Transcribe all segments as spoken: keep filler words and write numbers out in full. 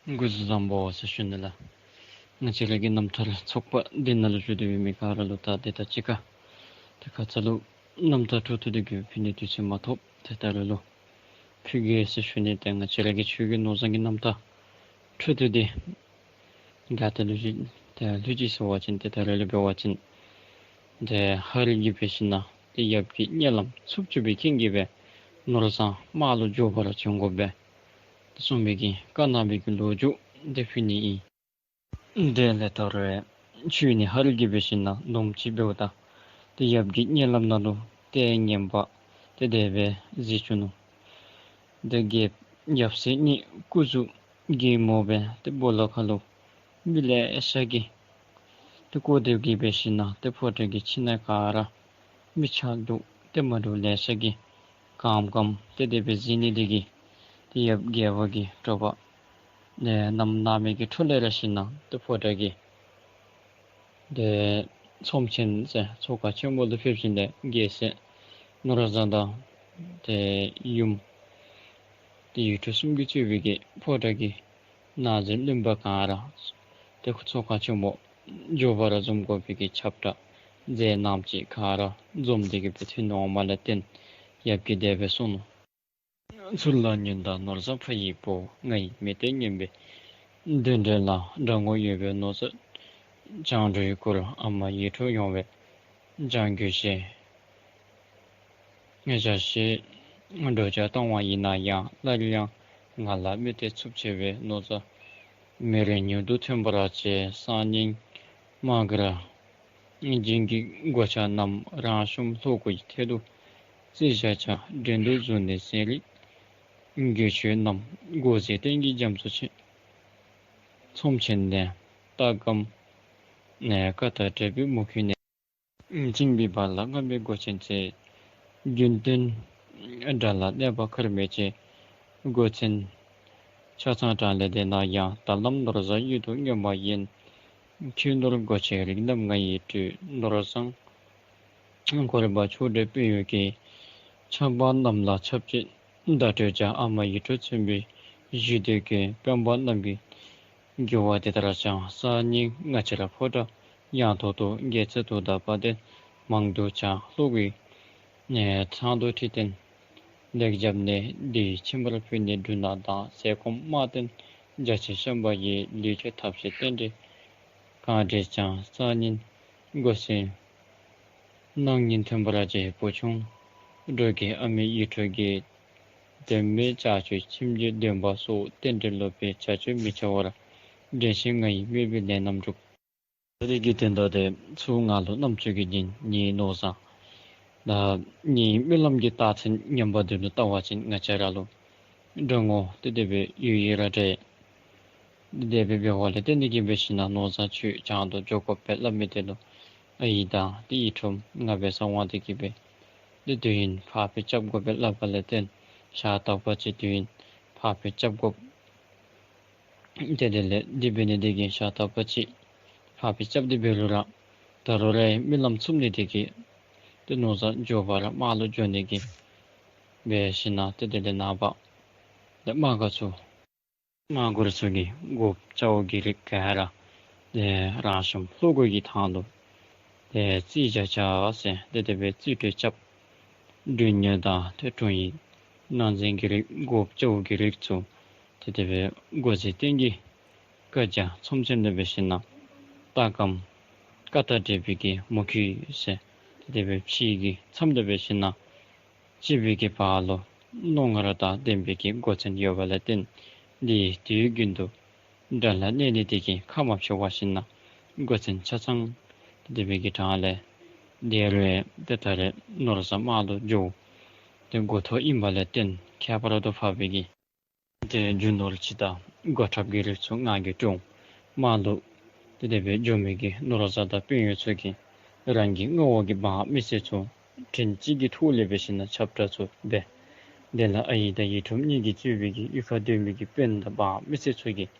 སྐུ་གཟུགས་བཟང་པོ་ཟེར་ཞུ་ནི་ལགས། ང་བཅས་ར་གི་རྣམ་ཐར་ཚོགས་པ་འདི་ནང་ལུ་བཞུགས་ཏེ་འབད་མི་ག་ར་ལུ་ད་དེ་ད་ཅི་ཁ་ད་ཁ་ཙ་ལུ་རྣམ་ཐར་འཕྲོ་མཐུད་དེ་གི་ཕུལ་ནི་དུས་ཚོད་མ་ཐོབ། ཏེ་ད་རེས་ལུ་ཕུལ་གེ་ཟེར་ཞུ་ནི། ཏེ་ང་བཅས་ར་གི་ཆོས་རྒྱལ་ནོར་བཟང་གི་རྣམ་ཐར་འཕྲོ་མཐུད་དེ་ག་ཏེ་ལུ་བཞུགས་ཏེ་ལྷོད་ཅི་ཟེར་བ་ཅིན་ཏེ་ད་རེས་ལུ་འབད་བ་ཅིན་ཏེ་ཧ་རི་གིས་འབད་ཞིན་ན་ཏེ་ཡབ་ཀྱི་མནལ་ལམ་ཚུབ་ཚུབ་པའི་རྐྱེན་གྱིས་སྦེ་ནོར་བཟང་དམག་ལུ་འགྱོ་བར་བྱོན་དགོ་པས་ཏེ་གསུངས་པའི་གི་བཀའ་གནང་བའི་གི་ལོ་རྒྱུས་འདི་ཕུལ་ནི་ཨིན། དེ་ལས་ད་རུང་ཁྱོད་ནི་ཧ་རི་གིས་འབད་ཞིན་ན་ནོམ་ཅིག་འབདཝ་ད་ཏེ་ཡབ་ཀྱི་མནལ་ལམ་ནང་ལུ་ཏེ་ངན་པ་ཏེ་དེ་སྦེ་གཟིགས་བྱུང་ནུག། ཏེ་རྒྱལཔོ་ཡབ་སྲས་གཉིས་སྐུ་གཟུགས་གད་མོ་སྦེ་ཏེ་སྦོ་ལོགས་ཁ་ལུ་མི་ལེ་ཤ་གིས་ཏེ་བཀོ་སྟེ་གི་འབད་ཞིན་ན་ཏེ་ཕོ་བྲང་གི་ཕྱི་ནང་ག་ར་མི་ཆགས་འདུག། ཏེ་མ་འདྲཝ་ལེ་ཤ་གིས་གམ་གམ་ཏེ་དེ་སྦེ་གཟིགས་ནི་དེ་གིས་ཏེ་ཡབ་རྒྱལ་པོ་གི་དྲོ་པ་ནམ་ནངས་མེད་ཀྱི་འཕྲོ་ལས་ར་ཞིན་ན་ཏེ་ཕོ་བྲང་གི་ཏེ་ཚོམས་ཆེན་ཟེར་ཚོགས་ཁང་ཆེན་མོ་ལུ་ཕེབས་ཞིནམ་ལས་རྒྱལ་སྲས་ནོར་བཟང་དང་ཏེ་ཡུམ་ཏེ་ཡུལ་གྲུ་གསུམ་གྱིས་གཙོས་པའི་གི་ཕོ་བྲང་གི་ནང་གཟིམ་བློན་པོ་ག་ར་ཏེ་ཚོགས་ཁང་ཆེན་མོ་འགྱོ་བར་འཛོམས་དགོ་པའི་གི་ཁྱབ་བསྒྲགས་མཛད་གནངམ་ཅིག་ག་ར་འཛོམས་ཏེ་གི་སྦེ་ཐོན་འོངམ་ལས་བརྟེན་ཡབ་ཀྱིས་དེ་སྦེ་གསུངས་ནུག། ཚུར་ལ་ཉོན་དང་ནོར་བཟང་ཕ་ཡི་བུ། ང་ཡི་མི་ལྟས་ངན་པའི་གདོན་འདྲེ་ལ། དགྲ་ངོ་ཡོད་པའི་ནོར་བཟང་སྤྱང་གྲུང་བཀུར། ཨ་མ་ཡིད་འཕྲོག་ཡོང་བས་སྤྱང་རྒོད་བྱེད། ང་ཞ་ཤེས་འགྲོ་བྱ་བཏང་བ་ཡིན་ན་ཡང་། སླར་ཡང་ང་ལ་མི་ལྟས་ཚུབ་ཆེ་བའི་ནོར་བཟང་མི་རེ་མྱུར་དུ་ཐོན་པར་བྱེད། སང་ཉིན་དམག་གིར་རྒྱན་གྱི་སྒོ་ཆ་རྣམས་རང་གཞུང་ལྷོ་སྒོའི་ཐད་དུ་རྩིག་བཞག་བྱ། མགྲོན་དུ་བཟུང་ནས་ཟས་རིགས་དགོས་ཆོས་རྣམས་སྒོ་འཛིན་བསྟན་གྱི་རྒྱ་མཚོ་ཆེ། ཚོམས་ཆེན་ནས་རྟ་སྒམ་ནས་ཀ་དག་འདྲ་བའི་མུ་ཁྱུད་ནས། བཅིངས་པའི་བར་ལ་རྔམ་པའི་སྒོ་ཆེན་བརྩིགས། རྒྱུན་གཏན་དགྲ་ལ་གནོད་པ་ཁུར་མི་བྱེད། སྒོ་ཆེན་ཆ་ཚང་དྲང་ལས་བདེ་ན་ཡང་། ད་ལམ་ནོར་བཟང་གཡུལ་དུ་སྙོམས་པ་ཡིན། ཁྱོད་ནོར་སྒོ་ཆེན་རིགས་རྣམས་ང་ཡིས་སྤྲོད། ནོར་བཟང་འཁོར་བ་ཕྱོགས་བྲལ་དཔོན་གཡོག་གི། ཆབ་འབངས་རྣམས་ལ་ཆབ་ཅིག་བརྡ་སྤྲོད་བྱ། ཨ་མ་ཡིད་འཕྲོག་མཚོན་པའི་གཞུ་འདེད་ཀྱིས། དཔོན་པོ་རྣམས་ཀྱིས་རྒོལ་བ་དེ་ལྟར་བྱ། སང་ཉིན་ང་བཅས་ར་ཕོ་བྲང་ཡང་ཐོག་ཏུ། རྒྱལ་རྩེ་དུ་དང་བ་དན་མང་དུ་བྱ། ལྷོ་སྒོའི་ཨེ་ཚང་དུ་ཁྲི་སྟན་ལེགས་བརྒྱབ་ནས། འདི་ཡི་ཕྱི་མར་ཕུལ་ནས་འབྲུ་སྣ་དང་། ཟས་སྐོམ་དམར་སྟན་རྒྱ་ཆེར་བཤམས་པ་ཡི། ལུས་ཀྱི་ཐབས་ཤེས་རྟེན་འབྲེལ་གང་འགྲིག་ཀྱང་། སང་ཉིན་སྒོ་ཟེར་གནངས་ཉིན་ཐོན་པར་བྱེད། བུ་ཆུང་འགྲོ་གི་ཨ་མའི་ཡིད་འཕྲོག་གི། དོན་མེད་ལྕགས་ཀྱུ་ཁྱིམ་གྱི་འདོན་པ་སོགས། རྟེན་འབྲེལ་ལོག་པའི་བྱ་སྤྱོད་མི་བྱ་བར། འདྲེན་བྱེད་ང་ཡིས་སྨོད་པའི་ལས་རྣམས་སྒྲུབ། ད་རེས་ཀྱི་དོན་དག་དེ་ཚུར་ང་ལུ་རྣམ་ཅོ་གིས་བྱིན་ནི་ནོར་བཟང་དང་ངེའི་རྨི་ལམ་གྱི་རྟགས་མཚན་ངན་པ་དེ་ལུ་བལྟ་བ་ཅིན་ང་བཅས་ར་ལུ་དགྲ་ངོ་དེ་དེ་སྦེ་ཡོད་ཡོད་ར་འདྲས། དེ་སྦེ་འབད་བ་ལས་བརྟེན་ཏེ་གིས་འབད་ཞིན་ན་ནོར་བཟང་ཁྱོད་བྱང་དུ་འགྱོ་དགོ་པས་སླབ་མི་དེ་ལུ་ཨའི་དང་དེ་ཡིད་འཕྲོག་ང་འབད་ས་འོང་སྟེ་གིས་འབད། དེ་དུས་ཡུན་ཕར་འགྱངས་རྐྱབ་དགོ་པས་སླབ་པ་ལས་བརྟེན་ཞག་དག་པ་ཅིག་དུས་ཡུན་ཕར་འགྱངས་རྐྱབ་དགོ། དེ་དེ་ལས་དེ་འབད་ནི་དེ་གིས་ཞག་དག་པ་ཅིག་ཕར་འགྱངས་རྐྱབ་སྟེ་འབད་རུང་ར་ད་རུང་ར་རྨི་ལམ་ཚུམ་ནི་དེ་གིས་དེ་ནོར་བཟང་མགྱོགས་པ་ར་དམག་ལུ་འགྱོ་ནི་གི་འབད་ཞིན་ན་དེ་དེ་ལས་ནངས་པ་དེ་དམག་སྒར་ཚུ་དམག་སྒར་ཚུ་གི་སྒོ་ལྕགས་ཀྱི་རིགས་ག་ར་དེ་རང་གཞུང་ལྷོ་སྒོ་གི་ཐང་ལུ་དེ་རྩིག་བཞག་བྱ་ཟེར་དེ་དེ་སྦེ་རྩིག་སྤྲོད་རྐྱབ། མགྲོན་གཉེར་དང་དེ་དྲུང་ཡིག་ནང་འཛིན་གྱི་རིགས་སྒོ་ལྕགས་ཀྱི་རིགས་ཚུ་དེ་དེ་སྦེ་སྒོ་འཛིན་བསྟན་གྱི་བཀའ་རྒྱ་ཚོམས་ཆེན་དུ་འབད་ཞིན་ན་རྟ་སྒམ་ཀ་དག་འདྲ་བའི་གི་མུ་ཁྱུད་ཟེར་དེ་དེ་སྦེ་ཕྱི་གི་མཚམས་དུ་འབད་ཞིན་ན་ཕྱི་པའི་གི་བར་ལུ་རྣོ་ངར་དང་ལྡན་པའི་གི་སྒོ་ཆེན་ཡོད་པ་ལས་བརྟེན་དེ་དུས་རྒྱུན་དུ་དགྲ་ལྷ་གནོད་ནི་དེ་གིས་ཁ་མ་ཕྱེ་བར་ཞིན་ན་སྒོ་ཆེན་ཆ་ཚང་དེ་སྦེ་གི་གྲངས་ལས་དེ་རུང་དེ་ད་རེས་ནོར་བཟང་དམག་ལུ་འགྱོ་དེ་འགོ་ཐོག་ཨིན་པ་ལས་བརྟེན་ཁྱད་པར་དུ་འཕགས་པའི་གི་དེ་རྒྱུ་ནོར་སྤྱི་དང་དགོ་ཁྲབ་ཀྱི་རིགས་ཚུ་ང་གིས་དྲུང་དམག་ལུ་དེ་དེ་སྦེ་འགྱོ་མི་གི་ནོར་བཟང་དང་དཔོན་གཡོག་ཚུ་གིས་རང་གི་མངའ་འོག་གི་འབངས་མི་སེར་ཚུ་དྲིན་ཅན་གྱི་ཐོག་ལས་འབད་ཞིན་ན་ཁྱབ་བསྒྲགས་ཚུ་འབད། དེ་ལས་ཨའི་དང་ཡིད་འཕྲོག་གཉིས་ཀྱིས་གཙོས་པའི་གི་གཡུས་ཁར་སྡོད་མི་གི་དཔོན་དང་འབངས་མི་སེར་ཚུ་གིས་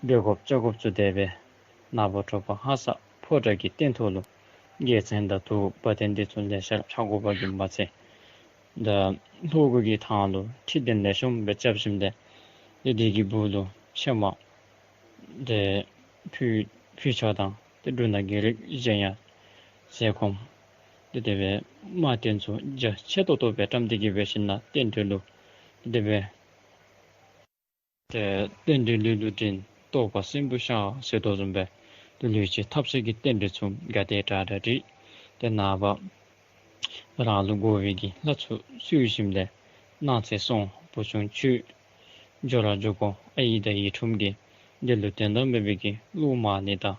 འབད་དགོཔ་བྱ་དགོཔ་ཚུ་དེ་སྦེ་ནངས་པ་དྲོ་པ་ཧ་སག་ཕོ་བྲང་གི་སྟེང་ཐོག་ལུ་རྒྱལ་མཚན་དང་དུག་བ་དན་འདི་ཚུ་ལེ་ཤ་རྐྱབ་དགོ་པ་གིས་མ་ཚད་ད་ལྷོ་སྒོ་གི་ཐང་ལུ་ཁྲི་གདན་ལེགས་ཤོམ་སྦེ་རྐྱབ་ཞིནམ་ལས་དེ་དེ་གི་སྦུག་ལུ་ཕྱེ་མར་ ཏེ་ཕུལ་ཕུལ་ཆ་དང་ཏེ་འབྲུ་སྣ་གི་རིགས་གཞན་ཡང་ཟས་སྐོམ་ཏེ་དེ་སྦེ་དམར་ཐོན་ཚུ་རྒྱ་ཆེ་ཏོག་ཏོ་སྦེ་བཀྲམ་སྟེ་གི་འབད་ཞིན་ན་རྟེན་འབྲེལ་ལུ་ཏེ་དེ་སྦེ་ཏེ་རྟེན་འབྲེལ་ལུ་ལུས་འདྲེན་རྟོགས་པ་སྲིན་བུ་ཤ་ཟེར་དོ་བཟུམ་སྦེ་ཏེ་ལུས་ཅན་ཐབས་ཤེས་ཀྱི་རྟེན་འབྲེལ་ཚུ་ག་དེ་དྲག་དྲག་འདྲ་ཏེ་ནངས་པ་རང་ལུ་དགོ་པའི་གི་ལྷ་ཚུ་གསོལ་ཞིནམ་ལས་གནངས་ཚེ་སོང་བུ་ཆུང་ཁྱོད་འགྱོ་ར་འགྱོ་དགོ། ཨའི་དང་ཡི་དམ་གྱིས་འདི་ལུ་དོན་དག་མེད་པའི་གི་བློ་མ་ནི་དང་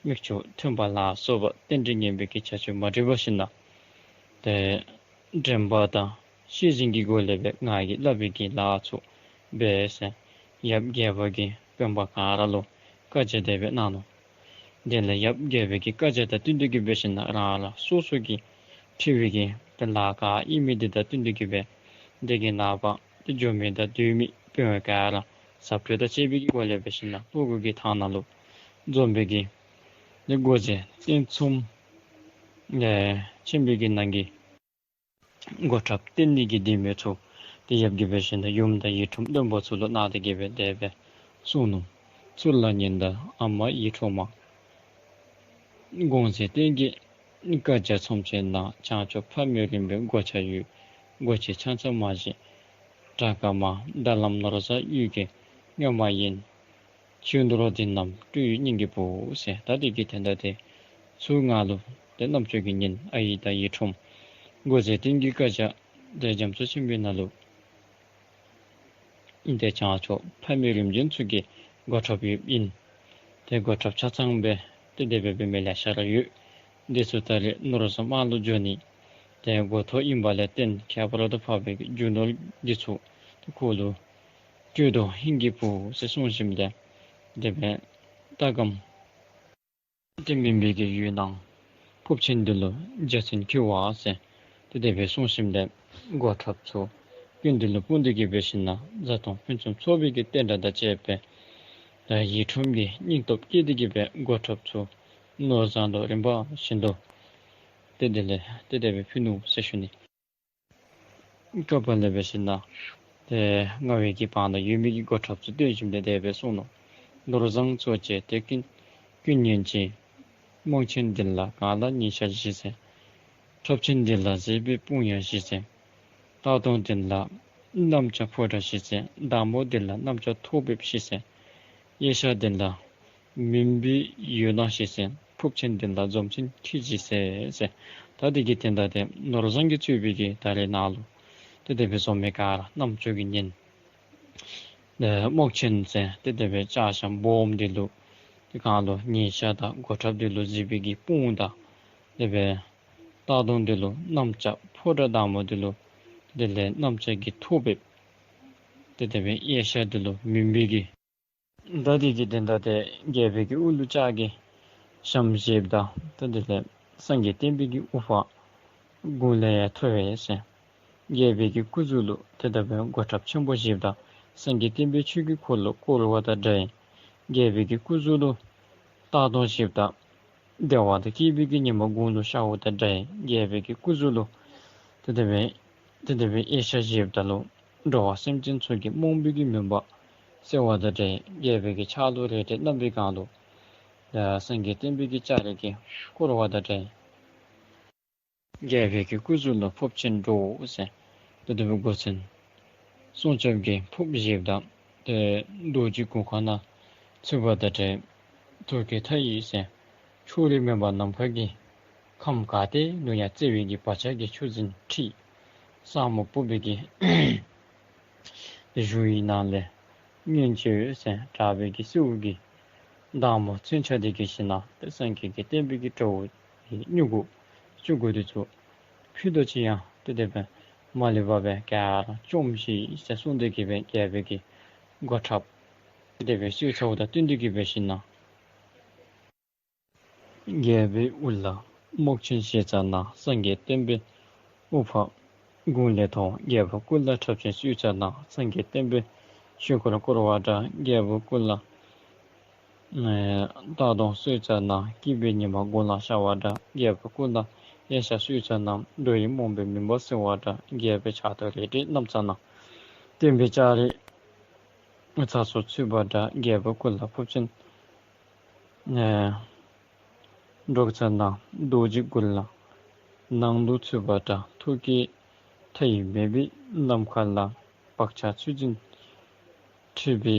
མིག་ཆུ་ཐོན་པ་ལ་སོགས་པ་རྟེན་འབྲེལ་ངན་པའི་གི་བྱ་སྤྱོད་མ་འགྲིག་པ་ཞིག་ན་ཏེ་དྲན་པ་དང་ཤེས་བཞིན་གྱི་སྒོ་ལས་སྦེ་ང་གིས་སླབ་པའི་གི་ལཱ་ཚུ་འབད་ཟེར་ཡབ་རྒྱལ་པོ་གིས་དཔོན་པོ་ག་ར་ལུ་བཀའ་རྒྱ་དེ་སྦེ་གནང་ནུག། དེ་ལས་ཡབ་རྒྱལ་པོ་གི་བཀའ་རྒྱ་དང་བསྟུན་ཏེ་གི་འབད་ཞིན་ན་རང་རང་སོ་སོ་གི་འཁྲི་བའི་གི་ཏེ་ལཱ་ག་ཨིན་མི་དེ་དང་བསྟུན་ཏེ་གི་སྦེ་དེ་གི་ནངས་པ་ཏེ་འགྱོ་མི་དང་སྡོད་མི་དཔོན་ག་ར་ཟབ་སྤྲོས་དང་བཅས་པའི་གི་སྒོ་ལས་འབད་ཞིན་ན་ལྷོ་སྒོ་གི་ཐང་ནང་ལུ་འཛོམས་པའི་གི་ཏེ་འགོ་འཛིན་རྟེན་གསུམ་ཨེ་ཆེན་པོའི་གི་ནང་གི་འགོ་ཁྲབ་བསྟེན་ནི་གི་སྡེ་མི་ཚུ་ཏེ་ཡབ་ཀྱིས་འབད་ཞིན་ན་ཡུམ་དང་ཡི་དམ་བློན་པོ་ཚུ་ལུ་གནང་སྟེ་གི་སྦེ་དེ་སྦེ་གསུངས་ནུག། ཚུར་ལ་ཉན་དང་ཨ་མ་ཡིད་འཕྲོག་མ། གོང་ཚེ་རྟེན་གྱི་བཀའ་རྒྱ་ཚོམས་ཆེན་ནང་། བྱང་ཕྱོགས་ཕ་མེས་རིམ་པའི་སྒོ་ཆེན་ཡོད། སྒོ་ཆེན་ཆང་ཆང་མ་བཞེས་དགྲ་དཀར་མ། རྟ་ལམ་ནོར་བཟང་གཡུལ་གྱི་རྔོན་མ་ཡིན། ཆོས་འདུལ་འདི་རྣམས་སྤྲུལ་ཡུལ་སྙིང་གི་བུ་ཟེར། ད་དེ་གི་དོན་དག་དེ་ཚུ་ང་ལུ་ཏེ་རྣམ་ཅོ་གིས་ཉན། ཨའི་དང་ཡི་དམ་གོང་ཚེ་རྟེན་གྱི་བཀའ་རྒྱ་ཏེ་རྒྱ་མཚོ་ཆེན་པོའི་ནང་ལུ་ཨིན། ཏེ་བྱང་ཕྱོགས་ཕ་མེས་རིམ་བྱོན་ཚུ་གི་འགོ་ཁྲབ་ཡོདཔ་ཨིན། ཏེ་འགོ་ཁྲབ་ཆ་ཚང་སྦེ་ཏེ་དེ་སྦེ་འབད་མི་ལེ་ཤ་ར་ཡོད། དེ་ཚུ་ད་རེས་ནོར་བཟང་དམག་ལུ་འགྱོ་ནི་ཏེ་འགོ་ཐོག་ཨིན་པ་ལས་བརྟེན་ཁྱད་པར་དུ་འཕགས་པའི་རྒྱུ་ནོར་འདི་ཚུ་ཏེ་ཁོ་ལུ་སྤྲོད་དོ་ཧིང་གི་བུ་ཟེར་གསུངས་ཞིནམ་ལས་དེ་སྦེ་ལྟ་སྒོམ་ཏེ་མུན་པའི་གི་ཡུལ་ནང་ཕུབ་ཆེན་འདི་ལུ་རྒྱ་ཆེན་ཁྱེར་བ་ཟེར་ཏེ་དེ་སྦེ་གསུངས་ཞིནམ་ལས་འགོ་ཁྲབ་ཚུ་སྐུ་མདུན་ལུ་སྤུངས་ཏེ་གི་འབད་ཞིན་ན་བཟའ་འཐུང་ཕུན་སུམ་ཚོགས་པའི་གི་རྟེན་འབྲེལ་དང་བཅས་པའི་ཡི་དམ་གྱི་སྙིང་སྟོབས་བསྐྱེད་དེ་གི་སྦེ་འགོ་ཁྲབ་ཚུ་ནོར་བཟང་ལུ་རིམ་པ་བཞིན་དུ་ཏེ་དེ་ལས་ཏེ་དེ་སྦེ་ཕུལ་ནུག་ཟེར་ཞུ་ནི། བཀའ་པ་ལས་འབད་ཞིན་ན་ཏེ་རྔ་བའི་གི་བར་ན་ཡོད་མི་གི་འགོ་ཁྲབ་ཚུ་བསྟེན་ཞིནམ་ལས་དེ་སྦེ་གསུངས་ནུག། ནོར་བཟང་གཙོ་བྱས་དེ་ཀུན་ཀུན་ཉོན་ཅིག། རྨོག་ཆེན་འདི་ལ་གང་ལ་ཉིན་ཞག་བཞི་ཟེར། ཁྲབ་ཆེན་འདི་ལ་བཞེས་པའི་དཔུང་ཡང་བཞི་ཟེར། རྟ་གདོང་འདི་ལ་གནམ་ལྕགས་ཕོ་བྲང་བཞི་ཟེར། བདག་མོ་འདི་ལ་གནམ་ལྕགས་ཐོག་འབེབས་བཞི་ཟེར། གཡས་ཞྭ་འདི་ལ་མུན་པའི་ཡུལ་ནང་བཞི་ཟེར། ཕུབ་ཆེན་འདི་ལ་འཛོམས་ཆེན་ཁྱི་བཞི་ཟེར་ཟེར། ད་དེ་གི་དོན་དག་དེ་ནོར་བཟང་གིས་གཙོས་པའི་གི་ད་རེས་ནཱ་ལུ་ཏེ་དེ་སྦེ་འཛོམས་མི་ག་ར་རྣམ་ཅོ་གིས་ཉན། ཏེ་རྨོག་ཆེན་ཟེར་ཏེ་དེ་སྦེ་ལྕགས་ཞྭ་སྦོམ་འདི་ལུ་ཏེ་གང་ལུ་ཉིན་ཞག་དང་འགོ་ཁྲབ་འདི་ལུ་བཞེས་པའི་གི་དཔུང་དང་དེ་སྦེ་རྟ་གདོང་འདི་ལུ་གནམ་ལྕགས་ཕོ་བྲང་བདག་མོ་འདི་ལུ་དེ་ལས་གནམ་ལྕགས་ཀྱི་ཐོག་འབེབས། ཏེ་དེ་སྦེ་གཡས་ཞྭ་འདི་ལུ་མུན་པའི་གི། ད་དེ་གི་དོན་དག་དེ་རྒྱལ་པོའི་གི་དབུ་ལུ་ལྕགས་ཀྱི་ཞྭམོ་བཞེསཔ་ད་ཏེ་དེ་ལས་སངས་རྒྱས་བསྟན་པའི་གི་དབུ་འཕང་དགུང་ལས་ཡང་མཐོ་བས་ཟེར། རྒྱལ་པོའི་གི་སྐུ་གཟུགས་ལུ་ཏེ་དེ་སྦེ་གོ་ཁྲབ་ཆེན་པོ་བཞེསཔ་ད་སངས་རྒྱས་བསྟན་པའི་ཆོས་ཀྱི་འཁོར་ལོ་བསྐོར་བ་དང་འདྲ་ཡི། རྒྱལ་པོའི་གི་སྐུ་གཟུགས་ལུ་རྟ་གདོང་བཞེསཔ་ད་བདེ་བ་དང་སྐྱིད་པའི་གི་ཉི་མ་དགུང་ལུ་ཤརཝ་དང་འདྲ་ཡི། རྒྱལ་པོའི་གི་སྐུ་གཟུགས་ལུ་ཏེ་དེ་སྦེ་ཏེ་དེ་སྦེ་གཡས་ཞྭ་བཞེསཔ་ད་ལུ་འགྲོ་བ་སེམས་ཅན་ཚུ་གི་རྨོངས་པའི་གི་མུན་པ་སེལ་བ་དང་འདྲ་ཡི། རྒྱལ་པོའི་གི་ཕྱག་ལུ་རལ་གྲི་བསྣམས་པའི་སྒང་ལུ་ཡ་སངས་རྒྱས་བསྟན་པའི་གི་ལྕགས་རི་གིས་བསྐོར་བ་དང་འདྲ་ཡི། རྒྱལ་པོའི་གི་སྐུ་གཟུགས་ལུ་ཕུབ་ཆེན་འདྲོག་ཟེར། ཏེ་དེ་སྦེ་མགོ་ཅན་སྲུང་སྐྱོབ་ཀྱི་ཕུབ་བཞེསཔ་ད་ཏེ་རྡོ་རྗེ་གུར་ཁང་ནང་ཚུད་པ་དང་འདྲ་ཡི། ཐུགས་ཀྱི་མཐའ་ཡས་ཟེར། ཕྱོགས་རིས་མེད་པ་ནམ་མཁའ་གི་ཁམས་ག་ཏེ་ལུ་ཡང་བརྩེ་བའི་གི་བག་ཆགས་ཀྱི་ཆུ་འཛིན་འཁྲིགས། ཟབ་མོ་སྤོབས་པའི་གི་གཞུང་ཡི་ནང་ལས་མངོན་སྤྱོད་ཟེར་དྲག་པོའི་གི་སེའུ་གི་མདངས་མོ་མཚོན་ཆ་དེ་གིས་ཞིནམ་ལས་ཏེ་སངས་རྒྱས་ཀྱི་བསྟན་པའི་གི་དྲ་བ་གི་མྱུ་གུ་ཆུང་ཀུ་དེ་ཚུ་ཕུད་རྡོག་ཅིག་ཡང་ཏེ་དེ་སྦེ་མ་ལུས་པར་སྦེ་ག་ར་བཅོམ་ཤིག་ཟེར་གསུངས་ཏེ་གི་སྦེ་རྒྱལ་པོའི་གི་གོ་ཁྲབ་ཏེ་དེ་སྦེ་གསོལ་ཚརཝ་དང་བསྟུན་ཏེ་གི་སྦེ་ཞིནམ་ལས་རྒྱལ་པོའི་དབུ་ལ་རྨོག་ཆེན་བཞེས་ཚར་ན་སངས་རྒྱས་བསྟན་པའི་དབུ་འཕང་དགུང་ལས་མཐོ། རྒྱལ་པོ་སྐུ་ལ་ཁྲབ་ཆེན་གསོལ་ཚར་ན་སངས་རྒྱས་བསྟན་པའི་ཆོས་འཁོར་བསྐོར་བ་འདྲ། རྒྱལ་པོ་སྐུ་ལ་ཨེ་རྟ་གདོང་གསོལ་ཚར་ན་སྐྱིད་པའི་ཉི་མ་དགུང་ལ་ཤར་བ་འདྲ། རྒྱལ་པོ་སྐུ་ལ་གཡས་ཞྭ་གསོལ་ཚར་ན་འགྲོ་བའི་རྨོངས་པའི་མུན་པ་སེལ་བ་འདྲ། རྒྱལ་པོའི་ཕྱག་ཏུ་རལ་གྲི་བསྣམས་ཚར་ན་བསྟན་པའི་ལྕགས་རི་ཚ་སོ་ཚུད་པ་འདྲ། རྒྱལ་པོ་སྐུ་ལ་ཕུབ་ཆེན་ ཨེ་འབྲོག་ཚང་ནང་རྡོ་རྗེ་གུར་ལ། ནང་དུ་ཚུད་པ་འདྲ་ཐུགས་ཀྱི་མཐའ་ཡས་མེད་པའི་ནམ་མཁའ་ལ། བག་ཆགས་ཚུལ་འཛིན་འཁྲིལ་བའི་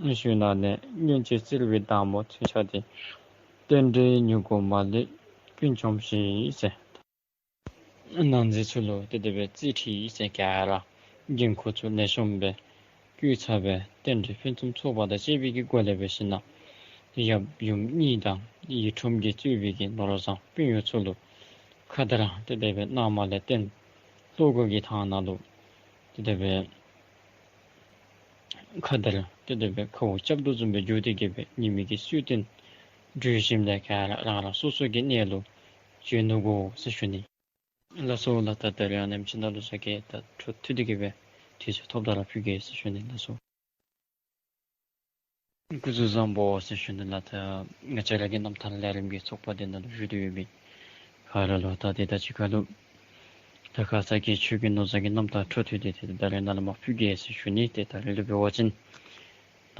གཞུང་ནང་ནས། སྔོན་ཆད་བཙིར་བའི་བདག་མོ་མཚོན་ཆ་དེ། རྟེན་འབྲེལ་མྱུ་གུ་མ་ལུས་ཀུན་འཇོམས་ཤིག་ཟེར། ནང་རྩིས་ཚུ་ལུ་ཏེ་དེ་སྦེ་རྩིས་འཁྲི་ཟེར་ག་ར་འགན་ཁུར་ཚུ་ལེགས་ཤོམ་སྦེ་བཀོད་ཚར་བའི་རྟེན་འབྲེལ་ཕུན་སུམ་ཚོགས་པ་དང་བཅས་པའི་གི་སྒོ་ལས་འབད་ཞིན་ན་ཡབ་ཡུམ་གཉིས་དང་ཡིག་དྲུང་གིས་གཙོས་པའི་གི་ནོར་བཟང་དཔོན་གཡོག་ཚུ་ལུ་ཁ་དར་ཏེ་དེ་སྦེ་གནང་མ་ལས་བརྟེན་ལྷོ་སྒོ་གི་ཐང་ནང་ལུ་ཏེ་དེ་སྦེ་ཁ་དར་ཏེ་དེ་སྦེ་ཁཝ་རྐྱབ་དོ་བཟུམ་སྦེ་འགྱོ་སྟེ་གི་སྦེ་ཉི་མའི་གི་སྲོད་ཐུན་གྲོལ་ཞིནམ་ལས་ག་ར་རང་རང་སོ་སོ་གི་གནས་ལུ་བྱོན་ནུག་གོ་ཟེར་ཞུ་ནི། ལགས་སོ་ལགས། ད་ད་རེས་ཡང་ནེམ་ཅིག་ནང་ལུ་ས་གི་ད་འཕྲོ་མཐུད་དེ་གི་སྦེ་དུས་ཚོད་ཐོབ་ད་ར་ཕུལ་གེ་ཟེར་ཞུ་ནི། ལགས་སོ། སྐུ་གཟུགས་བཟང་པོ་ཟེར་ཞུ་ནི་ལགས། ད་ང་བཅས་ར་གི་རྣམ་ཐར་ལས་རིམ་གྱི་ཚོགས་པ་འདི་ནང་ལུ་བཞུགས་ཏེ་ཡོད་མི་ག་ར་ལུ་ད་དེ་ད་ཅི་ཁ་ལུ་ད་ཁ་ཙ་གི་ཆོས་རྒྱལ་ནོར་བཟང་གི་རྣམ་ཐར་འཕྲོ་མཐུད་དེ་ཏེ་ད་རེས་ནཱ་ལས་མར་ཕུལ་གེ་ཟེར་ཞུ་ནི། ཏེ་ད་རེས་ལུ་འབད་བ་ཅིན་ད་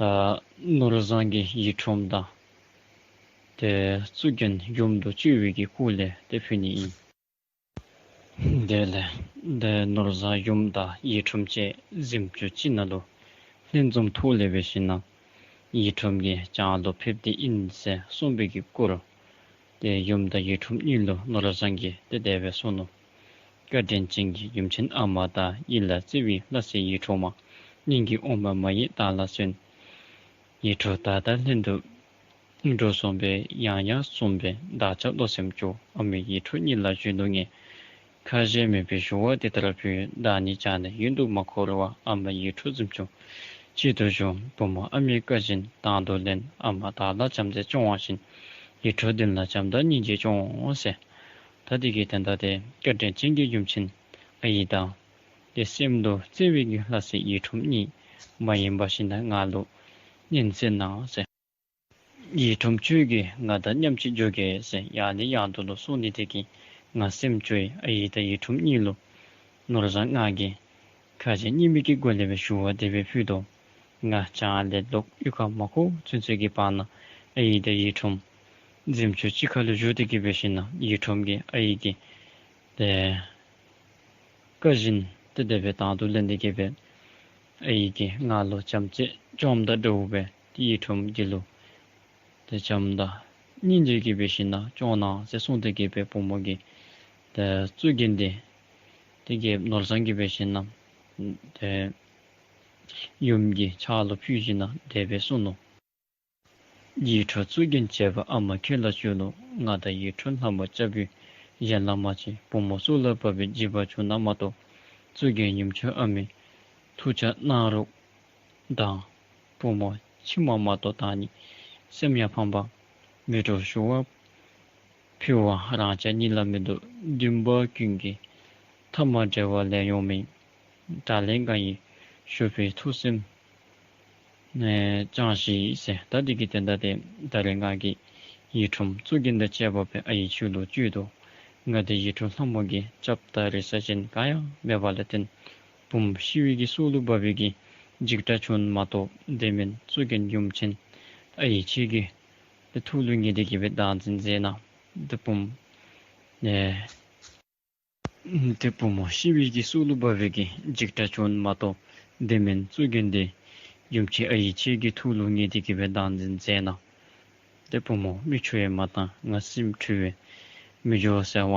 ནོར་བཟང་གི་ཡིག་དྲུང་དང་ཏེ་གཙུག་རྒྱན་ཡུམ་དུ་བཅོས་པའི་གི་སྐོར་ལས་ཏེ་ཕུལ་ནི་ཨིན། དེ་ལས་ཏེ་ནོར་བཟང་ཡུམ་དང་ཡིག་དྲུང་བཅས་གཟིམ་ཅུང་ཅིག་ནང་ལུ་ལྷན་འཛོམས་ཐོག་ལས་འབད་ཞིན་ན་ཡིག་དྲུང་གིས་བྱང་ལུ་ཕེབས་ཏེ་ཨིན་ཟེར་གསུངས་པའི་གི་སྐོར། ཏེ་ཡུམ་དང་ཡིག་དྲུང་གཉིས་ལུ་ནོར་བཟང་གིས་ཏེ་དེ་སྦེ་གསུངས་ནུག། བཀའ་དྲིན་ཅན་གྱི་ཡུམ་ཆེན་ཨ་མ་དང་། ཡིད་ལ་བརྩེ་བའི་ལྷ་སྲས་ཡིག་དྲུང་མ། སྙིང་གི་འོ་མ་མ་ཡིས་བདག་ལ་གསོལ། ཡིག་དྲུང་ད་ལྟ་ལྷན་དུ་འགྲོ་གསུངས་པས། ཡང་ཡང་གསུངས་པས་བདག་ཅག་བློ་སེམས་སྐྱོ། ཨ་མའི་ཡིག་དྲུང་གཉིས་ལ་བྱོན་དུ་ངེས། ཁ་ཞེ་མེད་པའི་ཞུ་བ་འདི་ལྟར་ཕུལ། བདག་ནི་བྱང་ནས་ཡུན་དུ་མ་འཁོར་བར། ཨ་མའི་ཡིག་དྲུང་གཟིམ་ཅུང་གཅིག་ཏུ་བཞུགས། བུ་མོ་ཨ་མའི་བཀའ་བཞིན་དང་དུ་ལེན། ཨ་མ་བདག་ལ་བྱམས་བརྩེ་སྐྱོང་བ་བཞིན། ཡིག་དྲུང་འདི་ལ་བྱམས་དང་སྙིང་རྗེ་སྐྱོང་ཟེར། ད་འདི་གི་དོན་དག་འདི་བཀའ་དྲིན་ཅན་གྱི་ཡུམ་ཆེན་ཨའི་དང་ཏེ་སེམས་ལུ་བརྩེ་བའི་གི་ལྷ་སྲས་ཡིག་དྲུང་གཉིས་མ་ཡེངས་པར་ཞིན་ན་ང་ལུ་སྙན་གསན་གནང་ཟེར། ཡིག་དྲུང་ཁྱོད་ཀྱིས་ང་དང་མཉམ་གཅིག་འགྱོ་གེ་ཟེར་ཡང་ནས་ཡང་དུ་ལུ་གསུངས་ནི་དེ་གིས་ང་སེམས་སྐྱོ་ཡི། ཨའི་དང་ཡིག་དྲུང་གཉིས་ལུ་ནོར་བཟང་ང་གིས་ཁ་ཞེ་གཉིས་མེད་ཀྱི་སྒོ་ལས་སྦེ་ཞུ་བ་དེ་སྦེ་ཕུལ་དོ། ང་བྱང་ལས་ལོག་གཡུས་ཁར་མ་འཁོར་ཚུན་ཚོད་ཀྱི་བར་ན་ཨའི་དང་ཡིག་དྲུང་གཟིམ་ཅུང་གཅིག་ཁར་ལུ་བཞུགས་ཏེ་གི་འབད་ཞིན་ན་ཡིག་དྲུང་གིས་ཨའི་གི་ཏེ་བཀའ་བཞིན་ཏེ་དེ་སྦེ་དང་དུ་ལེན་ཏེ་གི་སྦེ་ཨའི་གིས་ང་ལུ་བྱམས་བརྩེ་སྐྱོངམ་དང་འདྲཝ་སྦེ་ཏེ་ཡིག་དྲུང་འདི་ལུ་ཏེ་བྱམས་དང་སྙིང་རྗེ་གིས་འབད་ཞིན་ན་སྐྱོང་གནང་ཟེར་གསུངས་ཏེ་གི་སྦེ་བུམོ་གིས་ཏེ་གཙུག་རྒྱན་འདི་ཏེ་གི་ནོར་བཟང་གིས་འབད་ཞིན་ན་ཏེ་ཡུམ་གྱི་ཕྱག་ལུ་ཕུལ་ཞིན་ན་དེ་སྦེ་གསུངས་ནུག། ཡིག་དྲུང་གཙུག་རྒྱན་བྱེད་པ་ཨ་མ་ཁྱེད་ལ་བཅོལ་ལོ། ང་དང་ཡིག་དྲུང་ལྷ་མོ་ལྕགས་ཕུད་གཞན་ལ་མ་བྱིན། བུ་མོ་སྲོག་ལ་བབ་པའི་འཇིགས་པ་བྱུང་ན་མ་གཏོགས། གཙུག་རྒྱན་ཡུམ་ཆེན་ཨ་མའི་ཐུགས་ཆ་གནང་རོགས་དང་། བུ་མོ་ཕྱི་མ་མ་གཏོགས་བདག་ཉིད་སེམས་ཡང་ཕངས་པ་མི་འགྲོ། ཞུ་བ་ཕུལ་བ་རང་ཅག་ཉིད་ལ་མི་འདུག། འདུན་པ་ཀུན་གྱི་ཐ་མ་བྲལ་བ་ལས་ཡོང་མིན། དགྲ་ལན་འགའ་ཡིས་ཞུགས་པའི་ཐུགས་སེམས་ནས་ཅང་ཞིག་ཟེར། ད་འདི་གི་དོན་དག་འདི་ད་རེས་ང་གིས་ཡིག་དྲུང་གཙུག་རྒྱན་དང་བཅས་པ་སྦེ་ཨའི་ཁྱོད་ལུ་བཅོལ་དོ། ང་དང་ཡིག་དྲུང་ལྷ་མོ་གི་སྐྱབས་དང་རེ་ས་ཅན་ག་ཡང་མེད་པ་ལས་བརྟེན་བུམོ་ཤི་བའི་གི་སྲོག་ལུ་བབ་པའི་གི་འཇིགས་སྐྲག་བྱུང་མ་གཏོགས་དེ་མིན་གཙུག་རྒྱན་ཡུམ་ཆེན་ཨའི་ཁྱེད་ཀྱི་ཐུགས་ལུ་ངེས་ཏེ་གི་སྦེ་བདག་འཛིན་མཛད་གནང་། ཏེ་བུམོ་ནས་ཏེ་བུམོ་ཤི་བའི་གི་སྲོག་ལུ་བབ་པའི་གི་འཇིགས་སྐྲག་བྱུང་མ་གཏོགས་དེ་མིན་གཙུག་རྒྱན་འདི་ཡུམ་ཆེན་ཨའི་ཁྱེད་ཀྱི་ཐུགས་ལུ་ངེས་ཏེ་གི་སྦེ་བདག་འཛིན་མཛད་གནང་། ཏེ་བུམོ་མིག་ཆུ་ཡང་མ་བཏང་། ང་སེམས་འཁྲུལ་བས་མི་འགྱུར་ཟེར་བ་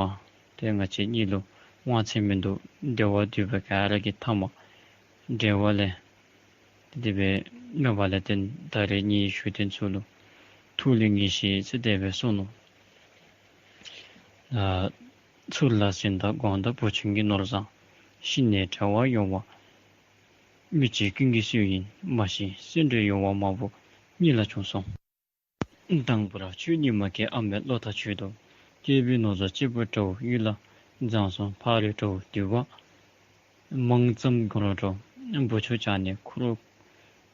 ཏེ་ང་བཅས་གཉིས་ལུ་དབང་ཚད་མིན་འདུག། འབྲེལ་བ་འདུས་པ་ག་ར་གི་ཐ་མ་འབྲེལ་བ་ལས་དེ་སྦེ་མེད་པ་ལས་བརྟེན་ད་རེས་ངེའི་བཞུགས་གདན་ཚུ་ལུ་ཐུགས་ལུ་ངེས་ཤིག་ཟེར་དེ་སྦེ་གསུངས་ནུག། ཨ་ཚུར་ལ་གཟན་དང་སྒོང་དང་བུ་ཆུང་གི་ནོར་བཟང་། ཤི་ནས་འབྲལ་བར་ཡོང་བ་མི་བྱེད་ཀུན་གྱི་སྲོལ་ཡིན། མ་ཤི་སེ་འབྲས་ཡོང་བ་མ་བུ་གཉིད་ལ་བྱུང་སོང་། དང་པོར་ཁྱོད་ཉི་མ་སྐྱེས་ཨ་མའི་བློ་ཐག་ཆོད་དོ། སྐྱེས་བུ་ནོར་བཟང་གཅེར་བུ་འདྲ་བོ་གཡུ་ལ་བཟང་སོང་། ཕ་རོལ་འདྲ་བོ་དུད་པ་མང་ཙམ་དགོ་རུང་འགྲོ། བུ་ཆུང་བྱང་ནས་ཁུར་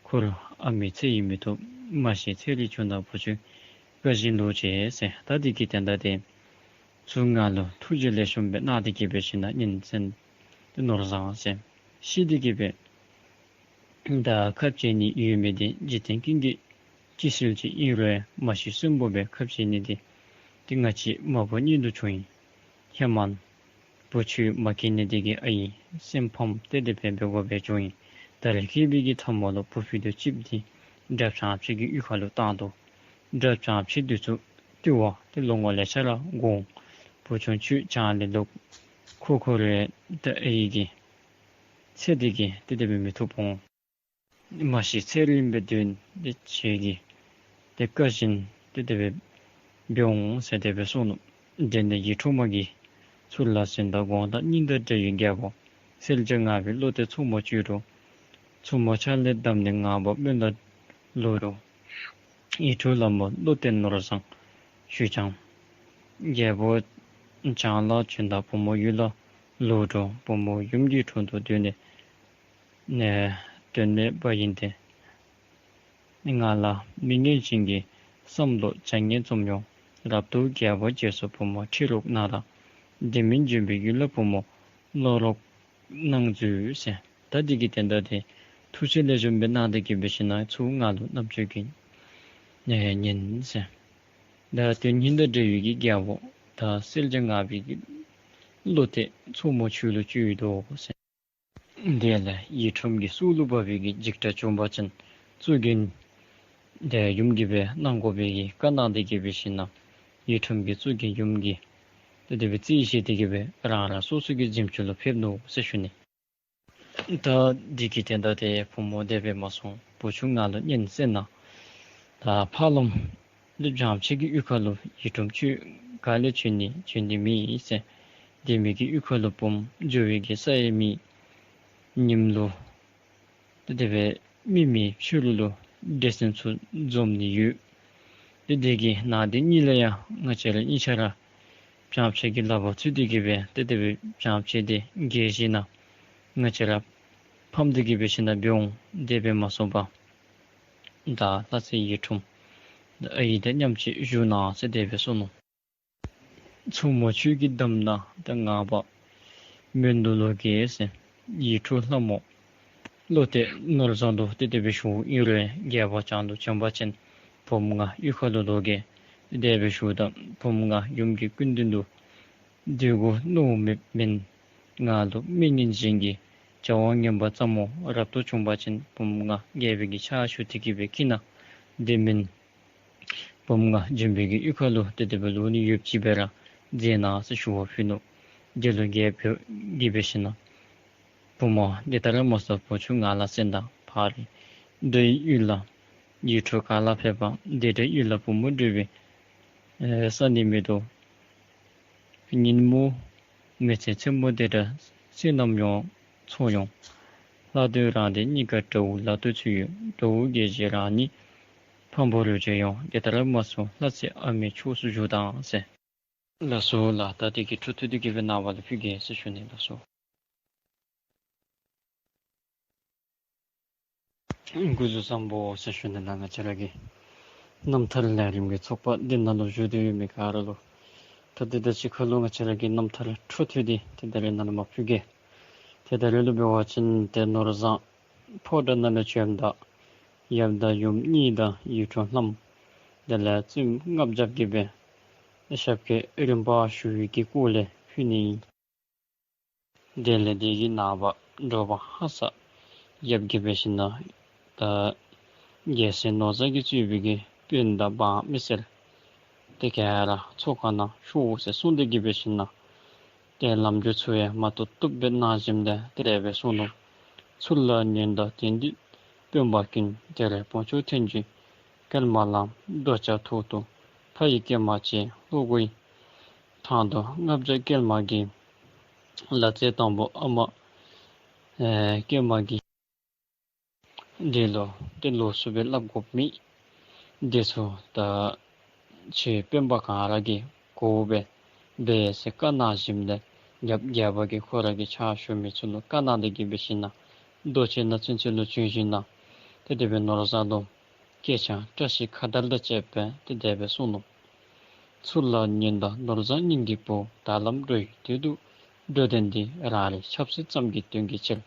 ཁུར་ཨ་མའི་ཚེ་ཡི་མི་ཐུབ། མ་ཤི་ཚེ་རིང་བྱུང་ན་བུ་ཆུང་དགའ་བཞིན་ལོ་བྱེད་ཟེར། ད་འདི་གི་དོན་དག་འདི་ཚུ་ང་ལུ་ཐུགས་རྗེ་ལེགས་ཤོམ་སྦེ་གནང་སྟེ་གི་སྦེ་ཞིནམ་ལས་ཉིན་མཚན་ཏེ་ནོར་བཟང་ཟེར་ཤི་སྟེ་གི་སྦེ་ད་ཁ་འབྱལ་ནི་ཡོད་མི་འདི་འཇིག་རྟེན་ཀུན་གྱིས་ ཅི་སེལ་ཅི་ཨིན་རུང་མ་ཤི་གསོན་པོ་སྦེ་ཁ་འབྱལ་ནི་འདི་ཏེ་ང་བཅས་མ་བུ་གཉིས་ལུ་བྱུང་ཡི། ཧེ་མ་བུ་ཆུང་མ་སྐྱེས་ནི་འདི་གིས་ཨའི་སེམས་ཕམ་སྟེ་དེ་སྦེ་འབད་དགོ་པའི་བྱུང་ཡི། ད་རེས་སྐྱེས་པའི་གི་མཐའ་མ་ལུ་བུ་ཕུད་དུ་གཅིག་འདི་དགྲ་བྱང་ཕྱི་གི་གཡུས་ཁ་ལུ་བཏང་དོ། དགྲ་བྱང་ཕྱི་འདི་ཚུ་བཏུལ་བ་ཏེ་ལོ་ངོ་ལེ་ཤ་ར་འགོར། བུ་ཆུང་ཁྱོད་བྱང་ལས་ལོག་ཁོ་ཁོ་རེ་ད་ཨའི་གི་ཚེ་འདི་གིས་ཏེ་དེ་སྦེ་མི་ཐོབ་འོང་། མ་ཤི་ཚེ་རིངམོ་སྦེ་སྡོད་དེ་ཁྱོད་ཀྱིས་ཏེ་བཀའ་བཞིན་ཏེ་དེ་སྦེ་འབད་འོང་ཟེར་དེ་སྦེ་གསུངས་ནུག། དེ་ནས་ཡིད་འཕྲོག་མ་གིས་ཚུར་ལ་གསོན་དང་དགོངས་དག་སྙིང་དང་འདྲ་བའི་རྒྱལ་པོ་གསལ་རྒྱལ་ངང་པའི་བློ་གཏད་མཚོ་མོ་བཅུག་རུང་མཚོ་མོ་ཕྱག་ལས་བསྡམས་ནས་ངང་པ་སྨོན་ལམ་ལོག་རུང་ཡིད་འཕྲོག་ལྷ་མོ་བློ་གཏད་ནོར་བཟང་ཞུ་ཅང་རྒྱལ་པོ་བྱང་ལ་བྱོན་དང་བུ་མོ་ཡུལ་ལ་ལོག་རུང་བུ་མོ་ཡུམ་གྱི་དྲུང་དུ་སྡོད་ནས་ནས་དོན་མེད་པ་ཡིན་ཏེ། ང་ལ་མི་ངན་བཞིན་གྱིས་བསམ་བློ་བྱ་ངན་རྩོམ་ཡོང་། རབ་ཏུ་རྒྱལ་པོ་རྗེས་སུ་བུ་མོ་ཁྲིད་རོགས་གནང་དང་། དེ་མིན་འབྱོན་པའི་ཡུལ་ལ་བུ་མོ་ལོག་རོགས་གནང་མཛོད་ཟེར། ད་འདི་གི་དོན་དག་འདི་ཐུགས་རྗེ་ལེགས་ཤོམ་སྦེ་གནང་སྟེ་གི་འབད་ཞིན་ན་ཚུར་ང་ལུ་རྣམ་ཅོ་གིས་ཉན་ཟེར། ད་དོན་སྙིང་དང་འབྲེལ་བའི་གི་རྒྱལ་པོ་ད་གསལ་རྒྱལ་ངང་པའི་གི་བློ་གཏད་མཚོ་མོ་ཁྱོད་ལུ་བཅུག་དོ་ཟེར། དེ་ལས་ཡིད་འཕྲོག་གི་སྲོག་ལུ་བབས་པའི་གི་འཇིགས་སྐྲག་བྱུང་བ་ཅིན་གཙུག་རྒྱན་དེ་ཡུམ་གྱིས་སྦེ་གནང་དགོ་པའི་གི་བཀའ་གནང་སྟེ་གི་འབད་ཞིན་ན་ཡིད་འཕྲོག་གི་གཙུག་རྒྱན་ཡུམ་གྱིས་ཏེ་དེ་སྦེ་རྩིས་བཞེས་ཏེ་གི་སྦེ་རང་རང་སོ་སོ་གི་གཟིམ་ཅུང་ལུ་ཕེབས་ནུག་ཟེར་ཞུ་ནི། ད་འདི་གི་དོན་དག་འདི་བུ་མོ་དེ་སྦེ་མ་གསུངས། བུ་ཆུང་ང་ལུ་ཉན་ཟེར་ན། ད་ཕར་ལམ་ལུ་བྱང་ཕྱི་གི་གཡུས་ཁ་ལུ་ཡིད་འཕྲོག་ཁྱོད་ག་ལས་བྱོན་ནི་བྱོན་ནི་མེད་ཟེར། དེ་མི་གི་གཡུས་ཁ་ལུ་བུམོ་འགྱོ་བའི་གི་ས་ཡང་མེད། ཉིནམ་ལུ་ཏེ་དེ་སྦེ་མི་མེད་ཕྱི་རུ་ལུ་འདྲེ་སྲིན་ཚུ་འཛོམས་ནི་ཡོད། ཏེ་དེ་གི་ནང་དེ་གཉིས་ལུ་ཡང་ང་བཅས་ར་གཉིས་ཆ་ར་བྱང་ཕྱི་གི་ལག་པར་ཚུད་དེ་གི་སྦེ་ཏེ་དེ་སྦེ་བྱང་ཕྱི་དེ་རྒྱལ་ཞིན་ན་ང་བཅས་ར་ཕམ་སྟེ་གི་འབད་ཞིན་ན་འབད་འོང་། དེ་སྦེ་མ་གསུངས་པར་ད་ལྷ་སྲས་ཡིད་འཕྲོག་ད་ཨའི་དང་མཉམ་ཅིག་བཞུགས་གནང་ཟེར་དེ་སྦེ་གསུངས་ནུག། མཚོ་མོ་ཁྱོད་ཀྱིས་བསྡམས་ན་ད་ངང་པ་སྨོན་ལམ་ལོག་གེ་ཟེར། ཡིད་འཕྲོག་ལྷ་མོ་བློ་གཏད་ནོར་བཟང་ལུ་ཏེ་དེ་སྦེ་ཞུ་ཨིན་རུང་རྒྱལ་པོ་བྱང་ལུ་བྱོན་པ་ཅིན་བུམོ་ང་གཡུས་ཁ་ལུ་ལོག་གེ་དེ་སྦེ་ཞུཝ་ད་བུམོ་ང་ཡུམ་གྱི་སྐུ་མདུན་དུ་སྡོད་དགོ་མནོ་མི་མེན། ང་ལུ་མི་ངན་བཞིན་གྱིས་བྱ་བ་ངན་པ་བརྩམ་མོ། རབ་ཏུ་བྱུང་པ་ཅིན་བུམོ་ང་རྒྱལ་པོའི་གི་ཕྱག་ཞུ་སྟེ་གི་སྦེ་འཁྱིད་གནང་། དེ་མེན་བུམོ་ང་འབྱོན་པའི་གི་གཡུས་ཁ་ལུ་ཏེ་དེ་སྦེ་ལོག་ནི་ཡོདཔ་ཅིག་སྦེ་ར་མཛད་གནང་ཟེར་ཞུ་བ་ཕུལ་ནུག། དེ་ལུ་རྒྱལ་པོ་གིས་འབད་ཞིན་ན་བུམོ་དེ་ལྟར་མ་གསུངས། བུ་ཆུང་ང་ལ་གསན་དང་། ཕ་རོལ་དགྲ་ཡི་ཡུལ་ལ་ཡིད་འཕྲོག་ག་ལ་ཕེབས་པ། དེ་འདྲའི་ཡུལ་ལ་བུམོ་འགྲོ་བའི་ས་ནི་མེད་དོ། ཉིན་མོ་མི་ཚེ་མཚན་མོ་དེ་འདྲ་བསོད་ནམས་ཡོང་ཚོགས་ཡོང་། ལྷ་གདོན་རང་སྡེ་གཉིས་ཀ་དགྲ་བོ་ལག་ཏུ་ཚུད་ཡོད། དགྲ་བོ་རྒྱལ་བྱེད་རང་ཉིད་ཕམ་པོ་རུ་བྱོན་ཡོང་། དེ་ལྟར་མ་གསུངས། ལྷ་སྲས་ཨ་མའི་ཕྱོགས་སུ་བཞུགས་དང་ཟེར། ལགས་སོ་ལགས། ད་དེ་གི་འཕྲོ་མཐུད་དེ་གི་སྦེ་ནངས་པ་ལུ་ཕུལ་གེ་ཟེར་ཞུ་ནི། ལགས་སོ། སྐུ་གཟུགས་བཟང་པོ་ཟེར་ཞུ་ནི་ལགས། ང་བཅས་ར་གི་རྣམ་ཐར་ལས་རིམ་གྱི་ཚོགས་པ་འདི་ནང་ལུ་བཞུགས་ཏེ་ཡོད་མི་ག་ར་ལུ་ད་འདི་དང་གཅིག་ཁར་ལུ་ང་བཅས་ར་གི་རྣམ་ཐར་འཕྲོ་མཐུད་དེ་ཏེ་ད་རེས་ནཱ་ལུ་མར་ཕུལ་གེ། ཏེ་ད་རེས་ལུ་འབད་བ་ཅིན་ཏེ་ནོར་བཟང་ཕོ་བྲང་ནང་ལུ་བྱོནམ་ད་ཡབ་དང་ཡུམ་གཉིས་དང་ཡིད་འཕྲོག་ལྷམོ་དེ་ལས་བཙུནམོ་ལྔ་བརྒྱ་གིས་སྦེ་ཞབས་སྐྱེལ་རིམ་པ་ཞུ་བའི་གི་སྐོར་ལས་ཕུལ་ནི་ཨིན། དེ་ལས་དེ་གི་ནངས་པ་དྲོ་པ་ཧ་སག་ཡབ་ཀྱིས་འབད་ཞིན་ན་ད་རྒྱལ་སྲས་ནོར་བཟང་གིས་གཙོས་པའི་གི་དཔོན་དང་འབངས་མི་སེར་དེ་ག་ར་ཚོགས་ཁང་ནང་ཤོག་ཟེར་གསུངས་ཏེ་གི་འབད་ཞིན་ན་ཏེ་ལམ་འགྱོ་ཚུ་ཡང་མ་བཏུབ་བཏུབ་སྦེ་གནང་ཞིནམ་ལས་དེ་སྦེ་གསུངས་ནུག། ཚུར་ལ་ཉོན་དང་དེང་འདིར་དཔོན་པོ་ཀུན། དེ་རུ་དཔུང་ཚོགས་ཐོན་ཅིང་སྐྱེལ་མ་ལངས། རྡོ་ལྕགས་ཐོག་ཏུ་ཕ་ཡི་སྐྱེལ་མ་བྱེད། ལྷོ་སྒོའི་ཐང་དུ་ལྔ་བརྒྱ་སྐྱེལ་མ་གི་ལ་རྩེ་དང་པོ་ཨ་མ་ཨེ་སྐྱེལ་མ་གི་འདི་ལུ་ཏེ་ལོགས་སུ་སྦེ་སླབ་དགོཔ་མེད། འདི་ཚུ་ད་ཁྱེད་དཔོན་པོ་ག་ར་གིས་གོཝ་སྦེ་འབད་ཟེར་བཀའ་གནང་ཞིནམ་ལས་ཡབ་རྒྱལ་པོ་གིས་ཁོ་ར་གི་ཕྱག་ཞུ་མི་ཚུ་ལུ་བཀའ་གནང་སྟེ་གི་འབད་ཞིན་ན་རྡོ་གཅལ་ནང་ཚུན་ཚོད་ལུ་བྱོན་ཞིན་ན་ཏེ་དེ་སྦེ་ནོར་བཟང་ལུ་སྐད་ཆ་བཀྲ་ཤིས་ཁ་བརྡ་དང་བཅས་པའི་ཏེ་དེ་སྦེ་གསུངས་ནུག། ཚུར་ལ་ཉོན་དང་ནོར་བཟང་སྙིང་གི་བུ། ད་ལམ་འགྲོ་ཡི་དུས་སུ་འགྲོ་དོན་འདི། རང་རེའི་ཆབ་སྲིད་ཙམ་གྱི་དོན་གྱི་ཕྱིར།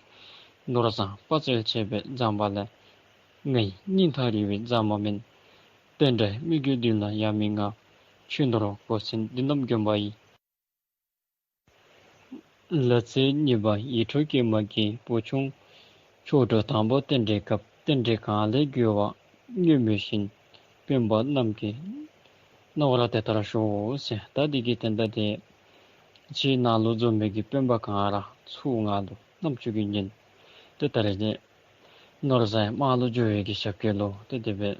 ནོར་བཟང་དཔའ་རྩལ་ཆེ་བས་མཛངས་པ་ལས། ངའི་སྙིང་ཐག་རིང་བའི་མཛངས་མ་མིན། བསྟན་དགྲའི་མི་རྒོད་མདུན་ལ་ཡང་མི་མངའ། ཆོས་ནོར་གོ་མཚོན་འདི་རྣམས་གྱོན་པ་ཡིས། ལ་རྩེ་གཉིས་པ་ཡིད་འཕྲོག་སྐྱེས་མ་གི། བུ་ཆུང་ཆོ་འཕྲུལ་དང་པོ་རྟེན་འབྲེལ་སྐབས། རྟེན་འབྲེལ་གང་ལས་གྱུར་པ་སྙོན་མོས་བཞིན། སྤེན་པ་རྣམས་ཀྱིས་རྣམ་པར་དེ་ལྟར་ཞུ་ཟེར། ད་འདི་གི་དོན་དག་དེ་ཕྱི་ནང་ལུ་འཛོམས་མི་གི་སྤེན་པ་ག་ར་ཚུར་ང་ལུ་རྣམ་ཅོ་གིས་ཉན། ཏེ་ད་རེས་ནི་ནོར་བཟང་དམག་ལུ་འགྱོ་བའི་གི་ཞབས་སྐྱེལ་ལུ་ཏེ་དེ་སྦེ་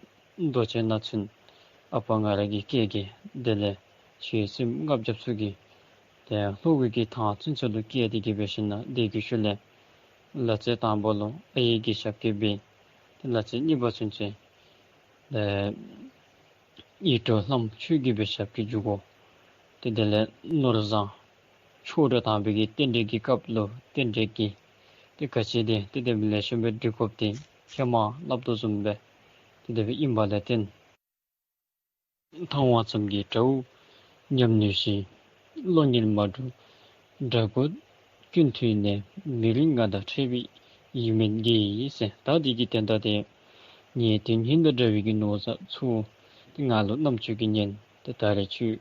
རྡོ་ཆེན་ནང་ཚུན་ཨ་པ་ང་ར་གིས་བསྐྱལ་གེ། དེ་ལས་ཁྱེད་སྲིངམོ་ལྔ་བརྒྱ་ཚུ་གིས་ཏེ་ལྷོ་གི་གི་ཐང་ཚུན་ཚོད་ལུ་བསྐྱལ་ཏེ་གི་འབད་ཞིན་ན་དེ་གི་ཤུལ་ལས་ལ་རྩེ་དང་པོ་ལུ་ཨའི་གི་ཞབས་སྐྱེལ་འབད། ཏེ་ལ་རྩེ་གཉིས་པ་ཚུན་ཚོད་ཏེ་ཡིད་འཕྲོག་ལྷམོ་ཁྱོད་ཀྱིས་སྦེ་ཞབས་སྐྱེལ་འཇུག་དགོ། ཏེ་དེ་ལས་ནོར་བཟང་ཆོ་འཕྲུལ་དང་པའི་གི་རྟེན་འབྲེལ་གྱི་སྐབས་ལུ་རྟེན་འབྲེལ་གྱི་ཏེ་ག་ཅི་དེ་ཏེ་དེ་སྦེ་ལེགས་ཤོམ་སྦེ་སྒྲིག་དགོཔ་དེ་ཧེ་མ་སླབ་དོ་བཟུམ་སྦེ་ཏེ་དེ་སྦེ་ཨིན་པ་ལས་བརྟེན། མཐོང་བ་ཙམ་གྱིས་དགྲ་བོ་ཉམས་ནུས་ཤིང་། བློ་ངན་མ་འདྲུ་དགྲ་མགོ་ཀུན་ཐུལ་ནས། མི་རིང་ང་དང་འཕྲད་པའི་ཡིད་སྨོན་སྐྱེས་ཟེར། ད་འདི་གི་དོན་དག་དེ་ངེའི་དོན་སྙིང་དང་འདྲ་བའི་གི་ནོར་བཟང་ཚུ་ཏེ་ང་ལུ་རྣམ་ཅོ་གིས་ཉན། ཏེ་ད་རེས་ཁྱོད་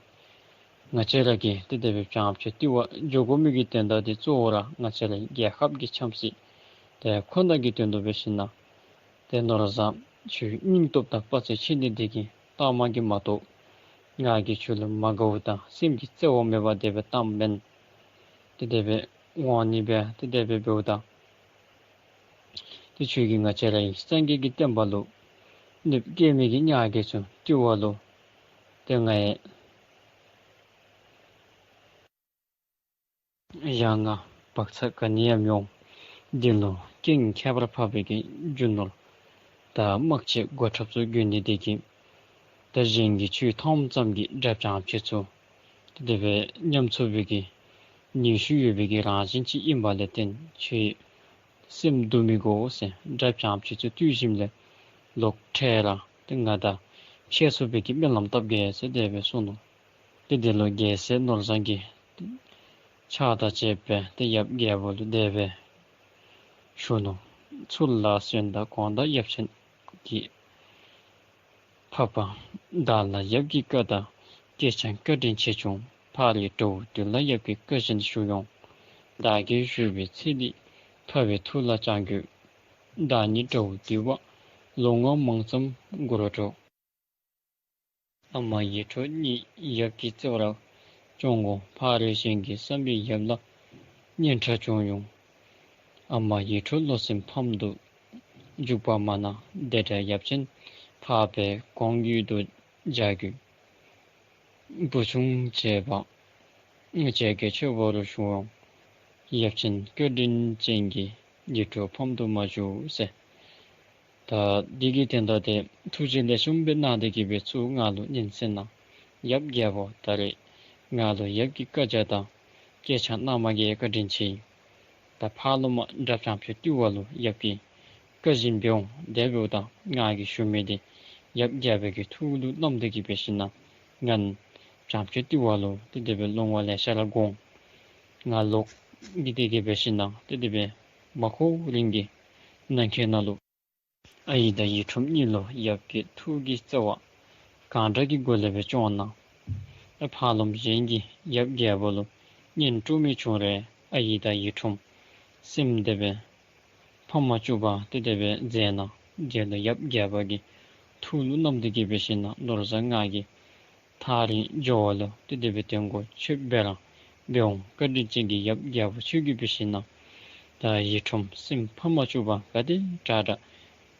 ང་བཅས་ར་གིས་ཏེ་དེ་སྦེ་བྱང་ཕྱོགས་བཏུལ་བར་འགྱོ་དགོ་མི་གི་དོན་དག་དེ་གཙོ་བོ་ར་ང་བཅས་ར་རྒྱལ་ཁབ་ཀྱི་ཆབ་སྲིད་དེ་ཁོ་ན་གི་དོན་དུ་འབད་ཞིན་ན་ཏེ་ནོར་བཟང་ཁྱོད་སྙིང་སྟོབས་དང་དཔའ་རྩལ་ཆེ་ནི་དེ་གིས་གཏང་མ་གི་མ་གཏོགས་ང་གིས་ཁྱོད་ལུ་མ་དགའཝ་དང་སེམས་ཀྱི་བརྩེ་བ་མེད་པར་དེ་སྦེ་གཏངམ་མེན། ཏེ་དེ་སྦེ་འོང་ནི་སྦེ་ཏེ་དེ་སྦེ་འབདཝ་ད་ཏེ་ཁྱོད་ཀྱིས་ང་བཅས་རའི་སངས་རྒྱས་ཀྱི་བསྟན་པ་ལུ་གནོདཔ་བཀལ་མི་གི་ཉ་རྒོད་ཚུ་བཏུལ་བ་ལུ་ཏེ་ང་ཡང་ཡ་ང་བག་ཚ་ག་ནི་ཡང་མི་འོང་། འདི་ལུ་རྐྱེན་ཁྱད་པར་འཕགས་པའི་གི་རྒྱུ་ནོར་དང་དམག་ཆས་གོ་ཁྲབ་ཚུ་དགོ་ནི་དེ་གིས་ད་གཞན་གྱིས་ཁྱོད་མཐོངམ་ཙམ་གྱིས་དགྲ་བྱང་ཕྱོགས་ཚུ་ཏེ་དེ་སྦེ་ཉམས་ཚུགས་པའི་གི་ནུས་ཤུགས་ཡོད་པའི་གི་རང་བཞིན་ཅིག་ཨིན་པ་ལས་བརྟེན་ཁྱོད་སེམས་སྡུག་མི་དགོ་ཟེར། དགྲ་བྱང་ཕྱོགས་ཚུ་བཏུལ་ཞིནམ་ལས་ལོག་འཕྲལ་ར་ཏེ་ང་དང་འཕྱད་ཚུགས་པའི་གི་སྨོན་ལམ་བཏབ་གེ་ཟེར་དེ་སྦེ་གསུངས་ནུག། ཏེ་དེ་ལུ་རྒྱལ་སྲས་ནོར་བཟང་གིས་ཕྱག་དང་བཅས་པའི་ཏེ་ཡབ་རྒྱལ་པོ་ལུ་དེ་སྦེ་ཞུ་ནུག། ཚུར་ལ་གསོན་དང་དགོངས་དག་ཡབ་ཆེན་གྱིས། འཕགས་པ་བདག་ལ་ཡབ་ཀྱི་བཀའ་དང་སྐྱེས་སྦྱངས་བཀའ་དྲིན་ཆེ་བྱུང་། ཕ་རོལ་དགྲ་བོ་བཏུལ་ལ་ཡབ་ཀྱི་བཀའ་བཞིན་ཞུ་ཡོང་། བདག་གིས་ཞུ་བའི་ཚེ་འདི་འཕགས་པའི་ཐུགས་ལ་བཅངས་དགོས། བདག་ཉིད་དགྲ་བོ་བཏུལ་བར་ལོ་ངོ་མང་ཙམ་འགོར་འགྲོ། ཨ་མ་ཡིད་འཕྲོག་གཉིད་ཡབ་ཀྱི་བརྩེ་བར་བཅོལ་དགོ། ཕ་རོལ་གཞན་གྱི་བསམ་པའི་ཡབ་ལ་སྙན་གྲགས་བྱུང་ཡོང་། ཨ་མ་ཡིད་འཕྲོག་བློ་སེམས་ཕམ་དུ་འཇུག་པ་མ་གནང་། དེ་འདྲའི་ཡབ་ཆེན་འཕགས་པའི་དགོངས་ཡུལ་དུ་བྱ་དགོས། བུ་ཆུང་བྱས་པ་བྱས་དགེ་ཆོས་པ་རུ་ཞུ་འོང་། ཡབ་ཆེན་བཀའ་དྲིན་ཅན་གྱིས་ཡིད་འཕྲོག་ཕམ་དུ་མ་བཅུག་ཟེར། ད་འདི་གི་དོན་དག་དེ་ཐུགས་རྗེ་ལེགས་ཤོམ་སྦེ་གནང་སྟེ་གི་སྦེ་ཚུར་ང་ལུ་སྙན་གསན་གནང་། ཡབ་རྒྱལ་པོ་ད་རེས་ང་ལུ་ཡབ་ཀྱི་བཀའ་རྒྱ་དང་སྐྱེས་སྦྱངས་གནང་མ་གི་བཀའ་དྲིན་ཆེ། ད་ཕར་ལུ་མ་དགྲ་བྱང་ཕྱོགས་བཏུལ་བ་ལུ་ཡབ་ཀྱི་བཀའ་བཞིན་འབད་འོང་། དེ་འབདཝ་ད་ང་གིས་ཞུ་མི་དེ་ཡབ་རྒྱལ་པོ་གི་ཐུགས་ལུ་བསྣམས་ཏེ་གི་འབད་ཞིན་ན་ང་བྱང་ཕྱོགས་བཏུལ་བ་ལུ་ཏེ་དེ་སྦེ་ལོ་ངོ་ལེ་ཤ་ར་འགོར་འོང་། ང་ལོག་གི་སྟེ་གི་འབད་ཞིན་ན་ཏེ་དེ་སྦེ་མ་འགོར་རིང་གི་ནང་འཁོད་ནང་ལུ་ཨའི་དང་ཡིད་འཕྲོག་གཉིས་ལུ་ཡབ་ཀྱི་ཐུགས་ཀྱི་བརྩེ་བ་གང་དྲག་གི་སྒོ་ལས་སྦེ་བཅངས་གནང་། ཨ་ཕར་ལུ་གཞན་གྱིས་ཡབ་རྒྱལ་པོ་ལུ་གཉེན་དཀྲུག་མི་བྱུང་རུང་ཨའི་དང་ཡིད་འཕྲོག་སེམས་དེ་སྦེ་ཕམ་མ་བཅུག་པར་ཏེ་དེ་སྦེ་མཛད་གནང་། དེ་ལུ་ཡབ་རྒྱལ་པོ་གི་ཐུགས་ལུ་བསྣམས་ཏེ་གི་འབད་ཞིན་ན་ནོར་བཟང་ང་གིས་ཐག་རིང་འགྱོ་བ་ལུ་ཏེ་དེ་སྦེ་དོན་གོ་ཆོདཔ་སྦེ་ར་འབད་འོང་། བཀའ་དྲིན་ཅན་གྱི་ཡབ་རྒྱལ་པོ་ཁྱོད་ཀྱིས་འབད་ཞིན་ན་ད་ཡིད་འཕྲོག་སེམས་ཕམ་མ་བཅུག་པར་ག་དེ་དྲག་དྲག་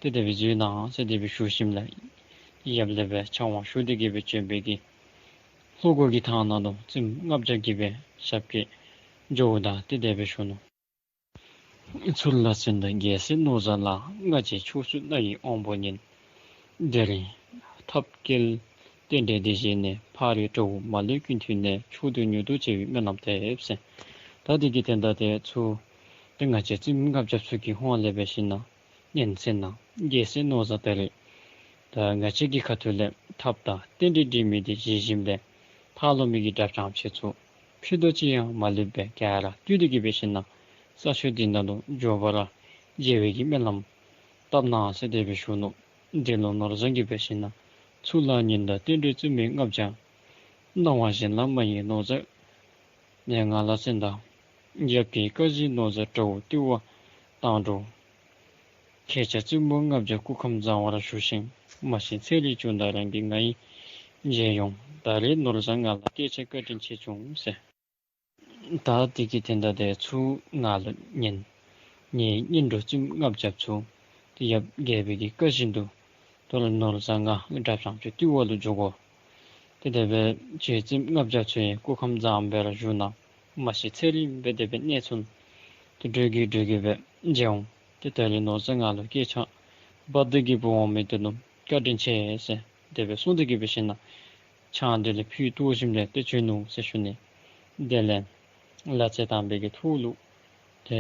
ཏེ་དེ་སྦེ་མཛད་གནང་ཟེར་དེ་སྦེ་ཞུ་ཞིནམ་ལས་ཡབ་ལས་སྦེ་ཕྱག་དབང་ཞུ་སྟེ་གི་སྦེ་བྱོན་པའི་གི་ལྷོ་སྒོ་གི་ཐང་ནང་ལུ་རྩིསམོ་ལྔ་བརྒྱ་གིས་སྦེ་ཞབས་སྐྱེལ་འགྱོཝ་ད་ཏེ་དེ་སྦེ་ཞུ་ནུག། ཚུར་ལ་གསོན་དང་རྒྱལ་སྲས་ནོར་བཟང་ལགས། སྔ་རྗེས་ཕྱོགས་བཅུ་སྣ་ཡི་དབང་པོ་ཉིད། དེ་རིང་ཐབས་མཁས་རྟེན་འབྲེལ་འདི་བཞེས་ནས། ཕ་རོལ་དགྲ་བོ་མ་ལུས་ཀུན་ཐུལ་ནས། ཕྱོགས་དུས་མྱུར་དུ་བྱེ་བའི་སྨོན་ལམ་འདེབས་ཟེར། ད་འདི་གི་དོན་དག་དེ་ཚུ་ཏེ་ང་བཅས་རྩིསམོ་ལྔ་བརྒྱ་ཚུ་གི་ཧོངས་ལས་འབད་ཞིན་ན་སྙན་གསན་གནང་། རྒྱལ་སྲས་ནོར་བཟང་ད་རེས་ད་ང་བཅས་ཀྱི་ཁ་ཐུག་ལས་ཐབས་དང་རྟེན་འབྲེལ་འགྲིག་མི་འདི་བཞེས་ཞིནམ་ལས་ཕར་ལུ་མི་གི་དགྲ་བྱང་ཕྱོགས་ཚུ་ཕྱེད་དོ་ཅིག་ཡང་མ་ལུས་པར་ག་ར་བཏུལ་ཏེ་གི་འབད་ཞིན་ན་ས་ཕྱོགས་འདི་ནང་ལུ་འགྱོ་བར་བྱེ་བའི་གི་སྨོན་ལམ་བཏབ་གནང་ཟེར་དེ་སྦེ་ཞུ་ནུག། འདི་ལུ་ནོར་བཟང་གིས་འབད་ཞིན་ན་ ཚུར་ལ་ཉན་དང་བསྟན་འགྲོའི་བཙུན་མོའི་བསྔགས་བརྗོད། སྣང་བ་གཞན་ལ་མ་ཡེངས་ནོར་བཟང་ངེ་ང་ལ་གསན་དང་། ཡབ་ཀྱི་བཀའ་བཞིན་ནོར་བཟང་དགྲ་བོ་བཏུལ་བར་བཏང་འགྲོ། ཁྱེད་ཅག་བཙུན་མོ་ལྔ་བརྒྱ་སྐུ་ཁམས་བཟང་བར་བཞུགས་ཤིག། མ་གཞི་ཚེ་རིང་བྱུང་དང་རང་གི་ང་ཡིས་མཇལ་ཡོང་། ད་རེས་ནོར་བཟང་ང་ལ་སྐད་ཆ་བཀའ་དྲིན་ཆེ་བྱུང་ཟེར། ད་དེ་གི་དོན་དག་དེ་ཚུར་ང་ལུ་ཉན། ངེའི་གཉེན་གྲོགས་བཙུན་མོ་ལྔ་བརྒྱ་ཚུ་དེ་ཡབ་རྒྱལ་པོའི་གི་བཀའ་བཞིན་དུ་དོ་རུང་ནོར་བཟང་ང་ལུ་དགྲ་བྱང་ཆུབ་བཏུལ་བར་ལུ་འགྱོ་དགོ། ཏེ་དེ་སྦེ་ཁྱེད་བཙུན་མོ་ལྔ་བརྒྱ་ཚུ་ཡང་སྐུ་ཁམས་བཟང་བར་བཞུགས་གནང་། མ་གཞི་ཚེ་རིང་སྦེ་དེ་སྦེ་གནས་ཚུལ་དེ་འགྲོས་ཀྱིས་འགྲོས་ཀྱིས་སྦེ་མཇལ་འོང་། ཏེ་ད་རེས་ནོར་བཟང་ང་ལུ་སྐད་ཆ་འབག་སྟེ་གི་སྦེ་འོང་མི་དེ་ལུ་བཀའ་དྲིན་ཆེ་ཟེར་དེ་སྦེ་གསུངས་ཏེ་གི་སྦེ་ཞིནམ་ལས་ཆང་དེ་ལས་ཕུད་བཏོག་ཞིནམ་ལས་ཏེ་བྱོན་ནུག་ཟེར་ཞུ་ནི། དེ་ལས་ལ་རྩེ་དང་པའི་གི་ཐོག་ལུ་ཏེ་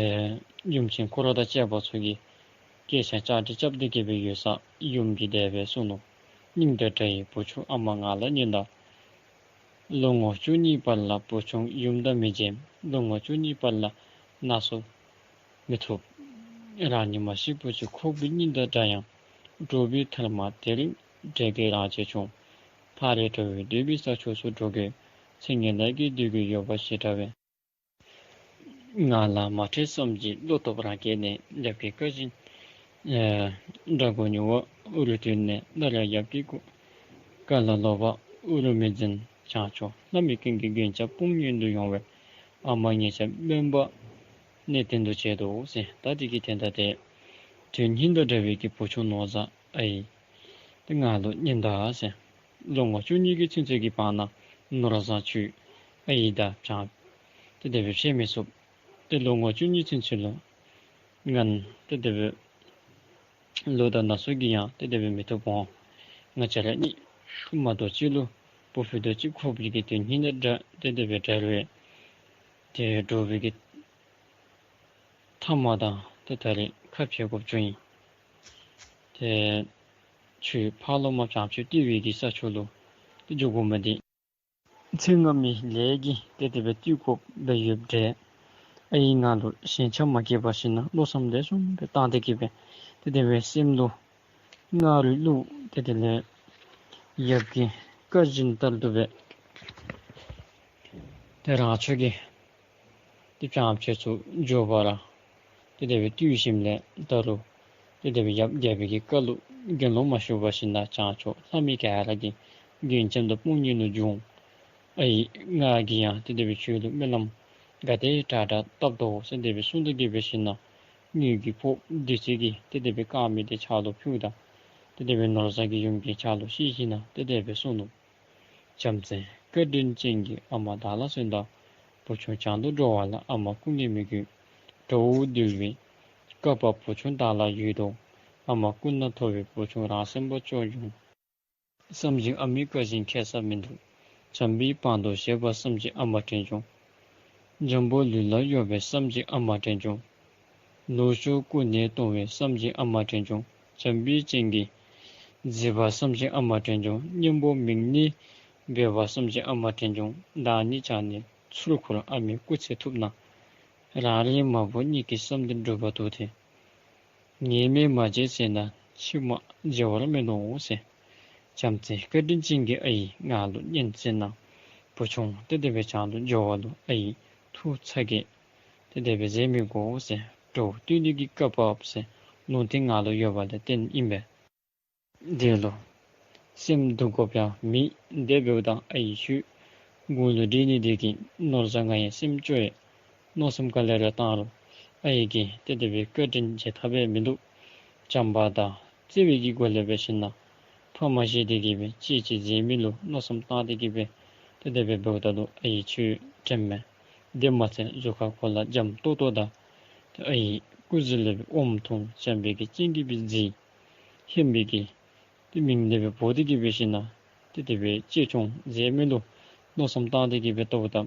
ཡུམ་ཆེན་འཁོར་དང་བཅས་པ་ཚུ་གིས་སྐད་ཆ་བཅར་ཏེ་རྐྱབ་སྟེ་གི་སྦེ་ཡོད་ས་ཡུམ་གྱིས་དེ་སྦེ་གསུངས་ནུག། སྙིང་དང་འདྲ་བའི་བུ་ཆུང་ཨ་མ་ང་ལ་ཉོན་དང་། ལོ་ངོ་བཅུ་གཉིས་བར་ལ་བུ་ཆུང་ཡུམ་དང་མི་མཇལ། ལོ་ངོ་བཅུ་གཉིས་བར་ལ་ན་སོ་མི་ཐུབ། རང་ཉིད་མ་ཤི་བུ་ཆུང་ཁོག་པའི་སྙིང་དང་འདྲ་ཡང་། འགྲོ་བའི་མཐའ་མ་དེ་རིང་འབྲལ་གྱི་རང་རྗེས་བྱུང་། ཕ་རོལ་འགྲོ་བའི་འདོད་པའི་ས་ཕྱོགས་སུ་འགྲོ་དགོས། ཚེ་སྔོན་ལས་ཀྱི་འདོད་དགུ་ཡོད་པ་ཞེས་བྱ་བས། ང་ལ་མ་ཁྲེལ་བསམ་གྱིས་བློ་སྟོབས་རང་བསྐྱེད་ནས། ཡབ་ཀྱི་བཀའ་བཞིན་ཨེ་དགྲ་མགོ་ཉོན་པ་འུ་རུ་བཏུལ་ནས། སླར་ཡང་ཡབ་ཀྱི་སྐུ་བཀའ་ལ་ལོག་པར་འུ་རུ་མི་འཛིན། བྱང་ཕྱོགས་ལྷ་མི་ཀུན་གྱི་མགོན་སྐྱབས་དཔུང་གཉེན་དུ་ཡོང་བའི། ཨ་མ་ངེད་ཅག་སྨོན་པ་གནད་དོན་དུ་བྱེད་དོ་ཟེར། ད་དེ་གི་དོན་དག་དེ་དོན་སྙིང་དང་འདྲ་བའི་གི་བུ་ཆུང་ནོར་བཟང་ཨའི་དེ་ང་ལུ་ཉོན་དང་ཟེར། ལོ་ངོ་བཅུ་གཉིས་ཀྱི་ཚུན་ཚོད་ཀྱི་བར་ན་ནོར་བཟང་ཁྱོད་ཨའི་དང་བྱང་ཏེ་དེ་སྦེ་ཕྱད་མི་ཚུགས། ཏེ་ལོ་ངོ་བཅུ་གཉིས་ཚུན་ཚོད་ལུ་ང་ཏེ་དེ་སྦེ་ལོ་དང་ན་སོ་གིས་ཡང་ཏེ་དེ་སྦེ་མི་ཐུབ་འོང་། ང་བཅས་ར་གཉིས་མ་གཏོགས་གཅིག་ལུ་བུ་ཕུད་རྡོག་གཅིག་ཁོག་པའི་གི་དོན་སྙིང་དང་འདྲ་ཏེ་དེ་སྦེ་འབྲལ་བས། ཏེ་འགྲོ་བའི་གི་མཐའ་མ་དང་ཏེ་ད་རེས་ཁ་འཕྱལ་དགོཔ་བྱུང་ཡི། ཏེ་ཁྱོད་ཕར་ལོག་མར་བྱང་ཆུབ་བཏུལ་བའི་གི་ས་ཕྱོགས་ལུ་ཏེ་འགྱོ་དགོ་མི་འདི་ཚེ་སྔ་མའི་ལས་ཀྱིས་ཏེ་དེ་སྦེ་བཏུལ་དགོཔ་སྦེ་ཡོདཔ་འདྲས། ཨའི་ང་ལུ་ཞེན་ཆགས་མ་སྐྱེས་པར་ཞིནམ་ལས་བློ་བསམ་ལེགས་ཤོམ་སྦེ་བཏང་སྟེ་གི་སྦེ་ཏེ་དེ་སྦེ་སེམས་ལུ་སྔར་ལུ་ཏེ་དེ་ལས་ཡབ་ཀྱི་བཀའ་བཞིན་ལྟར་དུ་སྦེ་ཏེ་རང་ཕྱོགས་ཀྱི་ཏེ་བྱང་ཕྱོགས་སུ་འགྱོ་བར་ཏེ་དེ་སྦེ་བཏུལ་ཞིནམ་ལས་ད་རུང་ཏེ་དེ་སྦེ་ཡབ་རྒྱལ་པོའི་གི་བཀའ་ལུ་དགེ་སློང་མ་ཞུགས་པར་ཞིནམ་ལས་བྱང་ཕྱོགས་ལྷ་མི་ག་ར་གི་མགོན་སྐྱབས་དང་དཔུང་གཉེན་ལུ་བྱོན། ཨའི་ང་གིས་ཡང་ཏེ་དེ་སྦེ་ཁྱོད་ལུ་སྨོན་ལམ་ག་དེ་དྲག་དྲག་བཏབ་དོ་ཟེར་དེ་སྦེ་གསུངས་ཏེ་གི་སྦེ་ཞིནམ་ལས་དངུལ་གྱི་ཕོརཔ་བདུད་རྩི་གིས་ཏེ་དེ་སྦེ་བཀང་མི་དེ་ཕྱག་ལུ་ཕུལཝ་ད་ཏེ་དེ་སྦེ་ནོར་བཟང་གིས་ཡུམ་གྱི་ཕྱག་ལུ་བཞེས་ཞིནམ་ལས་ཏེ་དེ་སྦེ་གསུངས་ནུག། བྱམས་བརྩེ་བཀའ་དྲིན་ཅན་གྱི་ཨ་མ་བདག་ལ་གསོན་དང་། བུ་ཆུང་བྱང་དུ་འགྲོ་བ་ལ་ཨ་མ་སྐུ་ངལ་མི་དགོས། དགྲ་བོ་འདུལ་བའི་བཀའ་བབས་བུ་ཆུང་བདག་ལ་ཡོད་དོ། ཨ་མ་སྐུ་ན་མཐོ་བའི་བུ་ཆུང་རང་སེམས་པ་སྐྱོ་འགྱུར། བསམ་གྱིས་ཨ་མའི་བཀའ་བཞིན་ཁྱད་མཚར་མི་འདུག། བྱམས་པའི་བང་མཛོད་བཞེས་པ་བསམ་གྱིས་ཨ་མ་དྲན་བྱུང་། འཇམ་པོ་ལུས་ལ་གཡོགས་པའི་བསམ་གྱིས་ཨ་མ་དྲན་བྱུང་། ལུས་ཤུགས་ཀུན་ནས་གཏོང་བའི་བསམ་གྱིས་ཨ་མ་དྲན་བྱུང་། བྱམས་པའི་སྤྱན་གྱིས་གཟིགས་པ་བསམ་གྱིས་ཨ་མ་དྲན་བྱུང་། སྙིང་པོ་མིག་ནི་འབེབས་པ་བསམ་གྱིས་ཨ་མ་དྲན་བྱུང་། བདག་ཉིད་ཆགས་ནས་ཚུར་འཁོར་ཨ་མའི་སྐུ་ཚེ་ཐུབ་ན། རང་རེ་མ་བུ་གཉིས་ཀྱི་བསམ་དོན་འགྲུབ་པ་འདུག་སྟེ། ངེས་མེད་མ་བརྗེད་ཟེར་ན་ཕྱི་མ་བརྗེད་པར་མི་ནུས་ཟེར། བྱམས་བརྩེ་བཀའ་དྲིན་ཅན་གྱི་ཨའི་ང་ལུ་ཉོན་ཟེར་ན། བུ་ཆུང་ཏེ་དེ་སྦེ་བྱང་དུ་འགྱོ་བ་ལུ་ཨའི་ཐུགས་ཚ་གྱང་ཏེ་དེ་སྦེ་མཛད་མི་དགོ་ཟེར། དགྲ་བོ་བཏུལ་ནི་གི་བཀའ་བབས་ཟེར་ལུང་བསྟན་ང་ལུ་ཡོད་པ་ལས་བརྟེན་ཨིན་པས། དེ་ལུ་སེམས་སྡུག་དགོཔ་ཡང་མེད། དེ་འབདཝ་ད་ཨའི་ཁྱོད་དགུང་ལུ་བགྲེས་ནི་དེ་གིས་ནོར་བཟང་ང་ཡང་སེམས་སྐྱོ་ཡི། མནོ་བསམ་ག་ལེ་ར་བཏང་རུང་ཨའི་གིས་ཏེ་དེ་སྦེ་བཀའ་དྲིན་བརྗེད་ཐབས་མིན་འདུག། བྱམས་པ་དང་བརྩེ་བའི་གི་སྒོ་ལས་འབད་ཞིན་ན་ཕམ་བཞེས་ཏེ་གི་སྦེ་གཅེས་གཅེས་མཛད་མི་ལུ་མནོ་བསམ་བཏང་སྟེ་གི་སྦེ་ཏེ་དེ་སྦེ་འབདཝ་ད་ལུ་ཨའི་ཁྱོད་དྲན་མས། དེ་མ་ཚད་གཟུགས་ཁར་གོ་ལ་འཇམ་ཏོག་ཏོ་དང་ཏེ་ཨའི་སྐུ་གཟུགས་ལས་འབད་ཨོམ་འཐུང་བྱམས་པའི་གི་སྤྱན་གྱིས་སྦེ་གཟིགས། ཧིང་པའི་གི་ཏེ་མིག་ནས་འབད་འབོ་སྟེ་གི་འབད་ཞིན་ན་ཏེ་དེ་སྦེ་གཅེས་སྐྱོང་མཛད་མི་ལུ་མནོ་བསམ་བཏང་སྟེ་གི་འབད་བལྟཝ་ད་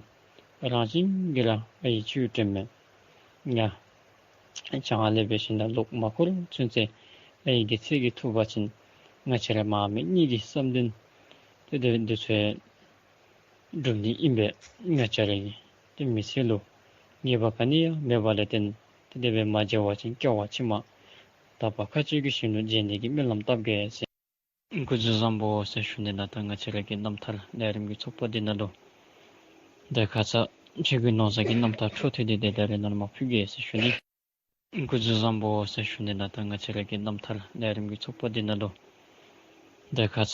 རང་བཞིན་གྱིས་ར་ཨའི་ཁྱོད་དྲན་མས། ང་བྱང་ལས་འབད་ཞིན་ན་ལོག་མ་འཁོར་ཚུན་ཚོད་ཨའི་གི་ཚེ་གི་ཐུབ་པ་ཅིན་ང་བཅས་ར་མ་མི་གཉིས་ཀྱི་བསམ་དོན་ཏེ་དེ་འདི་ཚུ་འགྲུབ་ནི་ཨིན་པས། ང་བཅས་ར་གི་ཏེ་མི་ཚེ་ལུ་ངེས་པ་ག་ནི་ཡང་མེད་པ་ལས་བརྟེན་ཏེ་དེ་སྦེ་མ་མཇལ་བ་ཅིན་སྐྱེ་བ་ཕྱི་མ་དག་པ་མཁའ་སྤྱོད་ཀྱི་ཞིང་ལུ་མཇལ་ནི་གི་སྨོན་ལམ་བཏབ་གེ་ཟེར། སྐུ་གཟུགས་བཟང་པོ་ཟེར་ཞུ་ནི། ད་ལྟོ་ང་བཅས་ར་གི་རྣམ་ཐར་ལས་རིམ་གྱི་ཚོགས་པ་འདི་ནང་ལུ་ད་ཁ་ཙ་ཆོས་རྒྱལ་ནོར་བཟང་གི་རྣམ་ཐར་འཕྲོ་མཐུད་དེ་ཏེ་ད་རེས་ནཱ་ལུ་མར་ཕུལ་གེ་ཟེར་ཞུ་ནི། སྐུ་གཟུགས་བཟང་པོ་ཟེར་ཞུ་ནི། ད་ལྟོ་ང་བཅས་ར་གི་རྣམ་ཐར་ལས་རིམ་གྱི་ཚོགས་པ་འདི་ནང་ལུ་ད་ཁ་ཙ་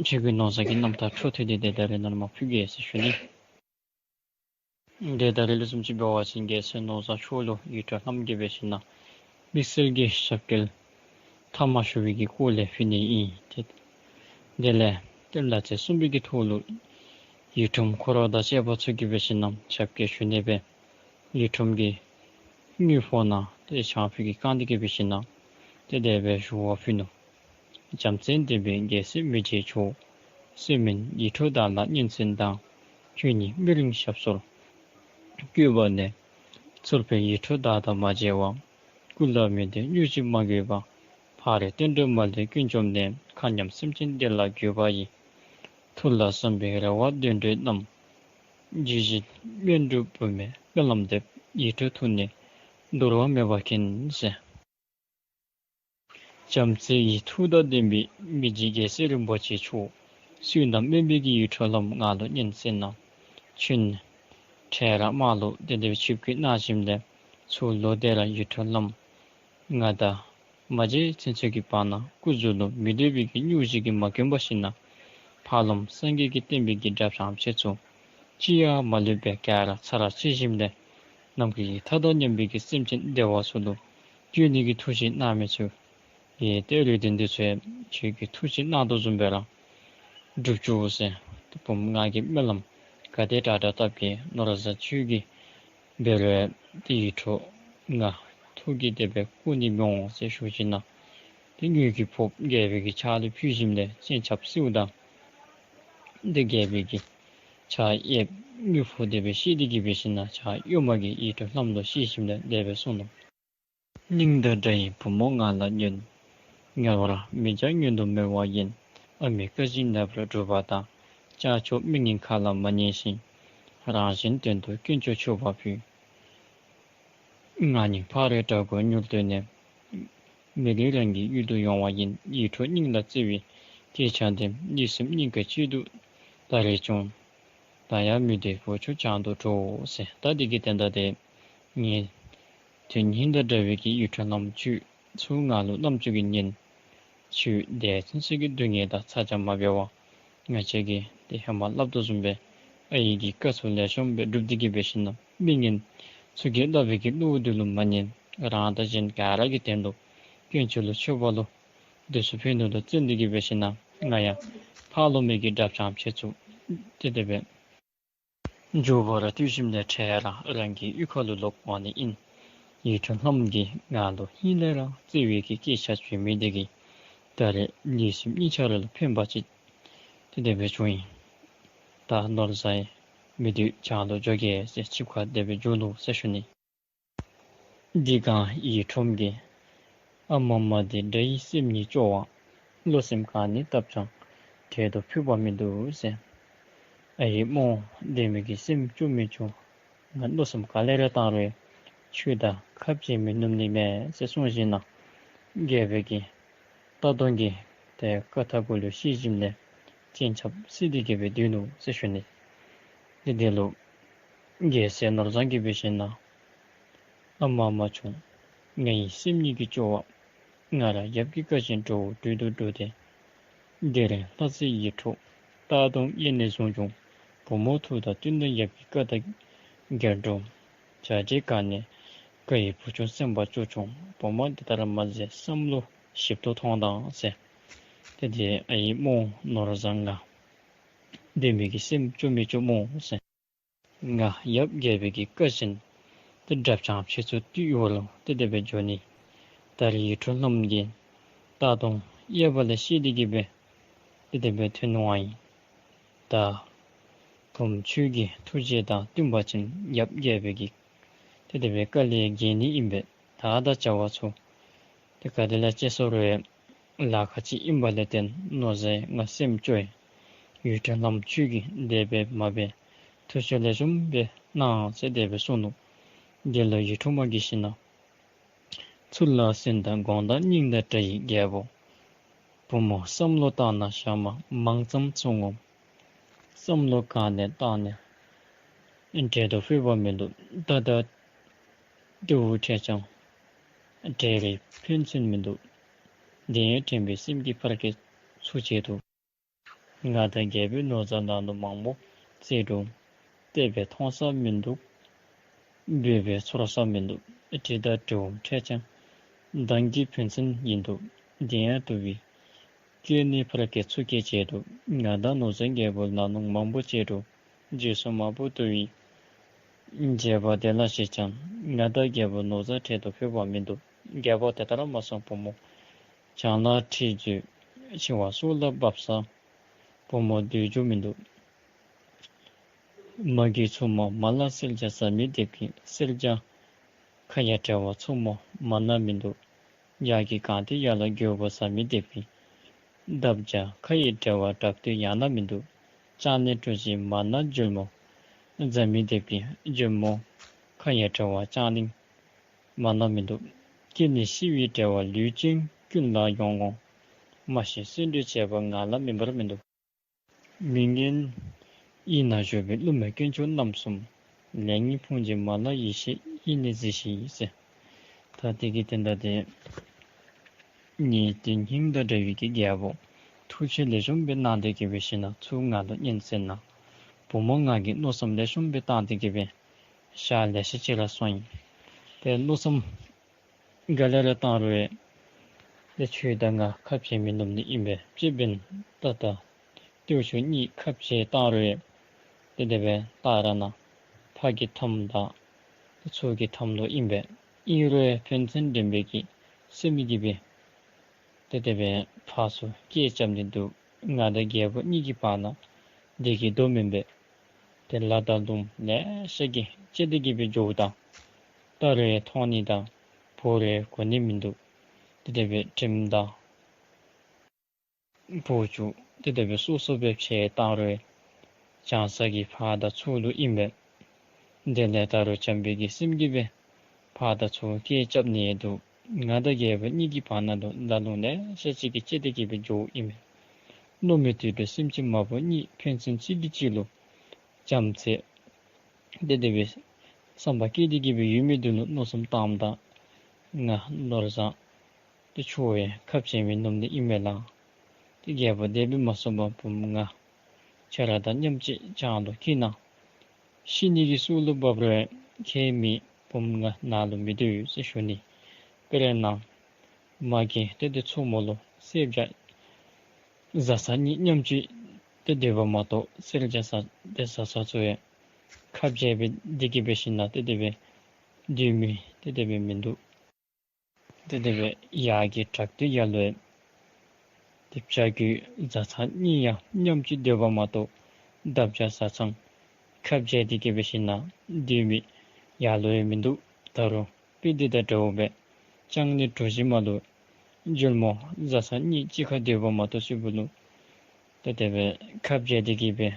ཆོས་རྒྱལ་ནོར་བཟང་གི་རྣམ་ཐར་འཕྲོ་མཐུད་དེ་ཏེ་ད་རེས་ནཱ་ལུ་མར་ཕུལ་གེ་ཟེར་ཞུ་ནི། ཏེ་ད་རེས་ལུ་བཟུམ་ཅིག་འབད་བ་ཅིན་རྒྱལ་སྲས་ནོར་བཟང་མཆོག་ལུ་ཡིད་འཕྲོག་ལྷམ་གྱིས་འབད་ཞིན་ན་དམིགས་བསལ་གྱི་ཞབས་སྐྱེལ་མཐའ་མ་ཞུ་བའི་གི་སྐོར་ལས་ཕུལ་ནི་ཨིན། ཏེ་དེ་ལས་ཏེ་ལྷ་རྫས་གསུམ་པའི་གི་ཐོག་ལུ་ཡིད་འཕྲོག་འཁོར་བ་དང་བཅས་པ་ཚུ་གིས་འབད་ཞིན་ན་ཞབས་སྐྱེལ་ཞུ་ནི་སྦེ་ཡིད་འཕྲོག་གི་དངུལ་ཕོགས་ནང་ཏེ་ཆང་ཕུད་ཀྱིས་བཀང་སྟེ་གིས་འབད་ཞིན་ན་ཏེ་དེ་སྦེ་ཞུ་བ་ཕུལ་ནུག། བྱམས་བརྩེ་ལྡན་པའི་རྒྱལ་སྲས་མི་རྗེ་མཆོག། སྲིད་མིན་ཡིད་འཕྲོག་བདག་ལ་སྙན་གསན་དང་། ཁྱོད་ཉིད་མི་རིང་ཞབས་སོར་བཀོད་པ་ནས། ཚོར་བའི་ཡིད་འཕྲོག་བདག་དང་མ་བརྗེ་བར། སྐུ་ལ་མི་ལྡོག་སྙུང་གཞི་མ་གོས་པ། ཕ་རོལ་བསྟན་འགྲོའི་མ་ལུས་ཀུན་བཅོམ་ནས། མཁའ་མཉམ་སེམས་ཅན་བདེ་ལ་འགོད་པ་ཡི། ཐུགས་ལ་བསམ་པའི་རེ་བ་དོན་འགྲུབ་རྣམས། ཇི་བཞིན་སྨིན་གྲོལ་བུད་མེད་དཔལ་ལམ་འདེབས། ཡིད་འཕྲོག་ཐུགས་ནི་འདོར་བ་མེད་པ་མཁྱེན་ཟེར། བྱམས་བརྩེ་ཡི་མཐུ་དང་ལྡན་པའི་མི་རྗེ་རྒྱལ་སྲས་རིན་པོ་ཆེ་མཆོག། བསོད་ནམས་དམན་པའི་གི་ཡིད་འཕྲོག་ལྷམ་ང་ལུ་སྙན་གསན་གནང་། ཁྱོད་འཕྲལ་ར་མར་ལུ་ཏེ་དེ་སྦེ་ཆིབས་བསྒྱུར་གནང་ཞིནམ་ལས་ཚུར་ལོག་སྟེ་ར་ཡིད་འཕྲོག་ལྷམ་ང་དང་མ་མཇལ་ཚུན་ཚོད་ཀྱི་བར་ན་སྐུ་གཟུགས་ལུ་མི་སྡོད་པའི་གི་སྙུང་གཞི་གིས་མ་གོས་པར་ཞིན་ན་ཕར་ལུ་སངས་རྒྱས་ཀྱིས་བསྟན་པའི་གི་དགྲ་བྱམས་ཆེ་ཚུ་ཅི་ཡང་མ་ལུས་པར་ག་ར་ཚར་བཅད་ཞིནམ་ལས་ནམ་མཁའི་མཐའ་དང་མཉམ་པའི་གི་སེམས་ཅན་བདེ་བ་ཚུ་ལུ་བཀོད་ནི་གི་ཐུགས་བཞེད་གནང་མི་ཚུ་གི་ཏེ་རེ་འདུན་འདི་ཚུ་ཡང་ཁྱོད་ཀྱིས་ཐུགས་བཞེད་གནང་དོ་བཟུམ་སྦེ་ར་འགྲུབ་བཅུག་ཟེར། ཏེ་བུམོ་ང་གི་སྨོན་ལམ་ག་དེ་དྲག་དྲག་བཏབ་གེ། ནོར་བཟང་ཁྱོད་ཀྱིས་འབད་རུང་ཏེ་ཡིད་འཕྲོག་ང་ཐུགས་ཀྱིས་དེ་སྦེ་བཀུག་ནི་མི་འོང་ཟེར་ཞུ་ཞིན་ན་ཏེ་དངུལ་གྱི་ཕོརཔ་རྒྱལ་པོའི་གི་ཕྱག་ལུ་ཕུལ་ཞིནམ་ལས་སྤྱན་ཆབ་བསིལཝ་ད་ཏེ་རྒྱལ་པོའི་གི་ཕྱག་གཡསཔ་དངུལ་ཕོརཔ་དེ་སྦེ་བཤེད་དེ་གིས་འབད་ཞིན་ན་ཕྱག་གཡོན་མ་གིས་ཡིད་འཕྲོག་ལྷམ་ལུ་བཤེད་ཞིནམ་ལས་དེ་སྦེ་གསུངས་ནུག། སྙིང་དང་འདྲ་བའི་བུ་མོ་ང་ལ་ཉོན། ངལ་བར་མི་བྱ་མངོན་དུ་མོས་པ་ཡིན། ཨ་མའི་བཀའ་བཞིན་ལེགས་པར་སྒྲུབ་པ་དང་། ཅ་ཆས་མི་ངན་ཁ་ལ་མ་ཉན་ཞིང་། རང་གཞན་དོན་དུ་དཀོན་མཆོག་མཆོད་པ་ཕུལ། ང་ནི་ཕ་རོལ་བྲག་བརྐོས་མྱུར་བཏོན་ནས། མི་ལུས་རང་གི་ཡུལ་དུ་ཡོང་བ་ཡིན། ཡིད་འཕྲོག་སྙིང་ལ་བརྩེ་བའི་སྐད་ཆ་འདི། ལུས་སེམས་གཉིས་ཀ་གཅིག་ཏུ་ད་རེས་བྱུང་། ད་ཡང་མི་སྡོད་བུ་ཆུང་བྱང་དུ་འགྲོ་ཟེར། ད་འདི་གི་དོན་དག་དེ་ངེའི་དོན་སྙིང་དང་འདྲ་བའི་གི་ཡིད་འཕྲོག་ལྷམ་ཁྱོད་ཚུར་ང་ལུ་བསྣམས་བཅུག་གེ་ཉན། ཁྱོད་དེ་ཚུན་ཚོད་ཀྱི་སྡུག་བསྔལ་དང་ཚ་གྱང་མ་འབད་བར་ང་བཅས་ཀྱིས་ཏེ་ཧེ་མ་སླབ་དོ་བཟུམ་སྦེ་ཨའི་གི་བཀའ་ཚུ་ལེགས་ཤོམ་སྦེ་སྒྲུབ་སྟེ་གིས་འབད་ཞིན་ན་མི་ངན་ཚུ་གིས་སླབ་པའི་གི་གླུ་འདི་ལུ་མ་ཉན། རང་དང་གཞན་ག་ར་གི་དོན་ལུ་དཀོན་མཆོག་ལུ་མཆོད་པ་ལུ་དུས་སུ་ཕན་ནུ་ལུ་བརྩོན་ཏེ་གིས་འབད་ཞིན་ན་ང་ཡང་ཕར་ལུ་མི་གི་དགྲ་བྱམས་ཆེ་ཚུ་ཏེ་དེ་སྦེ་མགྱོགས་པ་ར་བཏུལ་ཞིནམ་ལས་འཕྲལ་ར་རང་གི་གཡུས་ཁ་ལུ་ལོག་འོང་ནི་ཨིན། ཡིད་འཕྲོག་ལྷམ་གྱིས་ང་ལུ་ཧིང་ལས་ར་བརྩེ་བའི་གི་སྐད་ཆ་བརྗོད་མི་དེ་གིས་ད་རེས་ལུས་སེམས་གཉིས་ཆ་ར་ལུ་ཕན་པ་ཅིག་ཏེ་དེ་སྦེ་བྱུང་ཡི། ད་ནོར་བཟང་མི་སྡོད་བྱང་དུ་འགྱོ་གེ་ཟེར་ཆིབས་ཁ་དེ་སྦེ་བསྒྱུར་ནུག་ཟེར་ཞུ་ནི། འདི་གང་ཡིད་འཕྲོག་གི། ཨ་མ་མ་འདི་དགྲ་ཡི་སེམས་ཉིད་སྐྱོ་བ། བློ་སེམས་གང་ནས་བཏབ་ཀྱང་དོན་དུ་ཕུད་པ་མི་འདུག་ཟེར། ཨའི་རྨོ་འདི་མི་གི་སེམས་སྐྱོ་མི་སྐྱོ། ང་བློ་སེམས་ག་ལས་ར་བཏང་རུང་ཁྱོད་དང་ཁ་འབྱལ་མི་ནུམ་ནི་མས་ཟེར་གསུངས་ཞིན་ན་རྒྱལ་པོའི་གི་རྟ་གདོང་གི་ཏེ་ཀ་ཐག་གུ་ལུ་བཤེད་ཞིནམ་ལས་སྤྱན་ཆབ་བསིལ་ཏེ་གིས་སྦེ་སྡོད་ནུག་ཟེར་ཞུ་ནི། ཏེ་དེ་ལུ་རྒྱལ་སྲས་ནོར་བཟང་གིས་འབད་ཞིན་ན་ཨ་མ་མ་ཆུང་། ང་ཡི་སེམས་ཉིད་ཀྱི་སྐྱོ་བ། ང་ར་ཡབ་ཀྱི་བཀའ་བཞིན་འགྲོ་འགྲུལ་དུ་འགྲོ་སྟེ། དེ་རིང་ལྷ་རྫས་ཡིད་འཕྲོག་རྟ་གདོང་གཡས་ནས་བཟུང་བྱུང་། བུ་མོ་ཐུགས་དང་བསྟུན་ཏེ་ཡབ་ཀྱི་བཀའ་དང་འགལ་འགྲོ། བྱ་བྱེད་གང་ནས་བཀའ་ཡི་བུ་ཆུང་སེམས་པ་སྐྱོ་བྱུང་། བུ་མོ་འདི་ལྟར་མ་མཛད་བསམ་བློ་ཞིབ་ཏུ་ཐོངས་དང་ཟེར། ཏེ་དེ་ཨའི་རྨོ་ནོར་བཟང་ང་འདི་མི་གི་སེམས་སྐྱོ་མི་སྐྱོ་སྨོ་ཟེར། ང་ཡབ་རྒྱལ་པོའི་གི་བཀའ་བཞིན་ཏེ་དགྲ་བྱམས་ཆེ་ཚུ་བཏུལ་བར་ལུ་ཏེ་དེ་སྦེ་འགྱོ་ནི། ད་རེས་ཡིད་འཕྲོག་ལྷམ་གྱིས་རྟ་གདོང་གཡས་པ་ལས་བཤེད་དེ་གིས་སྦེ་ཏེ་དེ་སྦེ་ཐོན་འོང་ཡི། ད་བུམོ་ཁྱོད་ཀྱི་ཐུགས་བཞེད་དང་བསྟུན་པ་ཅིན་ཡབ་རྒྱལ་པོའི་གི་ཏེ་དེ་སྦེ་བཀའ་ལས་འགལ་ནི་ཨིན་པས། ད་ད་བྱ་བ་ཚུ་ཏེ་ག་དེ་ལས་ཅི་སོང་རུང་ལཱ་ཁག་ཅིག་ཨིན་པ་ལས་བརྟེན་ནོར་བཟང་ང་སེམས་སྐྱོ་ཡི། ཡིད་འཕྲོག་ལྷམ་ཁྱོད་ཀྱིས་དེ་སྦེ་མ་འབད། ཐུགས་བཞེད་ལེགས་ཤོམ་སྦེ་གནང་ཟེར་དེ་སྦེ་གསུངས་ནུག། དེ་ལུ་ཡིད་འཕྲོག་མ་གིས་ཞིན་ན་ཚུར་ལ་གསོན་དང་དགོངས་དག་སྙིང་དང་འདྲ་ཡི་རྒྱལ་པོ། བུམོ་བསམ་བློ་བཏང་ན་ཞག་མ་མང་ཙམ་སོང་ངོ་། བསམ་བློ་ག་ནི་བཏང་ནི་འབྲས་བུ་ཕོག་པ་མིན་འདུག། ད་ལྟོ་དེའུ་ཁྲེགས་ཆང་འབྲས་རིགས་ཕན་ཚུན་མིན་འདུག། དེ་ཡང་དྲན་པའི་སེམས་ཀྱིས་ཕར་སྐད་ཚུར་བྱས་འདུག། ང་དང་རྒྱལ་པོའི་ནོར་རྫས་ནང་དུ་མང་པོ་བཙལ་འགྲོ། བལྟས་པས་མཐོང་ས་མིན་འདུག། འབོད་པས་ཚོར་ས་མིན་འདུག། དྲི་དང་དྲེའུ་ཁྲེགས་ཆང་མདངས་ཀྱི་ཕན་ཚུན་ཡིན་འདུག། དེ་ཡང་དུ་བའི་སྐད་ནི་ཕར་སྐད་ཚུར་སྐད་བྱས་འདུག། ང་དང་ནོར་རྫས་རྒྱལ་པོ་ལ་ནུ་མང་པོ་བཙལ་འགྲོ། རྗེས་སུ་མ་བུ་དུ་བའི་བྱེད་པ་དེ་ལ་ཞེས་ཀྱང་། ང་དང་རྒྱལ་པོ་ནོར་རྫས་འབྲས་བུ་ཕོག་པ་མིན་འདུག། རྒྱལ་པོ་དེ་ལྟར་མ་གསུངས་བུ་མོ། ཆང་ལ་ཁྲིད་མཛོད་འཆི་བ་སྲོག་ལ་བབས་ས། བུ་མོ་སྡོད་རྒྱུ་མིན་འདུག། མ་གི་མཚོ་མོ་མ་ལ་གསེར་སྦྱར་ཟ་མི་འདེབས་ཀྱི། གསེར་སྦྱར་ཁ་ཡར་བྲེ་བ་མཚོ་མོ་མ་ན་མིན་འདུག། ཡར་གྱི་གངས་ཏེ་ཡར་ལ་རྒོད་པོ་ཟ་མི་འདེབས་ཀྱི། འདབ་སྦྱར་ཁ་ཡི་བྲེ་བ་དྲག་ཏུ་ཡང་ན་མིན་འདུག། ལྕང་གླིང་གྲུ་བཞི་མ་ན་འཇོལ་མོ་ཟ་མི་འདེབས་ཀྱི། འཇོལ་མོ་ཁ་ཡར་བྲེ་བ་ལྕང་གླིང་མ་ན་མིན་འདུག། སྐྱེ་ནི་ཤི་བའི་བྲེ་བ་ལུས་ཅན་ཀུན་ལ་ཡོང་ངོ་། མ་ཤི་བསད་འདོད་བྱེད་པ་ང་ལ་མིན་པར་མིན་འདུག། མི་ངན་ཡིད་ན་བཞུགས་པའི་ཀླུ་མོའི་དཀོན་མཆོག་རྣམ་གསུམ། ལས་ངན་ཕུང་བྱེད་མ་ལ་ཡེ་ཤེས་ཡེ་ནས་གཟིགས་ཤིག་ཟེར། ད་དེ་གི་དོན་དག་དེ་ནི་དེ་སྙིང་དང་འདྲ་བའི་གི་རྒྱལ་པོ་ཐུགས་རྗེ་ལེགས་ཤོམ་སྦེ་གནང་སྟེ་གི་སྦེ་ཞིནམ་ལས་ཚུར་ང་ལུ་སྙན་གསན་གནང་། བུ་མོ་ང་གིས་མནོ་བསམ་ལེགས་ཤོམ་སྦེ་བཏང་སྟེ་གི་སྦེ་ཞག་ལེ་ཤ་ཅིག་ར་སོང་ཡི། ཏེ་མནོ་བསམ་ག་ལེ་ར་བཏང་རུང་ཡང་ཏེ་ཁྱོད་དང་ང་ཁ་འབྱལ་མི་ནུམ་ནི་ཨིན་པས། ཅིག་འབདན་ད་ལྟོ་ཏེ་ཁྱོད་གཉིས་ཁ་འབྱལ་བཏང་རུང་ཡང་ཏེ་དེ་སྦེ་ད་ར་ན་ཕ་གི་མཐའམ་དང་ཏེ་ཚུ་གི་མཐའམ་ལུ་ཨིན་པས། ཨིན་རུང་ཡང་ཕན་ཚུན་དྲན་པའི་གི་སེམས་ཀྱིས་སྦེ་ཏེ་དེ་སྦེ་ཕར་ཚུར་སྐད་རྐྱབ་ནི་འདུག། ང་དང་རྒྱལ་པོ་གཉིས་ཀྱི་བར་ན་བདེ་སྐྱིད་དོ་མེན་པས། ཏེ་ལ་དང་ལུང་ལེ་ཤ་གིས་བཅད་དེ་གི་སྦེ་འགྱོཝ་ད་ད་རུང་ཡང་མཐོང་ནི་དང་བོར་རུང་ཡང་གོ་ནི་མིན་འདུག། ཏེ་དེ་སྦེ་དྲིམ་དང་བུ་ཆུང་ཏེ་དེ་སྦེ་སོ་སོ་སྦེ་འཕྱད་བཏང་རུང་ཡང་བྱང་ས་གི་ཕར་དང་ཚུར་ལུ་ཨིན་པས། དེ་ལས་ད་རུང་བྱམས་པའི་གི་སེམས་ཀྱིས་སྦེ་ཕར་དང་ཚུར་སྐད་རྐྱབ་ནི་ཡང་འདུག། ང་དང་རྒྱལ་པོ་གཉིས་ཀྱི་བར་ན་ལུ་ལ་ལུང་ལེ་ཤ་ཅིག་གིས་བཅད་དེ་གི་སྦེ་འགྱོཝ་ཨིན་མས། མནོ་མེད་དུད་འགྲོ་སེམས་ཅན་མ་བུ་གཉིས་ཕན་ཚུན་གཅིག་གིས་གཅིག་ལུ་བྱམས་བརྩེ་ཏེ་དེ་སྦེ་བསམ་པ་སྐྱེས་ཏེ་གི་སྦེ་ཡོད་མི་འདི་ལུ་མནོ་བསམ་བཏངམ་ད་ང་ནོར་བཟང་ཏེ་ཁྱོད་ཡང་ཁ་འབྱལ་མི་ནུམ་ནི་ཨིན་མས་ལགས། ཏེ་རྒྱལ་པོ་དེ་སྦེ་མ་གསུངས་པར་བུམོ་ང་ཁྱོད་ར་དང་མཉམ་ཅིག་བྱང་ལུ་འཁྱིད་གནང་། ཤི་ནི་གི་སྲོག་ལུ་བབ་རུང་ཁྱད་མེད། བུམོ་ང་ནཱ་ལུ་མི་སྡོད་ཟེར་ཞུ་ནི། དཔེར་ན་མ་གི་ཏེ་དེ་མཚོ་མོ་ལུ་གསེར་སྦྱར་བཟའ་ཚང་གཉིས་མཉམ་ཅིག་ཏེ་སྡོདཔ་མ་གཏོགས་གསེར་སྦྱར་བཟའ་ཏེ་བཟའ་ཚང་ཚུ་ཡང་ཁ་འབྱལ་སྦེ་སྡོད་དེ་གི་སྦེ་ཞིནམ་ལས་ཏེ་དེ་སྦེ་སྡོད་མི་ཏེ་དེ་སྦེ་མིན་འདུག། ཏེ་དེ་སྦེ་ཡར་གྱི་བྲག་སྟོད་ཡར་ལུ་ཡང་ཏེ་བྱ་རྒོད་བཟའ་ཚང་གཉིས་ཡང་མཉམ་ཅིག་སྡོདཔ་མ་གཏོགས་འདབ་བྱ་བཟའ་ཚང་ཁ་འབྱལ་ཏེ་གི་སྦེ་ཞིནམ་ལས་སྡོད་མི་ཡར་ལུ་ཡང་མིན་འདུག། ད་རུང་དཔེ་འདི་དང་འདྲཝ་སྦེ་ལྕང་གླིང་གྲུ་བཞི་མ་ལུ་འཇོལ་མོ་བཟའ་ཚང་གཉིས་གཅིག་ཁར་སྡོདཔ་མ་གཏོགས་ཅིག་པོ་ལུ་ཏེ་དེ་སྦེ་ཁ་འབྱལ་ཏེ་གི་སྦེ་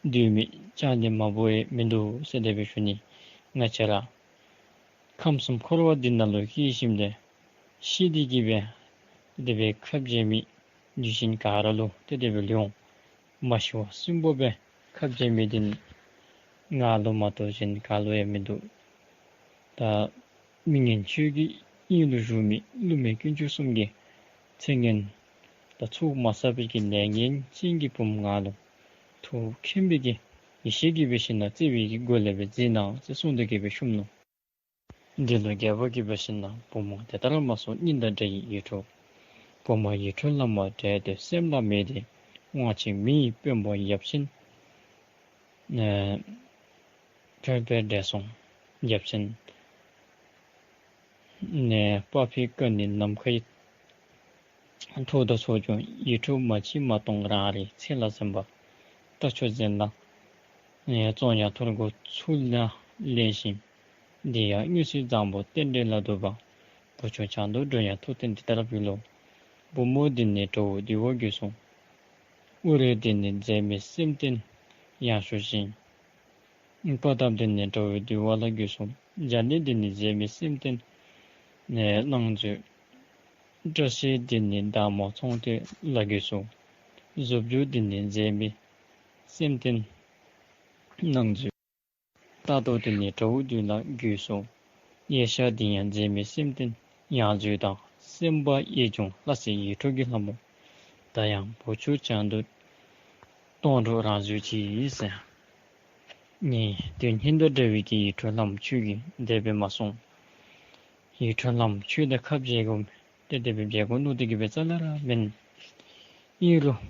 སྡོད་མི་ལྕང་གླིང་མ་བུ་ཡང་མིན་འདུག་ཟེར་དེ་སྦེ་ཞུ་ནི། ང་བཅས་ར་ཁམས་གསུམ་འཁོར་བ་འདི་ནང་ལུ་སྐྱེས་ཞིནམ་ལས་ཤི་སྟེ་གི་སྦེ་ཏེ་དེ་སྦེ་ཁ་འབྱལ་མི་ལུས་ཅན་ག་ར་ལུ་ཏེ་དེ་སྦེ་ལུས་འོང་། མ་ཤི་བར་གསོན་པོ་སྦེ་ཁ་འབྱལ་མི་འདི་ང་ལུ་མ་གཏོགས་གཞན་ག་ལུ་ཡང་མིན་འདུག། ད་མི་ངན་ཁྱོད་ཀྱི་དབྱིངས་ལུ་བཞུགས་མི་ཀླུ་མོའི་དཀོན་མཆོག་གསུམ་གྱི་མཚན་སྙན་དང་ཚོགས་མ་བསགས་པའི་གི་ལས་ངན་ཅན་གྱི་བུམོ་ང་ལུ་ཐུགས་མཁྱེན་པའི་གི་ཡེ་ཤེས་ཀྱིས་སྦེ་ཞིནམ་ལས་བརྩེ་བའི་གི་སྒོ་ལས་སྦེ་མཛད་གནང་ཟེར་གསུངས་ཏེ་གི་སྦེ་བཤུམས་ནུག། འདི་ལུ་རྒྱལ་པོ་གིས་འབད་ཞིན་ན་བུམོ་དེ་ལྟར་མ་གསུངས་སྙིང་དང་འདྲ་བའི་ཡིད་འཕྲོག། བུམོ་ཡིད་འཕྲོག་ལ་མ་བྲེལ་ཏེ་སེམས་ལ་མེད་དེ་དབང་ཆེན་མི་ཡི་དཔོན་པོ་ཡབ་ཆེན་ཨེ་ཕེབས་པའི་བགྲེས་སོང་ཡབ་ཆེན་ནས་པ་ཕི་ཀ་ནི་ནམ་མཁའི་མཐོ་དང་ཚོགས་ཀྱང་ཡིད་འཕྲོག་མ་མཆིས་མ་མཐོང་རང་རེའི་ཚེ་ལ་གཟན་པ་རྟ་མཆོག་གཟན་ལ་ཨེ་བཙོང་ཡང་ཐོར་གོ་ཚུར་ལ་ལེན་ཞིང་། འདི་ཡང་སྔོན་ཚེ་བཟང་པོ་རྟེན་འབྲེལ་ལ་ལྡོག་པ། བུ་ཆུང་བྱང་དུ་འགྲོ་ཡང་ཐུགས་བརྟན་འདི་ལྟར་འབུལ་ལོ། བུ་མོ་འདི་ནི་གྲོགས་འདུལ་བ་དགོས་གསུངས། འུ་རེ་འདི་ནི་མཛེས་མའི་སེམས་རྟེན་ཡང་ཞུ་ཞིང་། པ་ཐབ་འདི་ནི་གྲོགས་འདུལ་བ་ལ་དགོས་གསུངས། འཇའ་ནི་འདི་ནི་མཛེས་མའི་སེམས་རྟེན་ནས་བླང་མཛོད། བཀྲ་ཤིས་འདི་ནི་བདག་མོ་ཚོང་དུས་ལ་གྱུར་སོང་། བཟོ་བཅོས་འདི་ནི་མཛེས་མའི་སེམས་རྟེན་ནང་འཛུལ། ལྟ་རྟོག་འདི་ནི་དགྲ་བོ་བདུད་ལ་གྱུར་སོང་། ཡེ་ཤ་འདི་ཡང་མཛེས་མའི་སེམས་རྟེན་ཡང་འཛུལ་དང་། སེམས་དཔའ་གཡས་འབྱུང་ལྷ་སྲས་ཡིད་འཕྲོག་གི་ལྷ་མོ། ད་ཡང་བུ་ཆུང་བྱང་དུ་གཏོང་འགྲོ་རང་བཟོས་ཅི་ཟེར། ངེ་དོན་ཧིན་དང་འདྲ་བའི་གི་ཡིད་འཕྲོག་ལྷ་མོ་ཁྱོད་ཀྱིས་དེ་སྦེ་མ་གསུང་། ཡིད་འཕྲོག་ལྷ་མོ་ཁྱོད་དང་ཁ་འབྱལ་དགོ་ཏེ་དེ་སྦེ་འབྱལ་དགོ་མནོ་སྟེ་གི་སྦེ་རྩ་ལས་ར་མེན། ཨིན་རུང་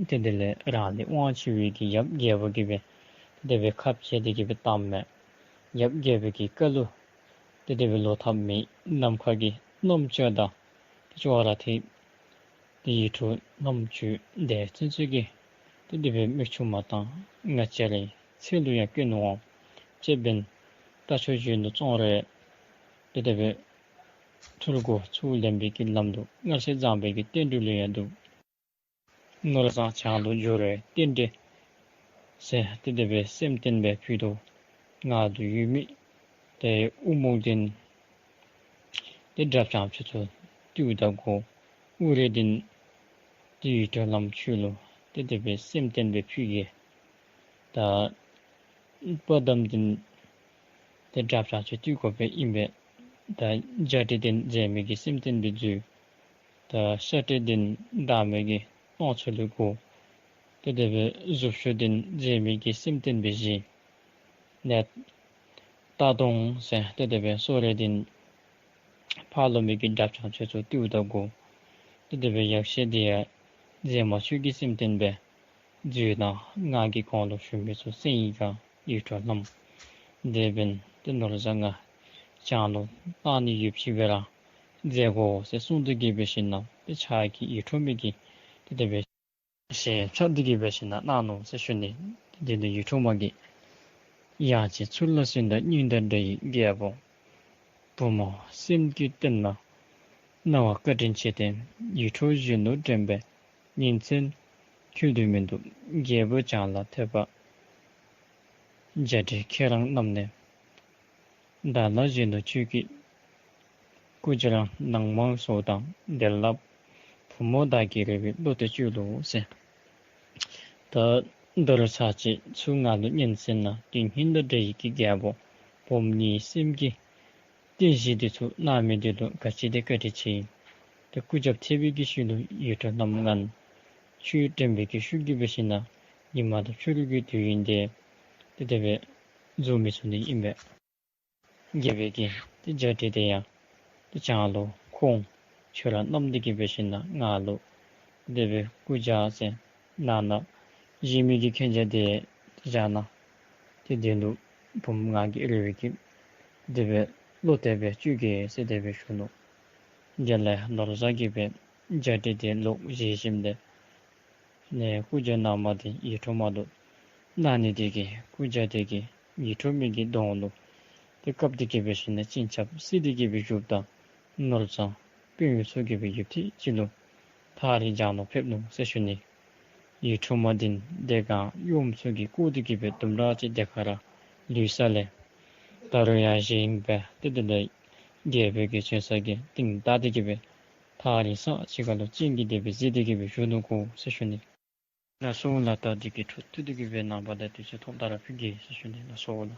ཏེ་དེ་ལས་རང་ལས་དབང་ཆེ་བའི་གི་ཡབ་རྒྱལ་པོ་གིས་སྦེ་ཏེ་དེ་སྦེ་ཁ་འབྱལ་ཏེ་གི་སྦེ་བཏངམ་མས། ཡབ་རྒྱལ་པོ་གི་བཀའ་ལུ་ཏེ་དེ་སྦེ་ལོག་ཐབས་མེད། ནམ་མཁའ་གི་གནམ་ལྕགས་དང་ཏེ་ཅོག་ར་འཐད། ཏེ་ཡིད་འཕྲོག་ལྷ་མོ་ཁྱོད་དེ་ཚུན་ཚོད་ཀྱི་ཏེ་དེ་སྦེ་མིག་ཆུ་མ་བཏང་། ང་བཅས་རའི་ཚེ་ལུ་ཡང་སྐྱོན་འོང་། ཅེས་འབདན་རྟ་མཆོག་གཞོན་ནུ་བཙོང་རུང་ཏེ་དེ་སྦེ་ཚུར་འགོ་ཚུར་ལེན་པའི་གི་ལམ་འདུག། མངར་ཟས་བཟང་པོའི་གི་རྟེན་འབྲེལ་ལུ་ཡང་འདུག། ནོར་བཟང་བྱང་ལུ་འགྱུར་བའི་རྟེན་འབྲེལ་ཟེར་ཏེ་དེ་སྦེ་སེམས་རྟེན་སྦེ་ཕུལ་དོ། ང་ལུ་ཡོད་མི་ཏེ་དབུ་རྨོག་འདི་ཏེ་དགྲ་བྱམས་ཁྱོད་ཚུ་བཏུལཝ་ད་དགོ། དབུ་རལ་འདི་ཏེ་ཡིད་འཕྲོག་ལྷ་མོ་ཁྱོད་ལུ་ཏེ་དེ་སྦེ་སེམས་རྟེན་སྦེ་ཕུལ་གེ། ད་དཔའ་གདམས་འདི་ཏེ་དགྲ་བྱམས་ཁྱོད་བཏུལ་དགོ་པའི་ཨིན་པས། ད་རྒྱ་འདྲེ་འདི་མཛེས་མའི་གི་སེམས་རྟེན་སྦེ་འཛུལ། ད་ཤ་འདྲེ་འདི་བདག་མོ་གི་གཏོང་ཚུལ་ལུ་དགོ། ཏེ་དེ་སྦེ་གཟུགས་ཤུགས་འདི་མཛེས་མའི་གི་སེམས་རྟེན་སྦེ་བཞེས། ནད་རྟ་གདོང་ཟེར་ཏེ་དེ་སྦེ་སོ་རེ་འདི་ཕར་ལོག་མི་གི་དགྲ་བྱམས་ཁྱོད་ཚུ་བཏུལཝ་ད་དགོ། ཏེ་དེ་སྦེ་ཡབ་སྲས་འདི་ཡང་མཛེས་མ་ཁྱོད་ཀྱི་སེམས་རྟེན་སྦེ་འཛུལ་དང་། ང་གིས་གོང་ལུ་ཞུ་མི་ཚུ་གསན་ཡི་ག་ཡིད་འཕྲོག་ལྷ་མོ། དེ་འབདན་ཏེ་ནོར་བཟང་ང་བྱང་ལུ་བཏང་ནི་ཡོདཔ་ཅིག་སྦེ་ར་མཛད་དགོ་ཟེར་གསུངས་ཏེ་གི་སྦེ་ཞིནམ་ལས་ཏེ་ཕྱག་གིས་ཡིད་འཕྲོག་མི་གི་ཏེ་དེ་སྦེ་ཞལ་ཕྱག་སྟེ་གི་སྦེ་ཞིནམ་ལས་གནང་ནུག་ཟེར་ཞུ་ནི། དེ་ལས་ཡིད་འཕྲོག་མ་གིས་ཡང་ཅིན་ཚུར་ལ་གསོན་དང་སྙིང་དང་འདྲ་བའི་རྒྱལ་པོ། བུ་མོ་སེམས་ཀྱི་རྟེན་ལ་སྣང་བ་བཀའ་དྲིན་ཆེ་སྟེ། ཡིད་འཕྲོག་གཞོན་ནུ་དྲན་པའི་ཉིན་མཚན་འཁྱོལ་དུ་མི་འདུག། རྒྱལ་པོ་བྱང་ལ་ཐོས་པ་རྒྱ་འདྲེ་ཁྱེད་རང་རྣམས་ནས། བདག་ལ་གཞོན་ནུ་ཁྱོད་ཀྱི་སྐུ་བཅར་གནང་མང་སོགས་དང་། དེ་ལ་བུ་མོ་བདག་གི་རེ་བའི་བློ་དེ་བཅོལ་ལོ་ཟེར། ད་མདོར་ཚར་གཅིག་ཚུར་ང་ལུ་སྙན་གསན་གནང་། དེ་ཉིད་དུ་འདྲ་ཡི་གི་རྒྱལ་པོ་བུམོ་ངེའི་སེམས་ཀྱི་རྟེན་གཞི་འདི་ཚུ་གནང་མི་འདི་ལུ་ག་ཅི་དེ་བཀའ་དྲིན་ཆེ། ད་སྐུ་རྒྱབ་ཐེབས་པའི་གི་ཤུལ་ལུ་ཡིད་འཕྲོག་ལྷ་མོ་ང་ཁྱོད་དྲན་པའི་གི་ཤུགས་ཀྱིས་འབད་ཞིན་ན་ཉི་མ་དང་ཕྱི་རུ་གི་དུས་ཡུན་དེ་ཏེ་དེ་སྦེ་འཛོམས་མི་ཚུགས་ནི་ཨིན་པས། རྒྱལ་པོའི་གི་ཏེ་རྒྱ་འདྲེ་དེ་ཡང་ཏེ་བྱང་ལུ་ཁོང་ཁྱོད་ར་བསྣམས་ཏེ་གི་འབད་ཞིན་ན་ང་ལུ་དེ་སྦེ་སྐུ་བཅར་ཟེར་གནང་གནང་། གཞན་མི་གི་མཁྱེན་རྒྱ་དེ་བཞག་གནང་། ཏེ་དེ་ལུ་བུམོ་ང་གི་རེ་བའི་གི་དེ་སྦེ་བློ་དེ་སྦེ་བཅོལ་གེ་ཟེར་དེ་སྦེ་ཞུ་ནུག། དེ་ལས་ནོར་བཟང་གིས་སྦེ་རྒྱ་འདྲེ་དེ་ལོག་བཞེས་ཞིནམ་ལས་ནས་སྐུ་བཅར་གནངམ་དེ་ཡིད་འཕྲོག་མ་ལུ་གནང་ནི་དེ་གིས་སྐུ་བཅར་དེ་གིས་ཡིད་འཕྲོག་མི་གི་གདོང་ལུ་ཏེ་བཀབ་སྟེ་གི་འབད་ཞིན་ན་སྤྱན་ཆབ་བསིལ་ཏེ་གི་སྦེ་བཞུགསཔ་ད་ནོར་བཟང་དཔོན་གཡོག་ཚུ་གིས་སྦེ་ཡུདཔ་ཐེངས་ཅིག་ལུ་ཐག་རིང་རྒྱང་ལུ་ཕེབས་ནུག་ཟེར་ཞུ་ནི། ཡིད་འཕྲོག་མ་དེ་དེ་སྒང་གཡོགམོ་ཚུ་གིས་བཀུག་སྟེ་གི་སྦེ་དུམ་གྲ་ཅིག་དེ་ཁར་ལུས་ས་ལས་ད་རུང་ཡང་གཞན་སྦེ་ཏེ་དེ་ལས་རྒྱལ་པོའི་གི་བྱོན་ས་གི་རྟིང་བདའ་སྟེ་གི་སྦེ་ཐག་རིང་ས་ཅིག་ཁར་ལུ་སྤྱན་གྱིས་དེ་སྦེ་གཟིགས་ཏེ་གི་སྦེ་བཞུགས་ནུག་གོ་ཟེར་ཞུ་ནི། ལགས་སོ་ལགས། ད་འདི་གི་འཕྲོ་མཐུད་དེ་གི་སྦེ་ནངས་པ་དང་དུས་ཚོད་ཐོབ་ད་ར་ཕུལ་གེ་ཟེར་ཞུ་ནི། ལགས་སོ་ལགས།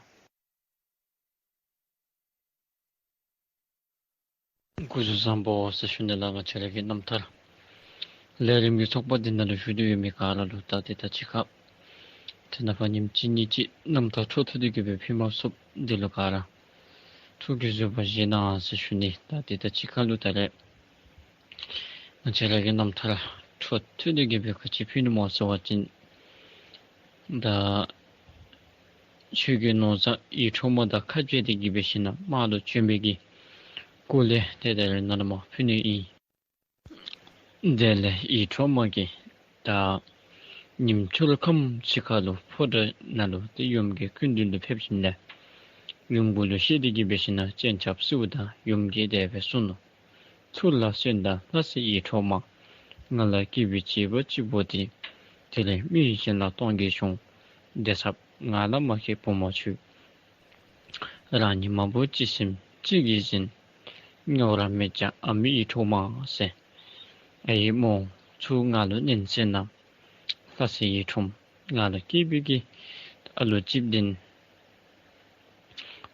སྐུ་གཟུགས་བཟང་པོ་ཟེར་ཞུ་ནི་ལགས། ང་བཅས་ར་གི་རྣམ་ཐར་ལས་རིམ་གྱི་ཚོགས་པ་འདི་ནང་ལུ་བཞུགས་ཏེ་ཡོད་མི་ག་ར་ལུ་ད་འདི་དང་གཅིག་ཁར་ཏེ་ནངས་པ་ཉིནམ་གཅིག་གཉིས་ཅིག་རྣམ་ཐར་འཕྲོ་མཐུད་དེ་གི་སྦེ་ཕུལ་མ་ཚུགསཔ་འདི་ལུ་ག་ར་ཐུགས་ཀྱི་བཟོད་པ་བཞེས་གནང་ཟེར་ཞུ་ནི། ད་འདི་དང་གཅིག་ཁར་ལུ་ད་རེས་ང་བཅས་ར་གི་རྣམ་ཐར་འཕྲོ་མཐུད་དེ་གི་སྦེ་ག་ཅི་ཕུལ་ནི་སྨོ་ཟེར་བ་ཅིན་ད་ཆོས་རྒྱལ་ནོར་བཟང་ཡིད་འཕྲོག་མ་དང་ཁ་འབྱལ་ཏེ་གི་འབད་ཞིན་ན་དམག་ལུ་བྱོན་པའི་གི་སྐོར་ལས་ཏེ་ད་རེས་ནཱ་ལས་མར་ཕུལ་ནི་ཨིན། དེ་ལས་ཡིད་འཕྲོག་མ་གིས་ད་ཉིནམ་འཁྱོལ་ཁམས་ཅིག་ཁར་ལུ་ཕོ་བྲང་ནང་ལུ་ཏེ་ཡུམ་གྱི་སྐུ་མདུན་ལུ་ཕེབས་ཞིནམ་ལས་ཡུམ་གུ་ལུ་བཤད་དེ་གི་འབད་ཞིན་ན་སྤྱན་ཆབ་བསིལཝ་ད་ཡུམ་གྱིས་དེ་སྦེ་གསུངས་ནུག། ཚུར་ལ་གསོན་དང་ལྷ་སྲས་ཡིད་འཕྲོག་མ། ང་ལ་སྐྱེས་པའི་བྱིས་པ་གཅིག་པོ་དེ། དེ་ལས་མི་གཞན་ལ་གཏོང་གི་བྱུང་། བདེ་ཚབ་ང་ལ་མ་ཁེལ་བུ་མོ་ཁྱོད། རང་ཉིད་མ་བུ་གཅིག་སེམས་གཅིག་གིས་ཟིན། ངོ་ར་མི་བྱ་ཨ་མའི་ཡིད་འཕྲོག་མ་ཟེར། ཨའི་མོ་ཚུར་ང་ལུ་ཉན་ཟེར་ན་ལྷ་སྲས་ཡིད་འཕྲོག་ང་ལུ་སྐྱེས་པའི་གི་ཨ་ལོ་གཅིག་འདི་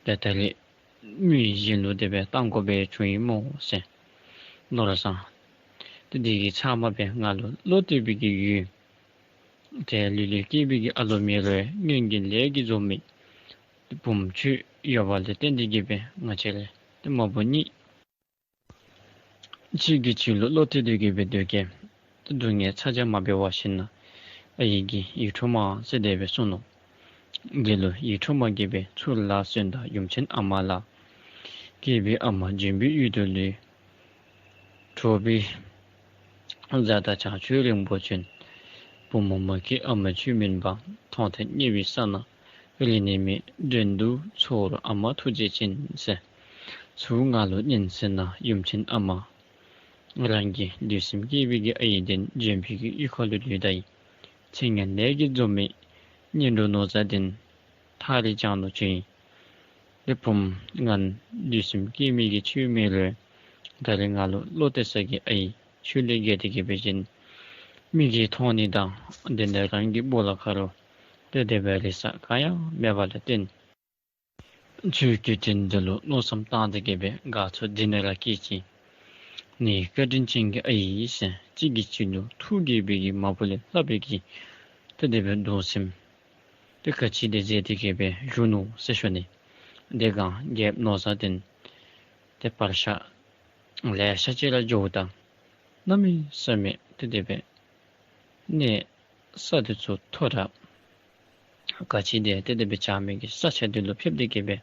ད་ད་རེས་མི་གཞན་ལུ་དེ་སྦེ་བཏང་དགོ་པའི་བྱུང་ཡི་མོ་ཟེར། ནོར་བཟང་དེ་དེ་གི་ཚབ་མ་སྦེ་ང་ལུ་བློ་གཏད་པའི་གི་ཡུལ་ཏེ་ལུས་ལུས་སྐྱེས་པའི་གི་ཨ་ལོ་མེ་རོ་སྔོན་གྱི་ལས་ཀྱིས་བཟོ་མི་བུམོ་ཁྱོད་ཡོད་པ་ལས་བརྟེན་ཏེ་གི་སྦེ་ང་བཅས་ར་ཏེ་མ་བུ་གཉིས་གཅིག་གིས་གཅིག་ལུ་བློ་གཏད་དེ་གི་སྦེ་སྡོད་གེ། སྡུག་བསྔལ་ཚ་གྱང་མ་འབད་བར་ཞིན་ན་ཨའི་གི་ཡིད་འཕྲོག་མ་ཟེར་དེ་སྦེ་གསུངས་ནུག། དེ་ལུ་ཡིད་འཕྲོག་མ་གིས་སྦེ་ཚུར་ལ་གསོན་དང་ཡུམ་ཆེན་ཨ་མ་ལ། སྐྱེས་པའི་ཨ་མ་འབྱོན་པའི་ཡུལ་དུ་ལུས། གྲོགས་པོའི་བཟའ་ཟླ་བྱང་ཆུབ་རིན་པོ་ཆེ། བུ་མོ་མ་སྐྱེས་ཨ་མ་ཁྱོད་མིན་པ། མཐོང་ཐོས་མཉེས་པའི་ས་ན་རིང་ནས་མེད། མགྲོན་དུ་ཚོར་ཨ་མ་ཐུགས་རྗེ་ཅན་ཟེར། ཚུར་ང་ལུ་ཉན་ཟེར་ན་ཡུམ་ཆེན་ཨ་མ། རང་གི་ལུས་སེམས་སྐྱེས་པའི་གི་ཨའི་འདི་འབྱོན་པའི་གི་གཡུས་ཁ་ལུ་ལུས་ད་ཡི། ཚེ་སྔོན་ལས་ཀྱིས་བཟོ་མི་གཉེན་གྲོགས་ནོར་བཟང་འདི་ཐག་རིང་བྱང་དུ་བྱོན་ཡི། ཏེ་བུམོ་ང་ལུས་སེམས་སྐྱེས་མི་གི་ཁྱོད་མེད་རུང་ད་རེས་ང་ལུ་བློ་གཏད་ས་གི་ཨའི་ཁྱོད་ལས་བརྒལ་ཏེ་གི་སྦེ་གཞན་མི་གིས་མཐོང་ནི་དང་དེ་ལས་རང་གི་སྦོ་ལོགས་ཁ་རུ་ཏེ་དེ་སྦེ་རིག་ས་ག་ཡང་མེད་པ་ལས་བརྟེན་ཁྱོད་ཀྱི་དྲིན་འདི་ལུ་མནོ་བསམ་བཏང་སྟེ་གི་སྦེ་དགའ་ཚོར་འདི་ནི་ར་སྐྱེས་ཅི། ནི་བཀའ་དྲིན་ཅན་གྱི་ཨའི་ཟེར། གཅིག་གིས་གཅིག་ལུ་ཐུགས་དགྱེས་པའི་གི་མ་བུ་ལས་ལྷག་པའི་གི་ཏེ་དེ་སྦེ་གདུང་སེམས་ཏེ་ག་ཅི་དེ་མཛད་དེ་གི་སྦེ་བཞུགས་ནུག་ཟེར་ཞུ་ནི། དེ་སྒང་རྒྱལཔོ་ནོར་བཟང་འདི་ཏེ་བར་ཆད་ལེ་ཤ་ཅིག་ར་འགྱོཝ་ད་གནམ་མེད་ས་མེད་ཏེ་དེ་སྦེ་གནས་ས་དེ་ཚུ་མཐོ་དྲགས་ག་ཅི་དེ་ཏེ་དེ་སྦེ་བྱ་མི་གི་ས་ཆ་དེ་ལུ་ཕེབས་ཏེ་གི་སྦེ་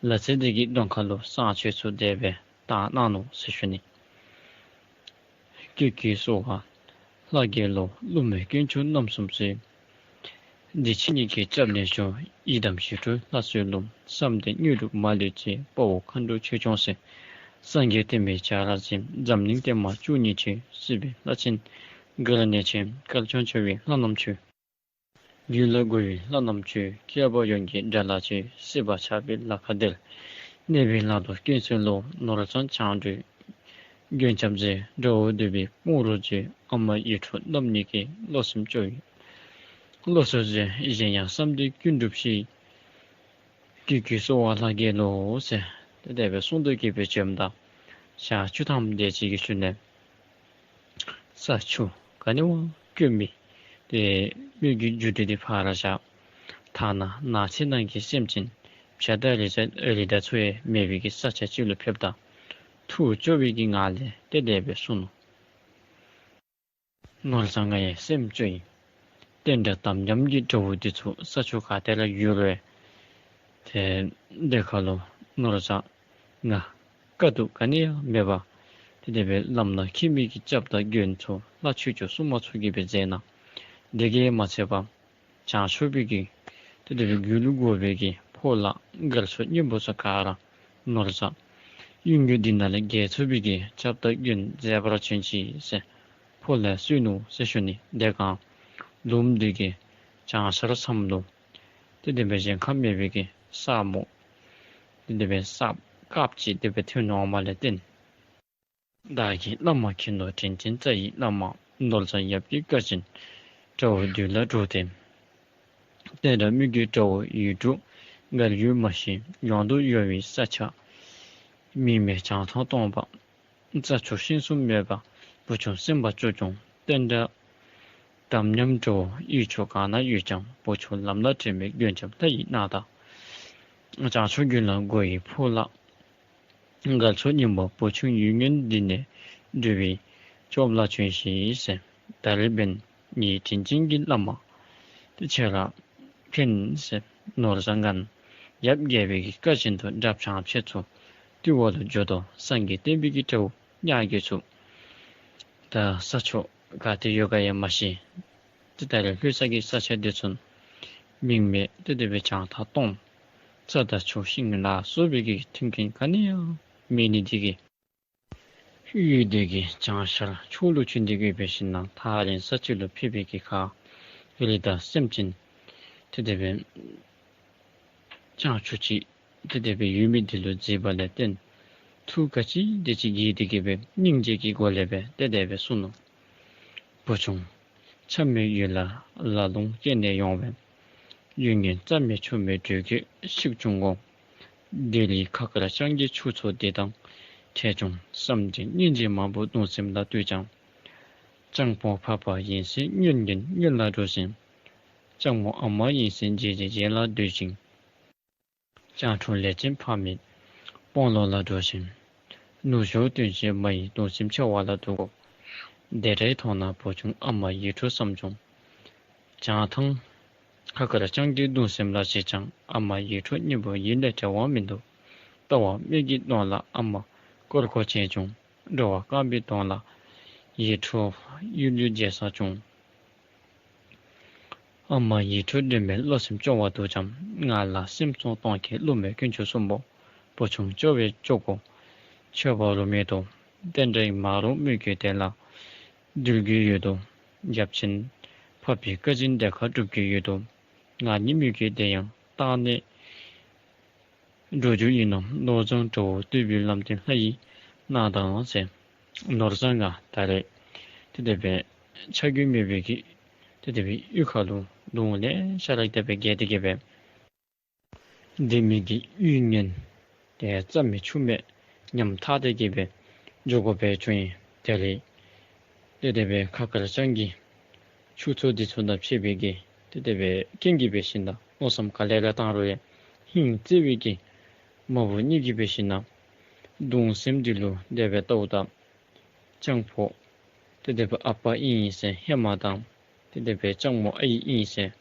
ལ་རྩེ་དེ་གི་གདོང་ཁ་ལུ་བསང་མཆོད་ཚུ་དེ་སྦེ་བཏང་གནང་ནུག་ཟེར་ཞུ་ནི། ཀྱེ་ཀྱེ་སོ་ག་ལྷ་རྒྱལ་ལོ། ཀླུ་མོའི་དཀོན་མཆོག་རྣམ་གསུམ་གསོལ། འདི་ཕྱི་གཉིས་ཀྱི་སྐྱབས་གནས་མཆོག། ཡི་དམ་ཞི་ཁྲོའི་ལྷ་གསོལ་ལོ། བསམ་དོན་དངོས་གྲུབ་མ་ལུས་ཚེ། དཔའ་བོ་མཁའ་འགྲོ་ཆོས་སྐྱོང་སྲས། སངས་རྒྱས་བསྟན་པའི་བྱ་ར་བཞིན། འཛམ་གླིང་བསྟན་མ་བཅུ་གཉིས་ཆེ། སྲིད་པའི་ལྷ་ཆེན་གར་གནས་ཆེ། སྐལ་བཟང་བྱ་བའི་ལྷ་རྣམས་མཆོད། རྒྱུད་ལ་དགའ་བའི་ལྷ་རྣམས་མཆོད། མཁས་པ་ཡོངས་ཀྱི་དགྲ་ལྷ་ཆེ། སྲིད་པ་ཆགས་པའི་ལ་ཁ་བདེར། གནས་པའི་ལྷ་དང་ཀུན་གསལ་ལོ། ནོར་བཟང་བྱང་འགྲོའི་མགོན་སྐྱབས་མཛད། དགྲ་བོ་འདུལ་བའི་དཔུང་རོགས་མཛད། ཨ་མ་ཡིད་འཕྲོག་རྣམ་གཉིས་ཀྱི། བློ་སེམས་སྐྱོ་བའི་བློ་གསོ་མཛད། གཞན་ཡང་བསམ་དོན་ཀུན་འགྲུབ་ཤིང་། ཀྱེ་ཀྱེ་སོ་ག་ལྷ་རྒྱལ་ལོ་ཟེར་ཏེ་དེ་སྦེ་གསུངས་ཏེ་གི་སྦེ་བྱོནམ་ད་ཞག་བཅུ་ཐམ་དེ་ཅིག་གི་ཤུལ་ལས་ས་ཆུ་ག་ནི་བ་སྐྱོ་མི་ཏེ་མི་གི་རྒྱུ་འབྲས་དེ་ཕར་བཞག། ཐ་ན་ནགས་ཚལ་ནང་གི་སེམས་ཅན་བྱ་དང་རི་རི་དྭགས་ཚུ་ཡང་མེད་པའི་གི་ས་ཆ་ཅིག་ལུ་ཕེབས་ད་ཐུགས་སྐྱོ་བའི་གི་ངང་ལས་ཏེ་དེ་སྦེ་གསུངས་ནུག། ནོར་བཟང་ང་ཡང་སེམས་སྐྱོ་ཡི། བསྟན་དགྲ་དམ་ཉམས་ཀྱི་དགྲ་བོ་འདི་ཚུ་ས་ཆུ་ག་ཏེ་ར་ཡོད་རུང་ཏེ་དེ་ཁ་ལུ་ནོར་བཟང་ང་དཀའ་སྡུག་ག་ནི་ཡང་མེད་པར་ཏེ་དེ་སྦེ་ལམ་སྣ་ཁྱིམ་མི་གི་སྐྱབས་དང་མགོན་ཚུ་ལྷ་ཆོས་སྐྱོང་སྲུང་མ་ཚུ་གིས་སྦེ་མཛད་གནང་། དེ་གིས་མ་ཚད་པར་བྱང་ཕྱོགས་པའི་གི་ཏེ་དེ་སྦེ་རྒྱུད་ལུ་དགོ་པའི་གི་ཕོ་ལྷ་མགར་ཚུ་གཉན་པོ་ཚུ་ག་ར་ནོར་བཟང་གཡུལ་འགྱོ་འདི་ནང་ལས་རྒྱལ་ཚུགས་པའི་གི་སྐྱབས་དང་མགོན་མཛད་པར་བྱོན་ཅིག་ཟེར་ཕོ་ལྷ་གསོལ་ནུག་ཟེར་ཞུ་ནི། དེ་སྒང་ལུངམ་འདི་གི་བྱང་ཤར་མཚམས་ལུ་ཏེ་དེ་སྦེ་གཞན་ཁ་མེད་པའི་གི་ས་སྨུག་ཏེ་དེ་སྦེ་ས་དཀརཔོ་ཅིག་དེ་སྦེ་ཐོན་འོངམ་ལས་བརྟེན། བདག་གི་བླ་མ་མཁྱེན་དང་དྲིན་ཅན་རྩ་བའི་བླ་མ། ནོར་བཟང་ཡབ་ཀྱི་བཀའ་བཞིན་དགྲ་བོ་བདུད་ལ་འགྲོ་སྟེ། བསྟན་དགྲ་མི་དགེ་དགྲ་བོ་ཡུལ་དྲུག་མགར་ཡུལ་མ་ཞི་ཡོངས་སུ་གཡོ་བའི་ས་ཆ། མིང་མེད་བྱང་ཐང་སྟོང་པ། རྩྭ་མཆོག་ཤིང་གསུམ་མེད་པ། བུ་ཆུང་སེམས་དཔའ་སྐྱོ་སྐྱོང་བསྟན་དགྲ་དམ་ཉམས་དགྲ་བོ་ཡུལ་ཕྱོགས་གང་ན་ཡོད་ཀྱང་། བུ་ཆུང་ལམ་སྣ་དྲན་མེད་མགོན་སྐྱབས་ལྷ་ཡི་སྣང་དང་། བྱང་ཕྱོགས་རྒྱུད་ལ་དགོ་ཡི་ཕོ་ལྷ། མགར་ཚུ་གཉན་པོ་བུ་ཆུང་ཡུལ་ངན་འདི་ནས་སྒྲོལ་བའི་སྐྱོབ་ལ་བྱོན་ཤིག་ཟེར། ད་རེས་འབདན་ངེའི་དྲིན་ཅན་གྱི་བླ་མ་ཏེ་ཁྱེད་ར་ཕན་ཟེར། ནོར་བཟང་ང་ཡབ་རྒྱལ་པོའི་གི་བཀའ་བཞིན་དུ་དགྲ་བྱང་ཕྱད་ཚུ་བཏུལ་བ་ལུ་འགྱོ་དོ། སངས་རྒྱས་བསྟན་པའི་གི་དགྲ་བོ་ཉ་རྒོད་ཚུ་ད་ས་ཕྱོགས་ག་ཏེ་ཡོད་ག་ཡང་མ་ཤེས། ཏེ་ད་རེས་ལྷོད་ས་གི་ས་ཆ་འདི་ཚུ་མིང་མེད་ཏེ་དེ་སྦེ་བྱང་ཐང་སྟོངམ། རྩྭ་དང་ཕྱུགས་ཤིང་ལ་སོགས་པའི་གི་མཐུན་རྐྱེན་ག་ནི་ཡང་མེད་ནི་འདི་གིས་ཡུལ་འདི་གི་བྱང་ཤར་ཕྱོགས་ལུ་བྱོན་ཏེ་གི་འབད་ཞིན་ན་ཐག་རིང་ས་ཅིག་ལུ་ཕེབས་པའི་གི་ཁར་རི་དྭགས་སེམས་ཅན་ཏེ་དེ་སྦེ་ལྕང་ཕྱུགས་ཅིག་ཏེ་དེ་སྦེ་ཡོད་མི་འདི་ལུ་གཟིགས་པ་ལས་བརྟེན་ ཐུགས་ག་ཅི་དེ་ཅིག་དགྱེས་ཏེ་གི་སྦེ་སྙིང་རྗེ་གི་སྒོ་ལས་སྦེ་དེ་དེ་སྦེ་གསུངས་ནུག། བུ་ཆུང་། ཆ་མེད་ཡུལ་ལ་ལ་ལུང་སྐྱེས་ནས་ཡོང་བའི། ཡུལ་ངན་རྩ་མེད་ཆུ་མེད་དྲོད་ཀྱིས་ཤིག་བྱུང་ངོ་། དེ་ལས་ཁ་དཀར་སྤྱང་ཀི་ཆུ་མཚོ་འདི་དང་འཕྲད་བྱུང་བསམ་སྟེ་སྙིང་རྗེ་མང་པོ་གདུང་སེམས་ལ་བཏུད་ཀྱང་། སྤྱང་པོ་ཕ་པ་ཡིན་ཟེར་སྔོན་གྱི་སྔོན་ལ་འགྲོ་ཞིང་། སྤྱང་མོ་ཨ་མ་ཡིན་ཟེར་རྗེས་ཀྱི་རྗེས་ལ་སྡོད་ཅིང་། སྤྱང་ཕྲུག་ལས་ཅན་ཕ་མའི་དཔུང་ལོག་ལ་འགྲོ་ཞིང་། ནུ་ཞོ་སྟོན་བྱེད་མ་ཡི་གདུང་སེམས་ཆེ་བ་ལ་འདུག་གོ། དེ་འདྲའི་མཐོང་ན་བུ་ཆུང་ཨ་མ་ཡིད་འཕྲོག་བསམ་བྱུང་། བྱང་ཐང་ཁ་དཀར་སྤྱང་ཀིའི་གདུང་སེམས་ལ་བྱེད་ཅིང་ཨ་མ་ཡིད་འཕྲོག་གཉིས་པོ་ཡིད་ལས་བྲལ་བ་མི་འདུག། ལྟ་བ་མིག་གི་གདོང་ལ་ཨ་མ་ཀོར་ཀོར་བྱེད་བྱུང་། འགྲོ་བ་རྐང་པའི་གདོང་ལ་ཡིད་འཕྲོག་གཡུ་ལུས་བརྗེད་ས་བྱུང་། ཨ་མ་ཡིད་འཕྲོག་འདྲེན་པའི་བློ་སེམས་སྐྱོ་བ་འདུག་ཀྱང་ང་ལ་སེམས་ཚོར་གཏོང་མཁན་བླུན་པོའི་དཀོན་མཆོག་གསུམ་པོ། བུ་ཆུང་སྐྱོ་བས་སྐྱོ་དགོས་ཆོས་པ་རུ་མེད་དོ། དེ་འདྲའི་མ་རུངས་མི་རྒྱུད་དེ་ལ་འདུལ་རྒྱུ་ཡོད་དོ། རྒྱབ་ཆེན་འཕགས་པའི་བཀའ་བཞིན་དེ་ཁ་སྒྲུབ་རྒྱུ་ཡོད་དོ། ང་ཉིད་མི་རྒྱུད་དེ་ཡང་བཏང་ནས་འགྲོ་རྒྱུ་ཡིན་ནོ། ནོར་བཟང་གྲོགས་བསྟོད་པའི་ལམ་སྟོན་ལྷ་ཡིས་གནང་དང་ཟེར། ནོར་བཟང་ང་ད་རེས་དེ་དེ་སྦེ་ཆ་རྒྱུས་མེད་པའི་གི་དེ་དེ་སྦེ་གཡུས་ཁ་ལུ་གདོང་ལེ་ཤ་ར་དེ་སྦེ་བརྒྱལ་ཏེ་གི་སྦེ། དེ་མི་གི་གཡུས་ངན་དེ་རྩ་མེད་ཆུ་མེད་ཉམ་ཐག་སྟེ་གི་སྦེ་འགྱོ་དགོ་པའི་བྱུང་ཡི། དེ་ལས་དེ་དེ་སྦེ་ཁ་དཀར་སྤྱང་ཀི་ཆུ་མཚོ་འདི་ཚུ་དང་ཕྱད་པའི་གི་དེ་དེ་སྦེ་རྐྱེན་གྱིས་འབད་ཞིན་ན་མནོ་བསམ་ག་ལེ་ར་བཏང་རུང་ཡང་ཧིང་བརྩེ་བའི་གི་མ་བུ་གཉིས་ཀྱིས་འབད་ཞིན་ན་གདུང་སེམས་འདི་ལུ་དེ་སྦེ་བལྟཝ་ད་སྤྱང་པོ་དེ་དེ་སྦེ་ཨ་པ་ཨིན་ཟེར་ཧེ་མ་དང་དེ་དེ་སྦེ་སྤྱང་མོ་ཨའི་ཨིན་ཟེར་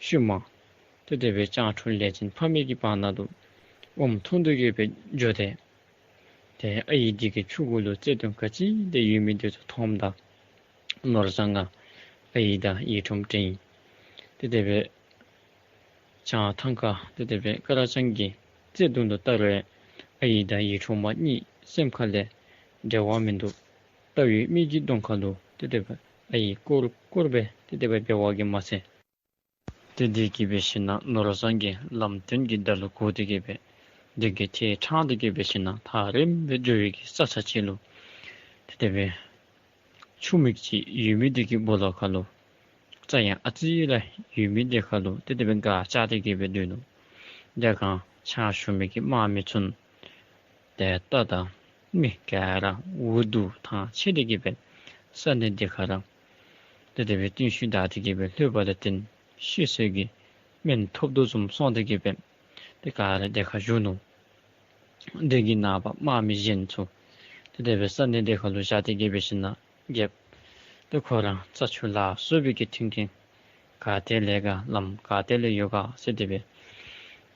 ཤུལ་མ་དེ་དེ་སྦེ་སྤྱང་ཕྲུག་ལས་ཅན་ཕ་མའི་གི་བར་ན་ལུ་ཨོམ་འཐུང་སྟེ་གི་སྦེ་འགྱོ་སྟེ། ཏེ་ཨའི་འདི་གིས་ཕྲུ་གུ་ལུ་བརྩེ་གདུང་ག་ཅི་དེ་ཡོད་མི་འདི་ཚུ་མཐོངམ་ད་ནོར་བཟང་ང་ཨའི་དང་ཡིད་འཕྲོག་འདྲེན་ཡི། དེ་དེ་སྦེ་བྱང་ཐང་ཁ་དེ་དེ་སྦེ་ཀ་ར་སྤྱང་ཀིའི་བརྩེ་གདུང་ལུ་བལྟ་རུང་ཨའི་དང་ཡིད་འཕྲོག་མ་གཉིས་སེམས་ཁ་ལས་འབྲལ་བ་མིན་འདུག། ལྟ་བའི་མིག་གི་གདོང་ཁ་ལུ་དེ་དེ་སྦེ་ཨའི་ཀོར་ཀོར་སྦེ་དེ་དེ་སྦེ་འབད་བ་གིས་མ་ཚད། དེ་དེ་གིས་འབད་ཞིན་ན་ནོར་བཟང་གིས་ལམ་སྟོན་གྱི་བརྡ་ལུ་གོ་སྟེ་གི་སྦེ་དེ་གིས་ཐེ་ཕྲང་སྟེ་གི་འབད་ཞིན་ན་ཐག་རིངམོ་སྦེ་འགྱོ་བའི་གི་ས་ཆ་ཅིག་ལུ་དེ་དེ་སྦེ་ཆུ་མིག་ཅིག་ཡོད་མི་དེ་གི་སྦོ་ལོགས་ཁ་ལུ་རྩྭ་ཡང་ཨ་ཙི་ར་ཡོད་མི་དེ་ཁ་ལུ་དེ་དེ་སྦེ་སྒར་བཅག་སྟེ་གི་སྦེ་སྡོད་ནུག། དེ་སྒང་ཕྱག་ཞུ་མི་གི་དམག་མི་ཚུ་ཏེ་རྟ་དང་མི་ག་ར་འུ་སྡུག་ཐང་ཆད་དེ་གི་སྦེ་ས་གནས་དེ་ཁར་དེ་དེ་སྦེ་རྟིང་ཤུལ་བདའ་སྟེ་གི་སྦེ་ལྷོད་པ་ལས་བརྟེན་ཤི་གསོན་གྱི་སྨན་ཐོབ་དོ་བཟུམ་སོང་སྟེ་གི་སྦེ་ཏེ་ག་ར་དེ་ཁར་བཞུགས་ནུག། དེ་གི་ནངས་པ་དམག་མི་གཞན་ཚུ་དེ་དེ་སྦེ་ས་གནས་དེ་ཁར་ལུ་བཞག་སྟེ་གི་འབད་ཞིན་ན་རྒྱལཔོ་ཏེ་ཁོ་ར་རྩྭ་ཆུ་ལ་སོགས་པའི་གི་མཐུན་རྐྱེན་ག་ཏེ་ལས་ག་ལམ་ག་ཏེ་ལས་ཡོད་ག་ཟེར་དེ་སྦེ་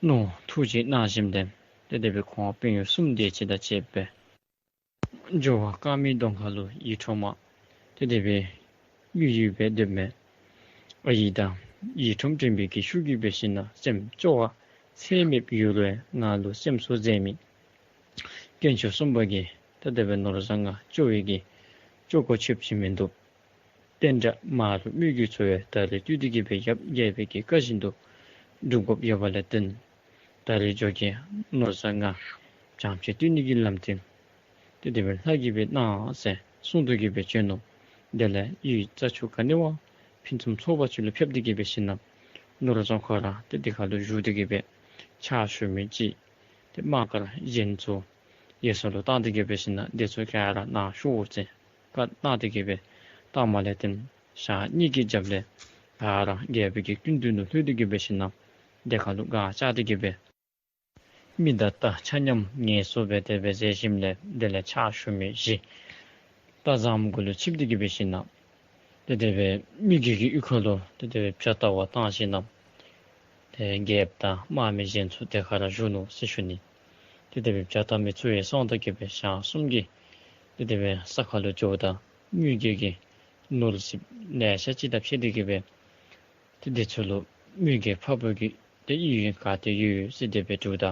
མནོ་ཐུགས་རྗེ་གནང་ཞིནམ་ལས་དེ་དེ་སྦེ་ཁོང་དཔོན་གཡོག་གསུམ་དེ་ཅིག་དང་བཅས་སྦེ་འགྱོ་བ་རྐངམའི་གདོང་ཁ་ལུ་ཡིད་འཕྲོག་མ་དེ་དེ་སྦེ་གཡུག་གཡུག་སྦེ་སྡོདཔ་མས། ཨའི་དང་ཡིད་འཕྲོག་འདྲེན་པའི་གི་ཤུགས་ཀྱིས་འབད་ཞིན་ན་སེམས་སྐྱོ་བ་ཚད་མེདཔ་ཡོད་རུང་ང་ལུ་སེམས་གསོ་མཛད་མི་དཀོན་མཆོག་གསུམ་པོ་གིས་ད་དེ་སྦེ་ནོར་བཟང་ང་སྐྱོ་བའི་གི་སྐྱོ་སྐོར་ཆོདཔ་ཅིག་མིན་འདུག། དེ་འདྲ་མ་རུངས་མི་རྒྱུད་ཚུ་ཡང་ད་རེས་བཏུལ་ཏེ་གི་སྦེ་ཡབ་རྒྱལ་པོའི་གི་བཀའ་བཞིན་དུ་སྒྲུབ་དགོཔ་ཡོད་པ་ལས་བརྟེན་ད་རེས་འགྱོ་གེ། ནོར་བཟང་ང་བྱང་ཕྱོགས་བཏུལ་ནི་གི་ལམ་སྟོན་དེ་དེ་སྦེ་ལྷ་གིས་སྦེ་གནང་ཟེར་གསུངས་ཏེ་གི་སྦེ་བྱོན་ནུག། དེ་ལས་གཡུས་རྩྭ་ཆུ་ག་ནི་བ་ཕུན་སུམ་ཚོགས་པ་ཅིག་ལུ་ཕེབས་ཏེ་གི་འབད་ཞིན་ན་ནོར་བཟང་ཁོ་ར་དེ་དེ་ཁ་ལུ་བཞུགས་ཏེ་གི་སྦེ་ཕྱག་ཞུ་མི་ཅིག་ཏེ་དམག་སྒར་གཞན་ཚུ་གཡས་ས་ལུ་བཏང་སྟེ་གི་འབད་ཞིན་ན་དེ་ཚུ་ག་ར་ནཱ་ཞུ་ཟེར་བཀའ་གནང་སྟེ་གི་སྦེ་བཏངམ་ལས་བརྟེན་ཞག་གཉིས་ཀྱི་རྒྱབ་ལས་ག་ར་རྒྱལ་པོའི་གི་སྐུ་མདུན་ལུ་ལྷོད་དེ་གི་འབད་ཞིན་ན་དེ་ཁ་ལུ་སྒར་བཅག་སྟེ་གི་སྦེ་མི་དང་རྟ་ཆ་མཉམ་ངལ་གསོ་སྦེ་དེ་སྦེ་མཛད་ཞིནམ་ལས་དེ་ལས་ཕྱག་ཞུ་མི་བཞི་རྟ་ཟམ་གུ་ལུ་ཆིབས་ཏེ་གི་འབད་ཞིན་ན་དེ་དེ་སྦེ་མི་རྒྱུད་ཀྱི་གཡུས་ཁ་ལུ་དེ་དེ་སྦེ་བྱ་ལྟ་བར་བཏང་ཞིན་ན་ཏེ་རྒྱལཔོ་དང་དམག་མི་གཞན་ཚུ་དེ་ཁར་བཞུགས་ནུག་ཟེར་ཞུ་ནི། དེ་དེ་སྦེ་བྱ་ལྟ་མི་ཚུ་ཡང་སོང་སྟེ་གི་སྦེ་ཞག་གསུམ་གྱི་དེ་དེ་སྦེ་ས་ཁ་ལུ་འགྱོཝ་ད་དམུས་རྒྱལ་གྱིས་ནོར་སྲིད་ལེ་ཤ་ཅིག་དང་ཕྱད་དེ་གི་སྦེ་ཏེ་དེ་ཚུ་ལུ་དམུས་རྒྱལ་འཕགས་པོ་གིས་ཏེ་གཡུས་ག་ཏེ་ཡོད་ཟེར་དེ་སྦེ་དྲིཝ་ད་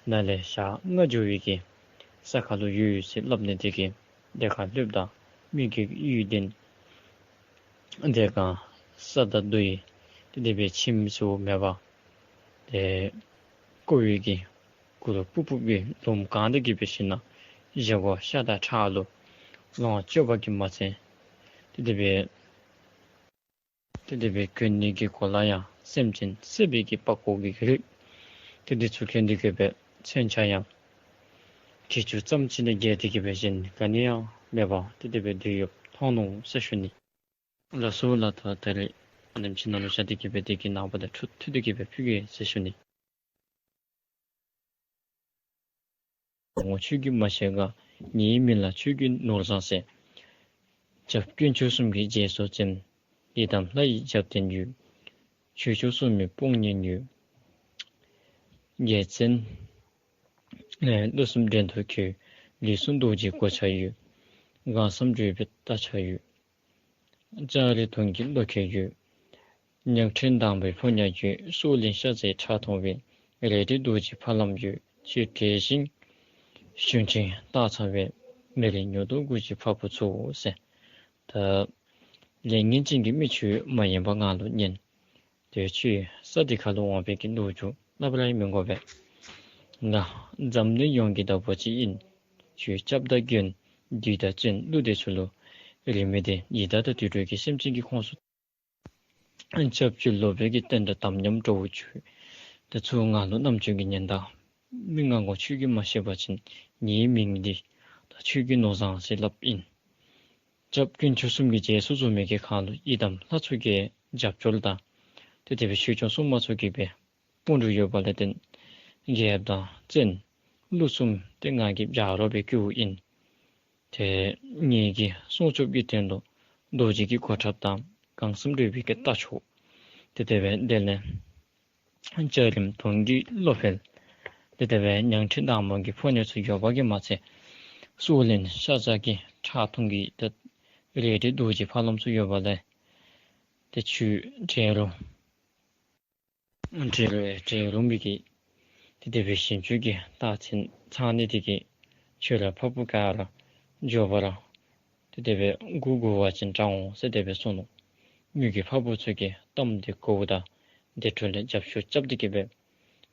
ནཱ་ལས་ཞག་ལྔ་འགྱོ་བའི་གི་ས་ཁ་ལུ་ཡོད་ཟེར་སླབ་ནི་དེ་གིས་དེ་ཁར་ལྷོདཔ་ད་དམུས་རྒྱལ་གྱི་གཡུས་དེ་དེ་སྒང་ས་དང་རྡོ་ཡི་དེ་དེ་སྦེ་ཁྱིམ་ཚུ་མེད་པར་ཏེ་ཀོ་བའི་གི་གུར་ཕུབ་ཕུབ་ཀྱི་ལུངམ་གང་སྟེ་གི་འབད་ཞིན་ན་ བཞེས་སྒོ་ཤ་དང་ཁྲག་ལུ་ལོངས་སྤྱོད་པ་གིས་མ་ཚད་ཏེ་དེ་སྦེ་ཏེ་དེ་སྦེ་གྱོན་ནི་གི་གོ་ལ་ཡང་སེམས་ཅན་བསད་པའི་གི་པགས་ཀོ་གི་རིགས་ཏེ་དེ་ཚུ་གྱོན་ཏེ་གི་སྦེ་མཚོན་ཆ་ཡང་གྱི་ཅུང་ཙམ་ཅིག་ལས་བརྒལ་ཏེ་གི་སྦེ་གཞན་ག་ནི་ཡང་མེད་པར་ཏེ་དེ་སྦེ་སྡོད་ཡོདཔ་མཐོང་ནུག་ཟེར་ཞུ་ནི། ལགས་སོ་ལགས། ད་ད་རེས་ཨ་ནེམ་ཅིག་ནང་ལུ་བཞག་སྟེ་གི་སྦེ་དེ་གི་ནངས་པ་དང་འཕྲོ་མཐུད་དེ་གི་སྦེ་ཕུལ་གེ་ཟེར་ཞུ་ནི། ངོ་ཆོས་ཀྱིས་མ་ཤེས་ག། ངེའི་མིང་ལ་ཆོས་ཀྱི་ནོར་བཟང་ཟེར། རྒྱབ་དཀོན་མཆོག་གསུམ་གྱི་རྗེས་སུ་འཛིན། ཡི་དམ་ལྷ་ཡི་རྒྱབ་རྟེན་ཡོད། ཆོས་སྐྱོང་སྲུང་མའི་དཔུང་གཉེན་ཡོད། རྒྱལ་མཚན་ཨེ་ཀླུ་གསུམ་བྲན་དུ་འཁོལ། ལུས་གསུམ་རྡོ་རྗེའི་གོ་ཆ་ཡོད། གང་བསམ་བརྗོད་པའི་རྟ་ཆས་ཡོད། ལྕགས་རི་དུང་གི་བློ་ཁེལ་ཡོད། ཉང་ཁྲི་མདང་པའི་ཕོ་ཉ་ཡོད། སྲོག་ལེན་ཤ་ཟའི་ཁྲག་འཐུང་བའི། རལ་གྲི་རྡོ་རྗེའི་ཕ་ལམ་ཡོད། ཆེ་དྲེགས་ཤིང་ཞུན་ཆེན་སྟག་ཚང་བའི། མེ་རི་ཉོ་དོ་དགུ་ཅིག་ཕ་བུ་ཚུ་ཟེར། ད་ལས་ངན་ཅན་གྱི་མི་ཁྱོད་མ་ཡེངས་པར་ང་ལུ་ཉན། དེ་ཁྱོད་ས་འདི་ཁ་ལུ་འོང་བའི་གི་ལོ་རྒྱུས་སླབ་ར་མི་དགོ་པས། ང་འཛམ་གླིང་ཡོངས་ཀྱི་བདག་པོ་ཅིག་ཨིན། ཁྱོད་སྐྱབས་དང་མགོན་བདུད་དང་བཙན་ཀླུ་དེ་ཚུ་ལུ་རིས་མེད་དེ་ཡི་དྭགས་དང་དུད་འགྲོ་གི་སེམས་ཅན་གྱི་ཁོངས་སུ་སྐྱབས་བཅོལ་ལོག་པའི་གི་རྟེན་དང་དམ་ཉམས་འགྲོ་བོ་ཁྱོད་དེ་ཚུ་ང་ལུ་རྣམ་ཅོ་གིས་ཉན་ད། མི་ང་ངོ་ཆོས་ཀྱིས་མ་ཤེས་པ་ཅིན་ངེའི་མིང་འདི་ད་ཆོས་ཀྱི་ནོར་བཟང་ཟེར་སླབ་ཨིན། རྒྱབ་དཀོན་མཆོག་གསུམ་གྱི་རྗེས་སུ་འཛིན་མི་གི་ཁར་ལུ་ཡི་དམ་ལྷ་ཚུ་གི་རྒྱབ་སྐྱོར་དང་ཏེ་དེ་སྦེ་ཆོས་སྐྱོང་སྲུང་མ་ཚུ་གིས་སྦེ་དཔུང་སྒྲུབ་ཡོད་པ་ལས་བརྟེན་རྒྱལཔོ་དང་བཙན་ཀླུ་གསུམ་ཏེ་ང་གི་ཕྱག་རོགས་སྦེ་བཀུག་ཨིན། ཏེ་ངེ་གི་སྲུང་སྐྱོབ་ཀྱི་དོན་ལུ་རྡོ་རྗེ་གི་གོ་ཁྲབ་དང་གང་བསམ་བརྗོད་པའི་གི་རྟ་མཆོག་ཏེ་དེ་སྦེ་དེ་ལས་འཇའ་རིསམོ་དུང་གི་བློ་འཕེལ། ཏེ་དེ་སྦེ་ཉང་ཁྲི་མདང་མོ་གི་ཕོ་ཉ་ཚུ་ཡོད་པ་གིས་མ་ཚད་སྲོག་ལེན་ཤ་ཟ་གི་ཁྲག་འཐུང་གི་ཏེ་རལ་གྲི་རྡོ་རྗེ་ཕ་ལམ་ཚུ་ཡོད་པ་ལས་ཏེ་ཁྱོད་བྲལ་རུང་བྲལ་རུང་བྲལ་རུང་བའི་གི་ཏེ་དེ་སྦེ་ཞིང་བཅུ་གི་རྟགས་མཚན་ཚང་ནི་དེ་གིས་ཁྱོད་ར་ཕ་བུ་ག་ར་འབྱོར་པ་ར་ཏེ་དེ་སྦེ་མགུ་སྒུར་བ་ཅིན་དྲག་འོང་ཟེར་དེ་སྦེ་གསུངས་ནུག། མོ་གི་ཕ་བུ་ཚུ་གིས་གཏམ་དེ་གོཝ་ད་དེ་འཕྲོ་ལས་རྒྱབ་ཤོར་རྐྱབ་སྟེ་གི་སྦེ་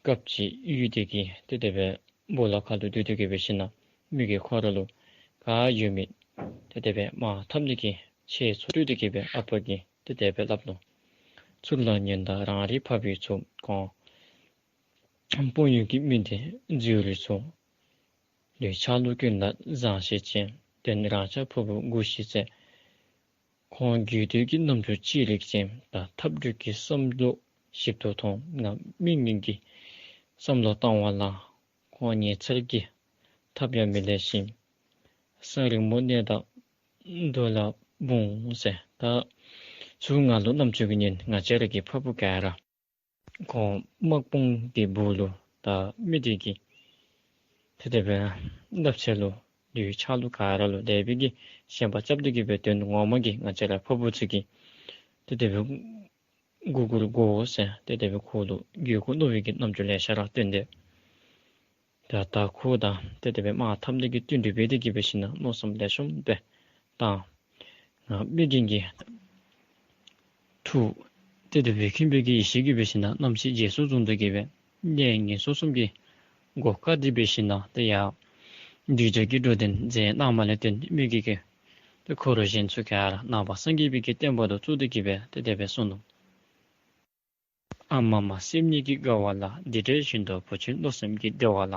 སྐབས་ཅིག་གཡུལ་དེ་གི་ཏེ་དེ་སྦེ་སྦོ་ལོགས་ཁ་ལུ་སྡོད་དེ་གི་སྦེ་ཞིནམ་ལས་མོ་གིས་ཁོ་ར་ལུ་ག་ཡོད་མི་ཏེ་དེ་སྦེ་དམག་འཐབ་ནི་གི་ཆས་ཚུ་སྤྲོད་དེ་གི་སྦེ་ཨ་པ་གིས་ཏེ་དེ་སྦེ་སླབ་ནུག། ཚུར་ལ་ཉོན་དང་རང་རིགས་འཕགས་པའི་ཚོགས། ཁོང་དཔོན་གཡོག་གི་མི་སྡེ་འཛུལ་རིགས་ཚོགས། ལུས་ཕྱག་ལུ་ཀུན་ལ་བཟང་ཤེས་ཅན། དོན་རང་ཅག་ཕུར་བུ་དགུ་ཞེས་བརྩི། ཁོང་རྒྱུད་སྟོད་ཀྱི་རྣམ་འགྱུར་ཅི་རིགས་ཅན། དང་ཐབས་གྲུབ་ཀྱི་བསམ་བློ་ཞིབ་ཏུ་མཐོང་། ང་མི་ངན་གྱི་བསམ་བློ་བཏང་བ་ལ། ཁོང་ཉེ་ཚར་གྱི་ཐབས་ཡང་མི་ལེགས་ཤིང་། ས་རིང་མོ་གནས་དང་རྡོ་ལ་འབུངས་ཟེར། ད་ཚུར་ང་ལུ་རྣམ་ཅོ་གིས་ཉན། ང་བཅས་ར་གི་ཕ་བུ་ག་ར་ཁོང་དམག་དཔུང་གི་སྦུག་ལུ་ད་མི་དེ་གིས་ཏེ་དེ་སྦེ་ལགཔ་ཚེ་ལུ་ལུས་ཕྱག་ལུ་ག་ར་ལུ་དེ་སྦེ་གི་ཞེན་པ་རྐྱབ་སྟེ་གི་སྦེ་དོན་ངོ་མ་གི་ང་བཅས་ར་ཕ་བུ་ཚུ་གིས་ཏེ་དེ་སྦེ་མགུ་སྒུར་དགོ་ཟེར་ཏེ་དེ་སྦེ་ཁོ་ལུ་རྒྱུད་ཁོག་རྣོ་བའི་གི་རྣམ་འགྱུར་ལེ་ཤ་ར་སྟོན་ཏེ། ད་ད་ཁོ་དང་ཏེ་དེ་སྦེ་དམག་འཐབ་ནི་གི་བསྟུན་གྲོས་འབད་དེ་གི་སྦེ་ཞིནམ་ལས་མནོ་བསམ་ལེགས་ཤོམ་སྦེ་བཏང་། ང་མི་རྒན་གྱི་ཐུགས་ཏེ་དེ་སྦེ་ཁེངས་པའི་གི་ཡེ་ཤེས་ཀྱིས་སྦེ་ཞིནམ་ལས་རྣམ་ཤེས་རྗེས་སུ་བཟུང་སྟེ་གི་སྦེ་གནས་ངན་སོང་གསུམ་གྱི་སྒོ་བཀག་སྟེ་སྦེ་ཞིནམ་ལས་ཏེ་ཡར་གདུལ་བྱ་གི་འགྲོ་དོན་མཛད་གནངམ་ལས་བརྟེན་མི་རྒན་གྱི་ཏེ་འཁོར་གཞན་ཚུ་ག་ར་ནང་པ་སངས་རྒྱས་པའི་གི་བསྟན་པ་དང་བཙུགས་ཏེ་གི་སྦེ་ཏེ་དེ་སྦེ་གསུངས་ནུག། ཨ་མ་མ་སེམས་ཉིད་ཀྱི་དགའ་བ་ལ། འདི་འདྲ་བཞིན་དུ་བུ་ཆུང་བློ་སེམས་ཀྱི་བདེ་བ་ལ།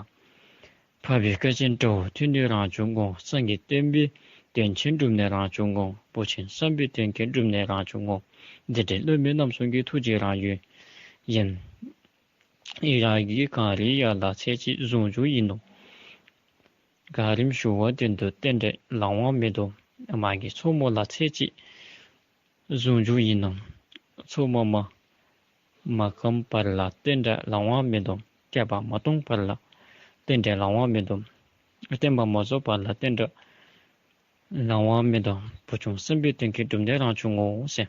འཕགས་པའི་བཀའ་བཞིན་དགྲ་བོ་ཐུལ་ནས་རང་བྱུང་ངོ་། སངས་རྒྱས་བསྟན་པའི་དོན་ཆེན་བསྒྲུབས་ནས་རང་བྱུང་ངོ་། བུ་ཆུང་བསམ་པའི་དོན་ཀུན་བསྒྲུབས་ནས་རང་བྱུང་ངོ་། འདི་འདྲའི་བླ་མའི་རྣམ་གསུམ་གྱི་ཐུགས་རྗེ་རང་ཡོད་ཡིན། ཡི་རང་གི་གངས་རིའི་ཡར་ལ་ཚེ་གཅིག་ཟུང་འཇུག་ཡིན་ནོ། གངས་རིའི་ཞུ་བ་དོན་དུ་བསྟན་འགྲོའི་ལམ་དབང་མེད་དོ། མ་གི་མཚོ་མོ་ལ་ཚེ་གཅིག་ཟུང་འཇུག་ཡིན་ནོ། མཚོ་མོ་མ་མ་སྐམ་བར་ལ་བསྟན་འགྲོའི་ལམ་དབང་མེད་དོ། བསྐལ་པ་མ་སྟོངས་བར་ལ་བསྟན་འགྲོའི་ལམ་དབང་མེད་དོ། བསྟན་པ་མ་རྫོགས་བར་ལ་བསྟན་འགྲོའི་ལམ་དབང་མེད་དོ། བུ་ཆུང་བསམ་པའི་དོན་ཀུན་བསྒྲུབས་ནས་རང་བྱུང་ངོ་ཟེར།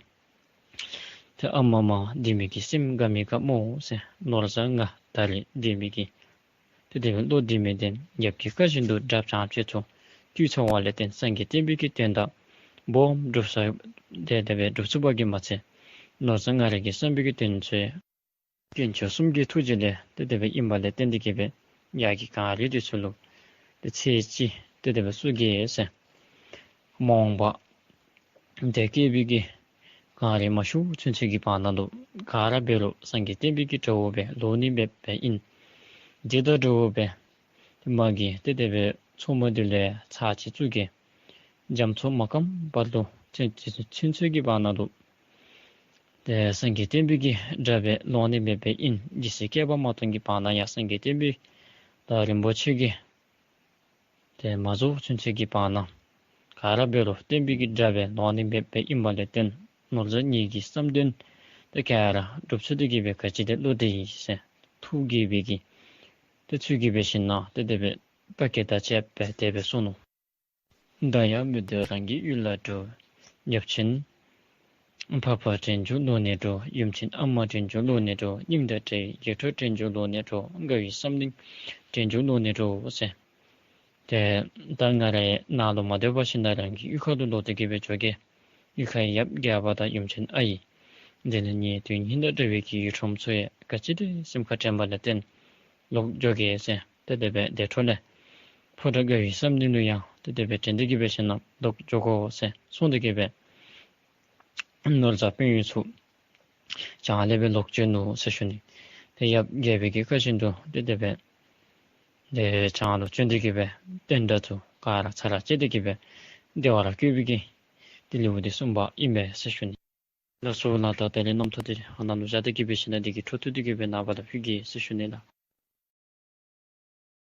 ཏེ་ཨ་མ་མ་འདི་མི་གི་སེམས་དགའ་མི་དགའ་སྨོ་ཟེར། ནོར་བཟང་ང་ད་རེས་འདི་མི་གི་ཏེ་དེ་སྦེ་བློ་འདི་མི་བདེན། རྒྱབ་ཀྱི་བཀའ་བཞིན་དུ་དགྲ་བྱང་ཆེ་ཚུ་བཏུལ་ཚར་བ་ལས་བརྟེན་སངས་རྒྱས་བསྟན་པའི་གི་དོན་དག་སྦོམ་སྒྲུབ་ས་ཏེ་དེ་སྦེ་སྒྲུབ་ཚུགས་པ་གིས་མ་ཚད་ནོར་བཟང་ང་རའི་གི་བསམ་པའི་གི་དོན་ཚུ་དཀོན་མཆོག་གསུམ་གྱི་ཐུགས་རྗེ་ལས་ཏེ་དེ་སྦེ་ཨིན་པ་ལས་བརྟེན་ཏེ་གི་སྦེ་ཡར་གྱི་གངས་རི་དེ་ཚུ་ལུ་ཏེ་ཚེ་གཅིག་ ཏེ་དེ་སྦེ་བསུ་གེ་ཟེར། མ་འོངས་པ་དེ་སྐྱེ་བའི་གི་གངས་རི་མ་ཤུགས་ཚུན་ཚོད་ཀྱི་བར་ན་ལུ་ག་ར་འབད་རུང་སངས་རྒྱས་བསྟན་པའི་གི་དགྲ་བོ་སྦེ་ལོག་ནི་མེདཔ་སྦེ་ཨིན། དེ་དང་འདྲཝ་སྦེ་མ་གི་ཏེ་དེ་སྦེ་མཚོ་མོ་འདི་ལས་ཚར་གཅིག་བཙུགས་གེ། རྒྱ་མཚོ་མ་སྐམ་བར་དུ་ཚུན་ཚོད་ཀྱི་བར་ན་ལུ་ཏེ་སངས་རྒྱས་བསྟན་པའི་གི་དགྲ་སྦེ་ལོག་ནི་མེདཔ་སྦེ་ཨིན། རྗེས་སུ་བསྐལ་པ་མ་སྟོང་གི་བར་ན་ཡང་སངས་རྒྱས་བསྟན་པའི་དགྲ་རིན་པོ་ཆེ་གི་ཏེ་མ་རྫོགས་ཚུན་ཚོད་ཀྱི་བར་ན་ག་ར་འབད་རུང་བསྟན་པའི་གི་དགྲ་སྦེ་ལོག་ནི་མེདཔ་སྦེ་ཨིན་པ་ལས་བརྟེན་ནོར་རྫས་གཉིས་ཀྱི་བསམ་དོན་དེ་ག་ར་འགྲུབ་ཚུལ་དེ་གིས་སྦེ་ག་ཅི་དེ་བློ་བདེ་ཡི་ཟེར་ཐུགས་དགྱེས་པའི་གི་ཏེ་ཚུལ་གྱིས་འབད་ཞིན་ན་ཏེ་དེ་སྦེ་བཀའ་བཀྱེད་དང་བཅས་པ་དེ་སྦེ་གསུངས་ནུག། བདག་ཡང་མི་སྡོད་རང་གི་ཡུལ་ལ་འགྲོ། ཡབ་ཆེན་འཕགས་པ་དྲན་བྱུང་ལོག་ནས་འགྲོ། ཡུམ་ཆེན་ཨ་མ་དྲན་བྱུང་ལོག་ནས་འགྲོ། སྙིང་དང་འདྲ་བའི་ཡིད་འཕྲོག་དྲན་བྱུང་ལོག་ནས་འགྲོ། དགའ་བའི་བསམ་གཏན་དྲན་བྱུང་ལོག་ནས་འགྲོ་ཟེར། ཏེ་ད་ང་ར་ཡང་ནཱ་ལུ་མ་སྡོད་པར་ཞིན་ན་རང་གི་གཡུས་ཁ་ལུ་ལོག་སྟེ་གི་སྦེ་འགྱོ་གེ། གཡུས་ཁའི་ཡབ་རྒྱལ་པོ་དང་ཡུམ་ཆེན་ཨའི་དེ་ལས་ངེའི་དོན་སྙིང་དང་འདྲ་བའི་གི་ཡིད་འཕྲོགཔ་ཚུ་ཡང་ག་ཅི་དེ་སེམས་ཁར་དྲན་པ་ལས་བརྟེན་ལོག་འགྱོ་གེ་ཟེར། ཏེ་དེ་སྦེ་དེ་འཕྲོ་ལས་ཕོ་བྲང་དགའ་བའི་བསམ་གཏན་ལུ་ཡང་ཏེ་དེ་སྦེ་དྲན་ཏེ་གི་སྦེ་ཞིན་ན་ལོག་འགྱོ་དགོ་ཟེར་གསུངས་ཏེ་གི་སྦེ་ནོར་རྫས་དཔོན་གཡོག་ཚུ་བྱང་ལས་སྦེ་ལོག་བྱོན་ནུག་ཟེར་ཞུ་ནི། ཏེ་ཡབ་རྒྱལ་པོའི་གི་བཀའ་བཞིན་དུ་ཏེ་དེ་སྦེ་ཏེ་བྱང་ལུ་བྱོན་ཏེ་གི་སྦེ་བསྟན་དགྲ་ཚུ་ག་ར་ཚར་ར་བཅད་དེ་གི་སྦེ་བདེ་བར་བཀོད་པའི་གི་ཏེ་ལེའུ་འདི་གསུམ་པ་ཨིན་པས་ཟེར་ཞུ་ནི། ལགས་སོ་ལགས། ད་དེ་ལས་རྣམ་ཐར་འདི་ཨ་ནཱ་ལུ་བཞག་སྟེ་གི་སྦེ་ཞིན་ན་འདི་གི་འཕྲོ་མཐུད་དེ་གི་སྦེ་ནངས་པ་ལུ་ཕུལ་གེ་ཟེར་ཞུ་ནི་ལགས།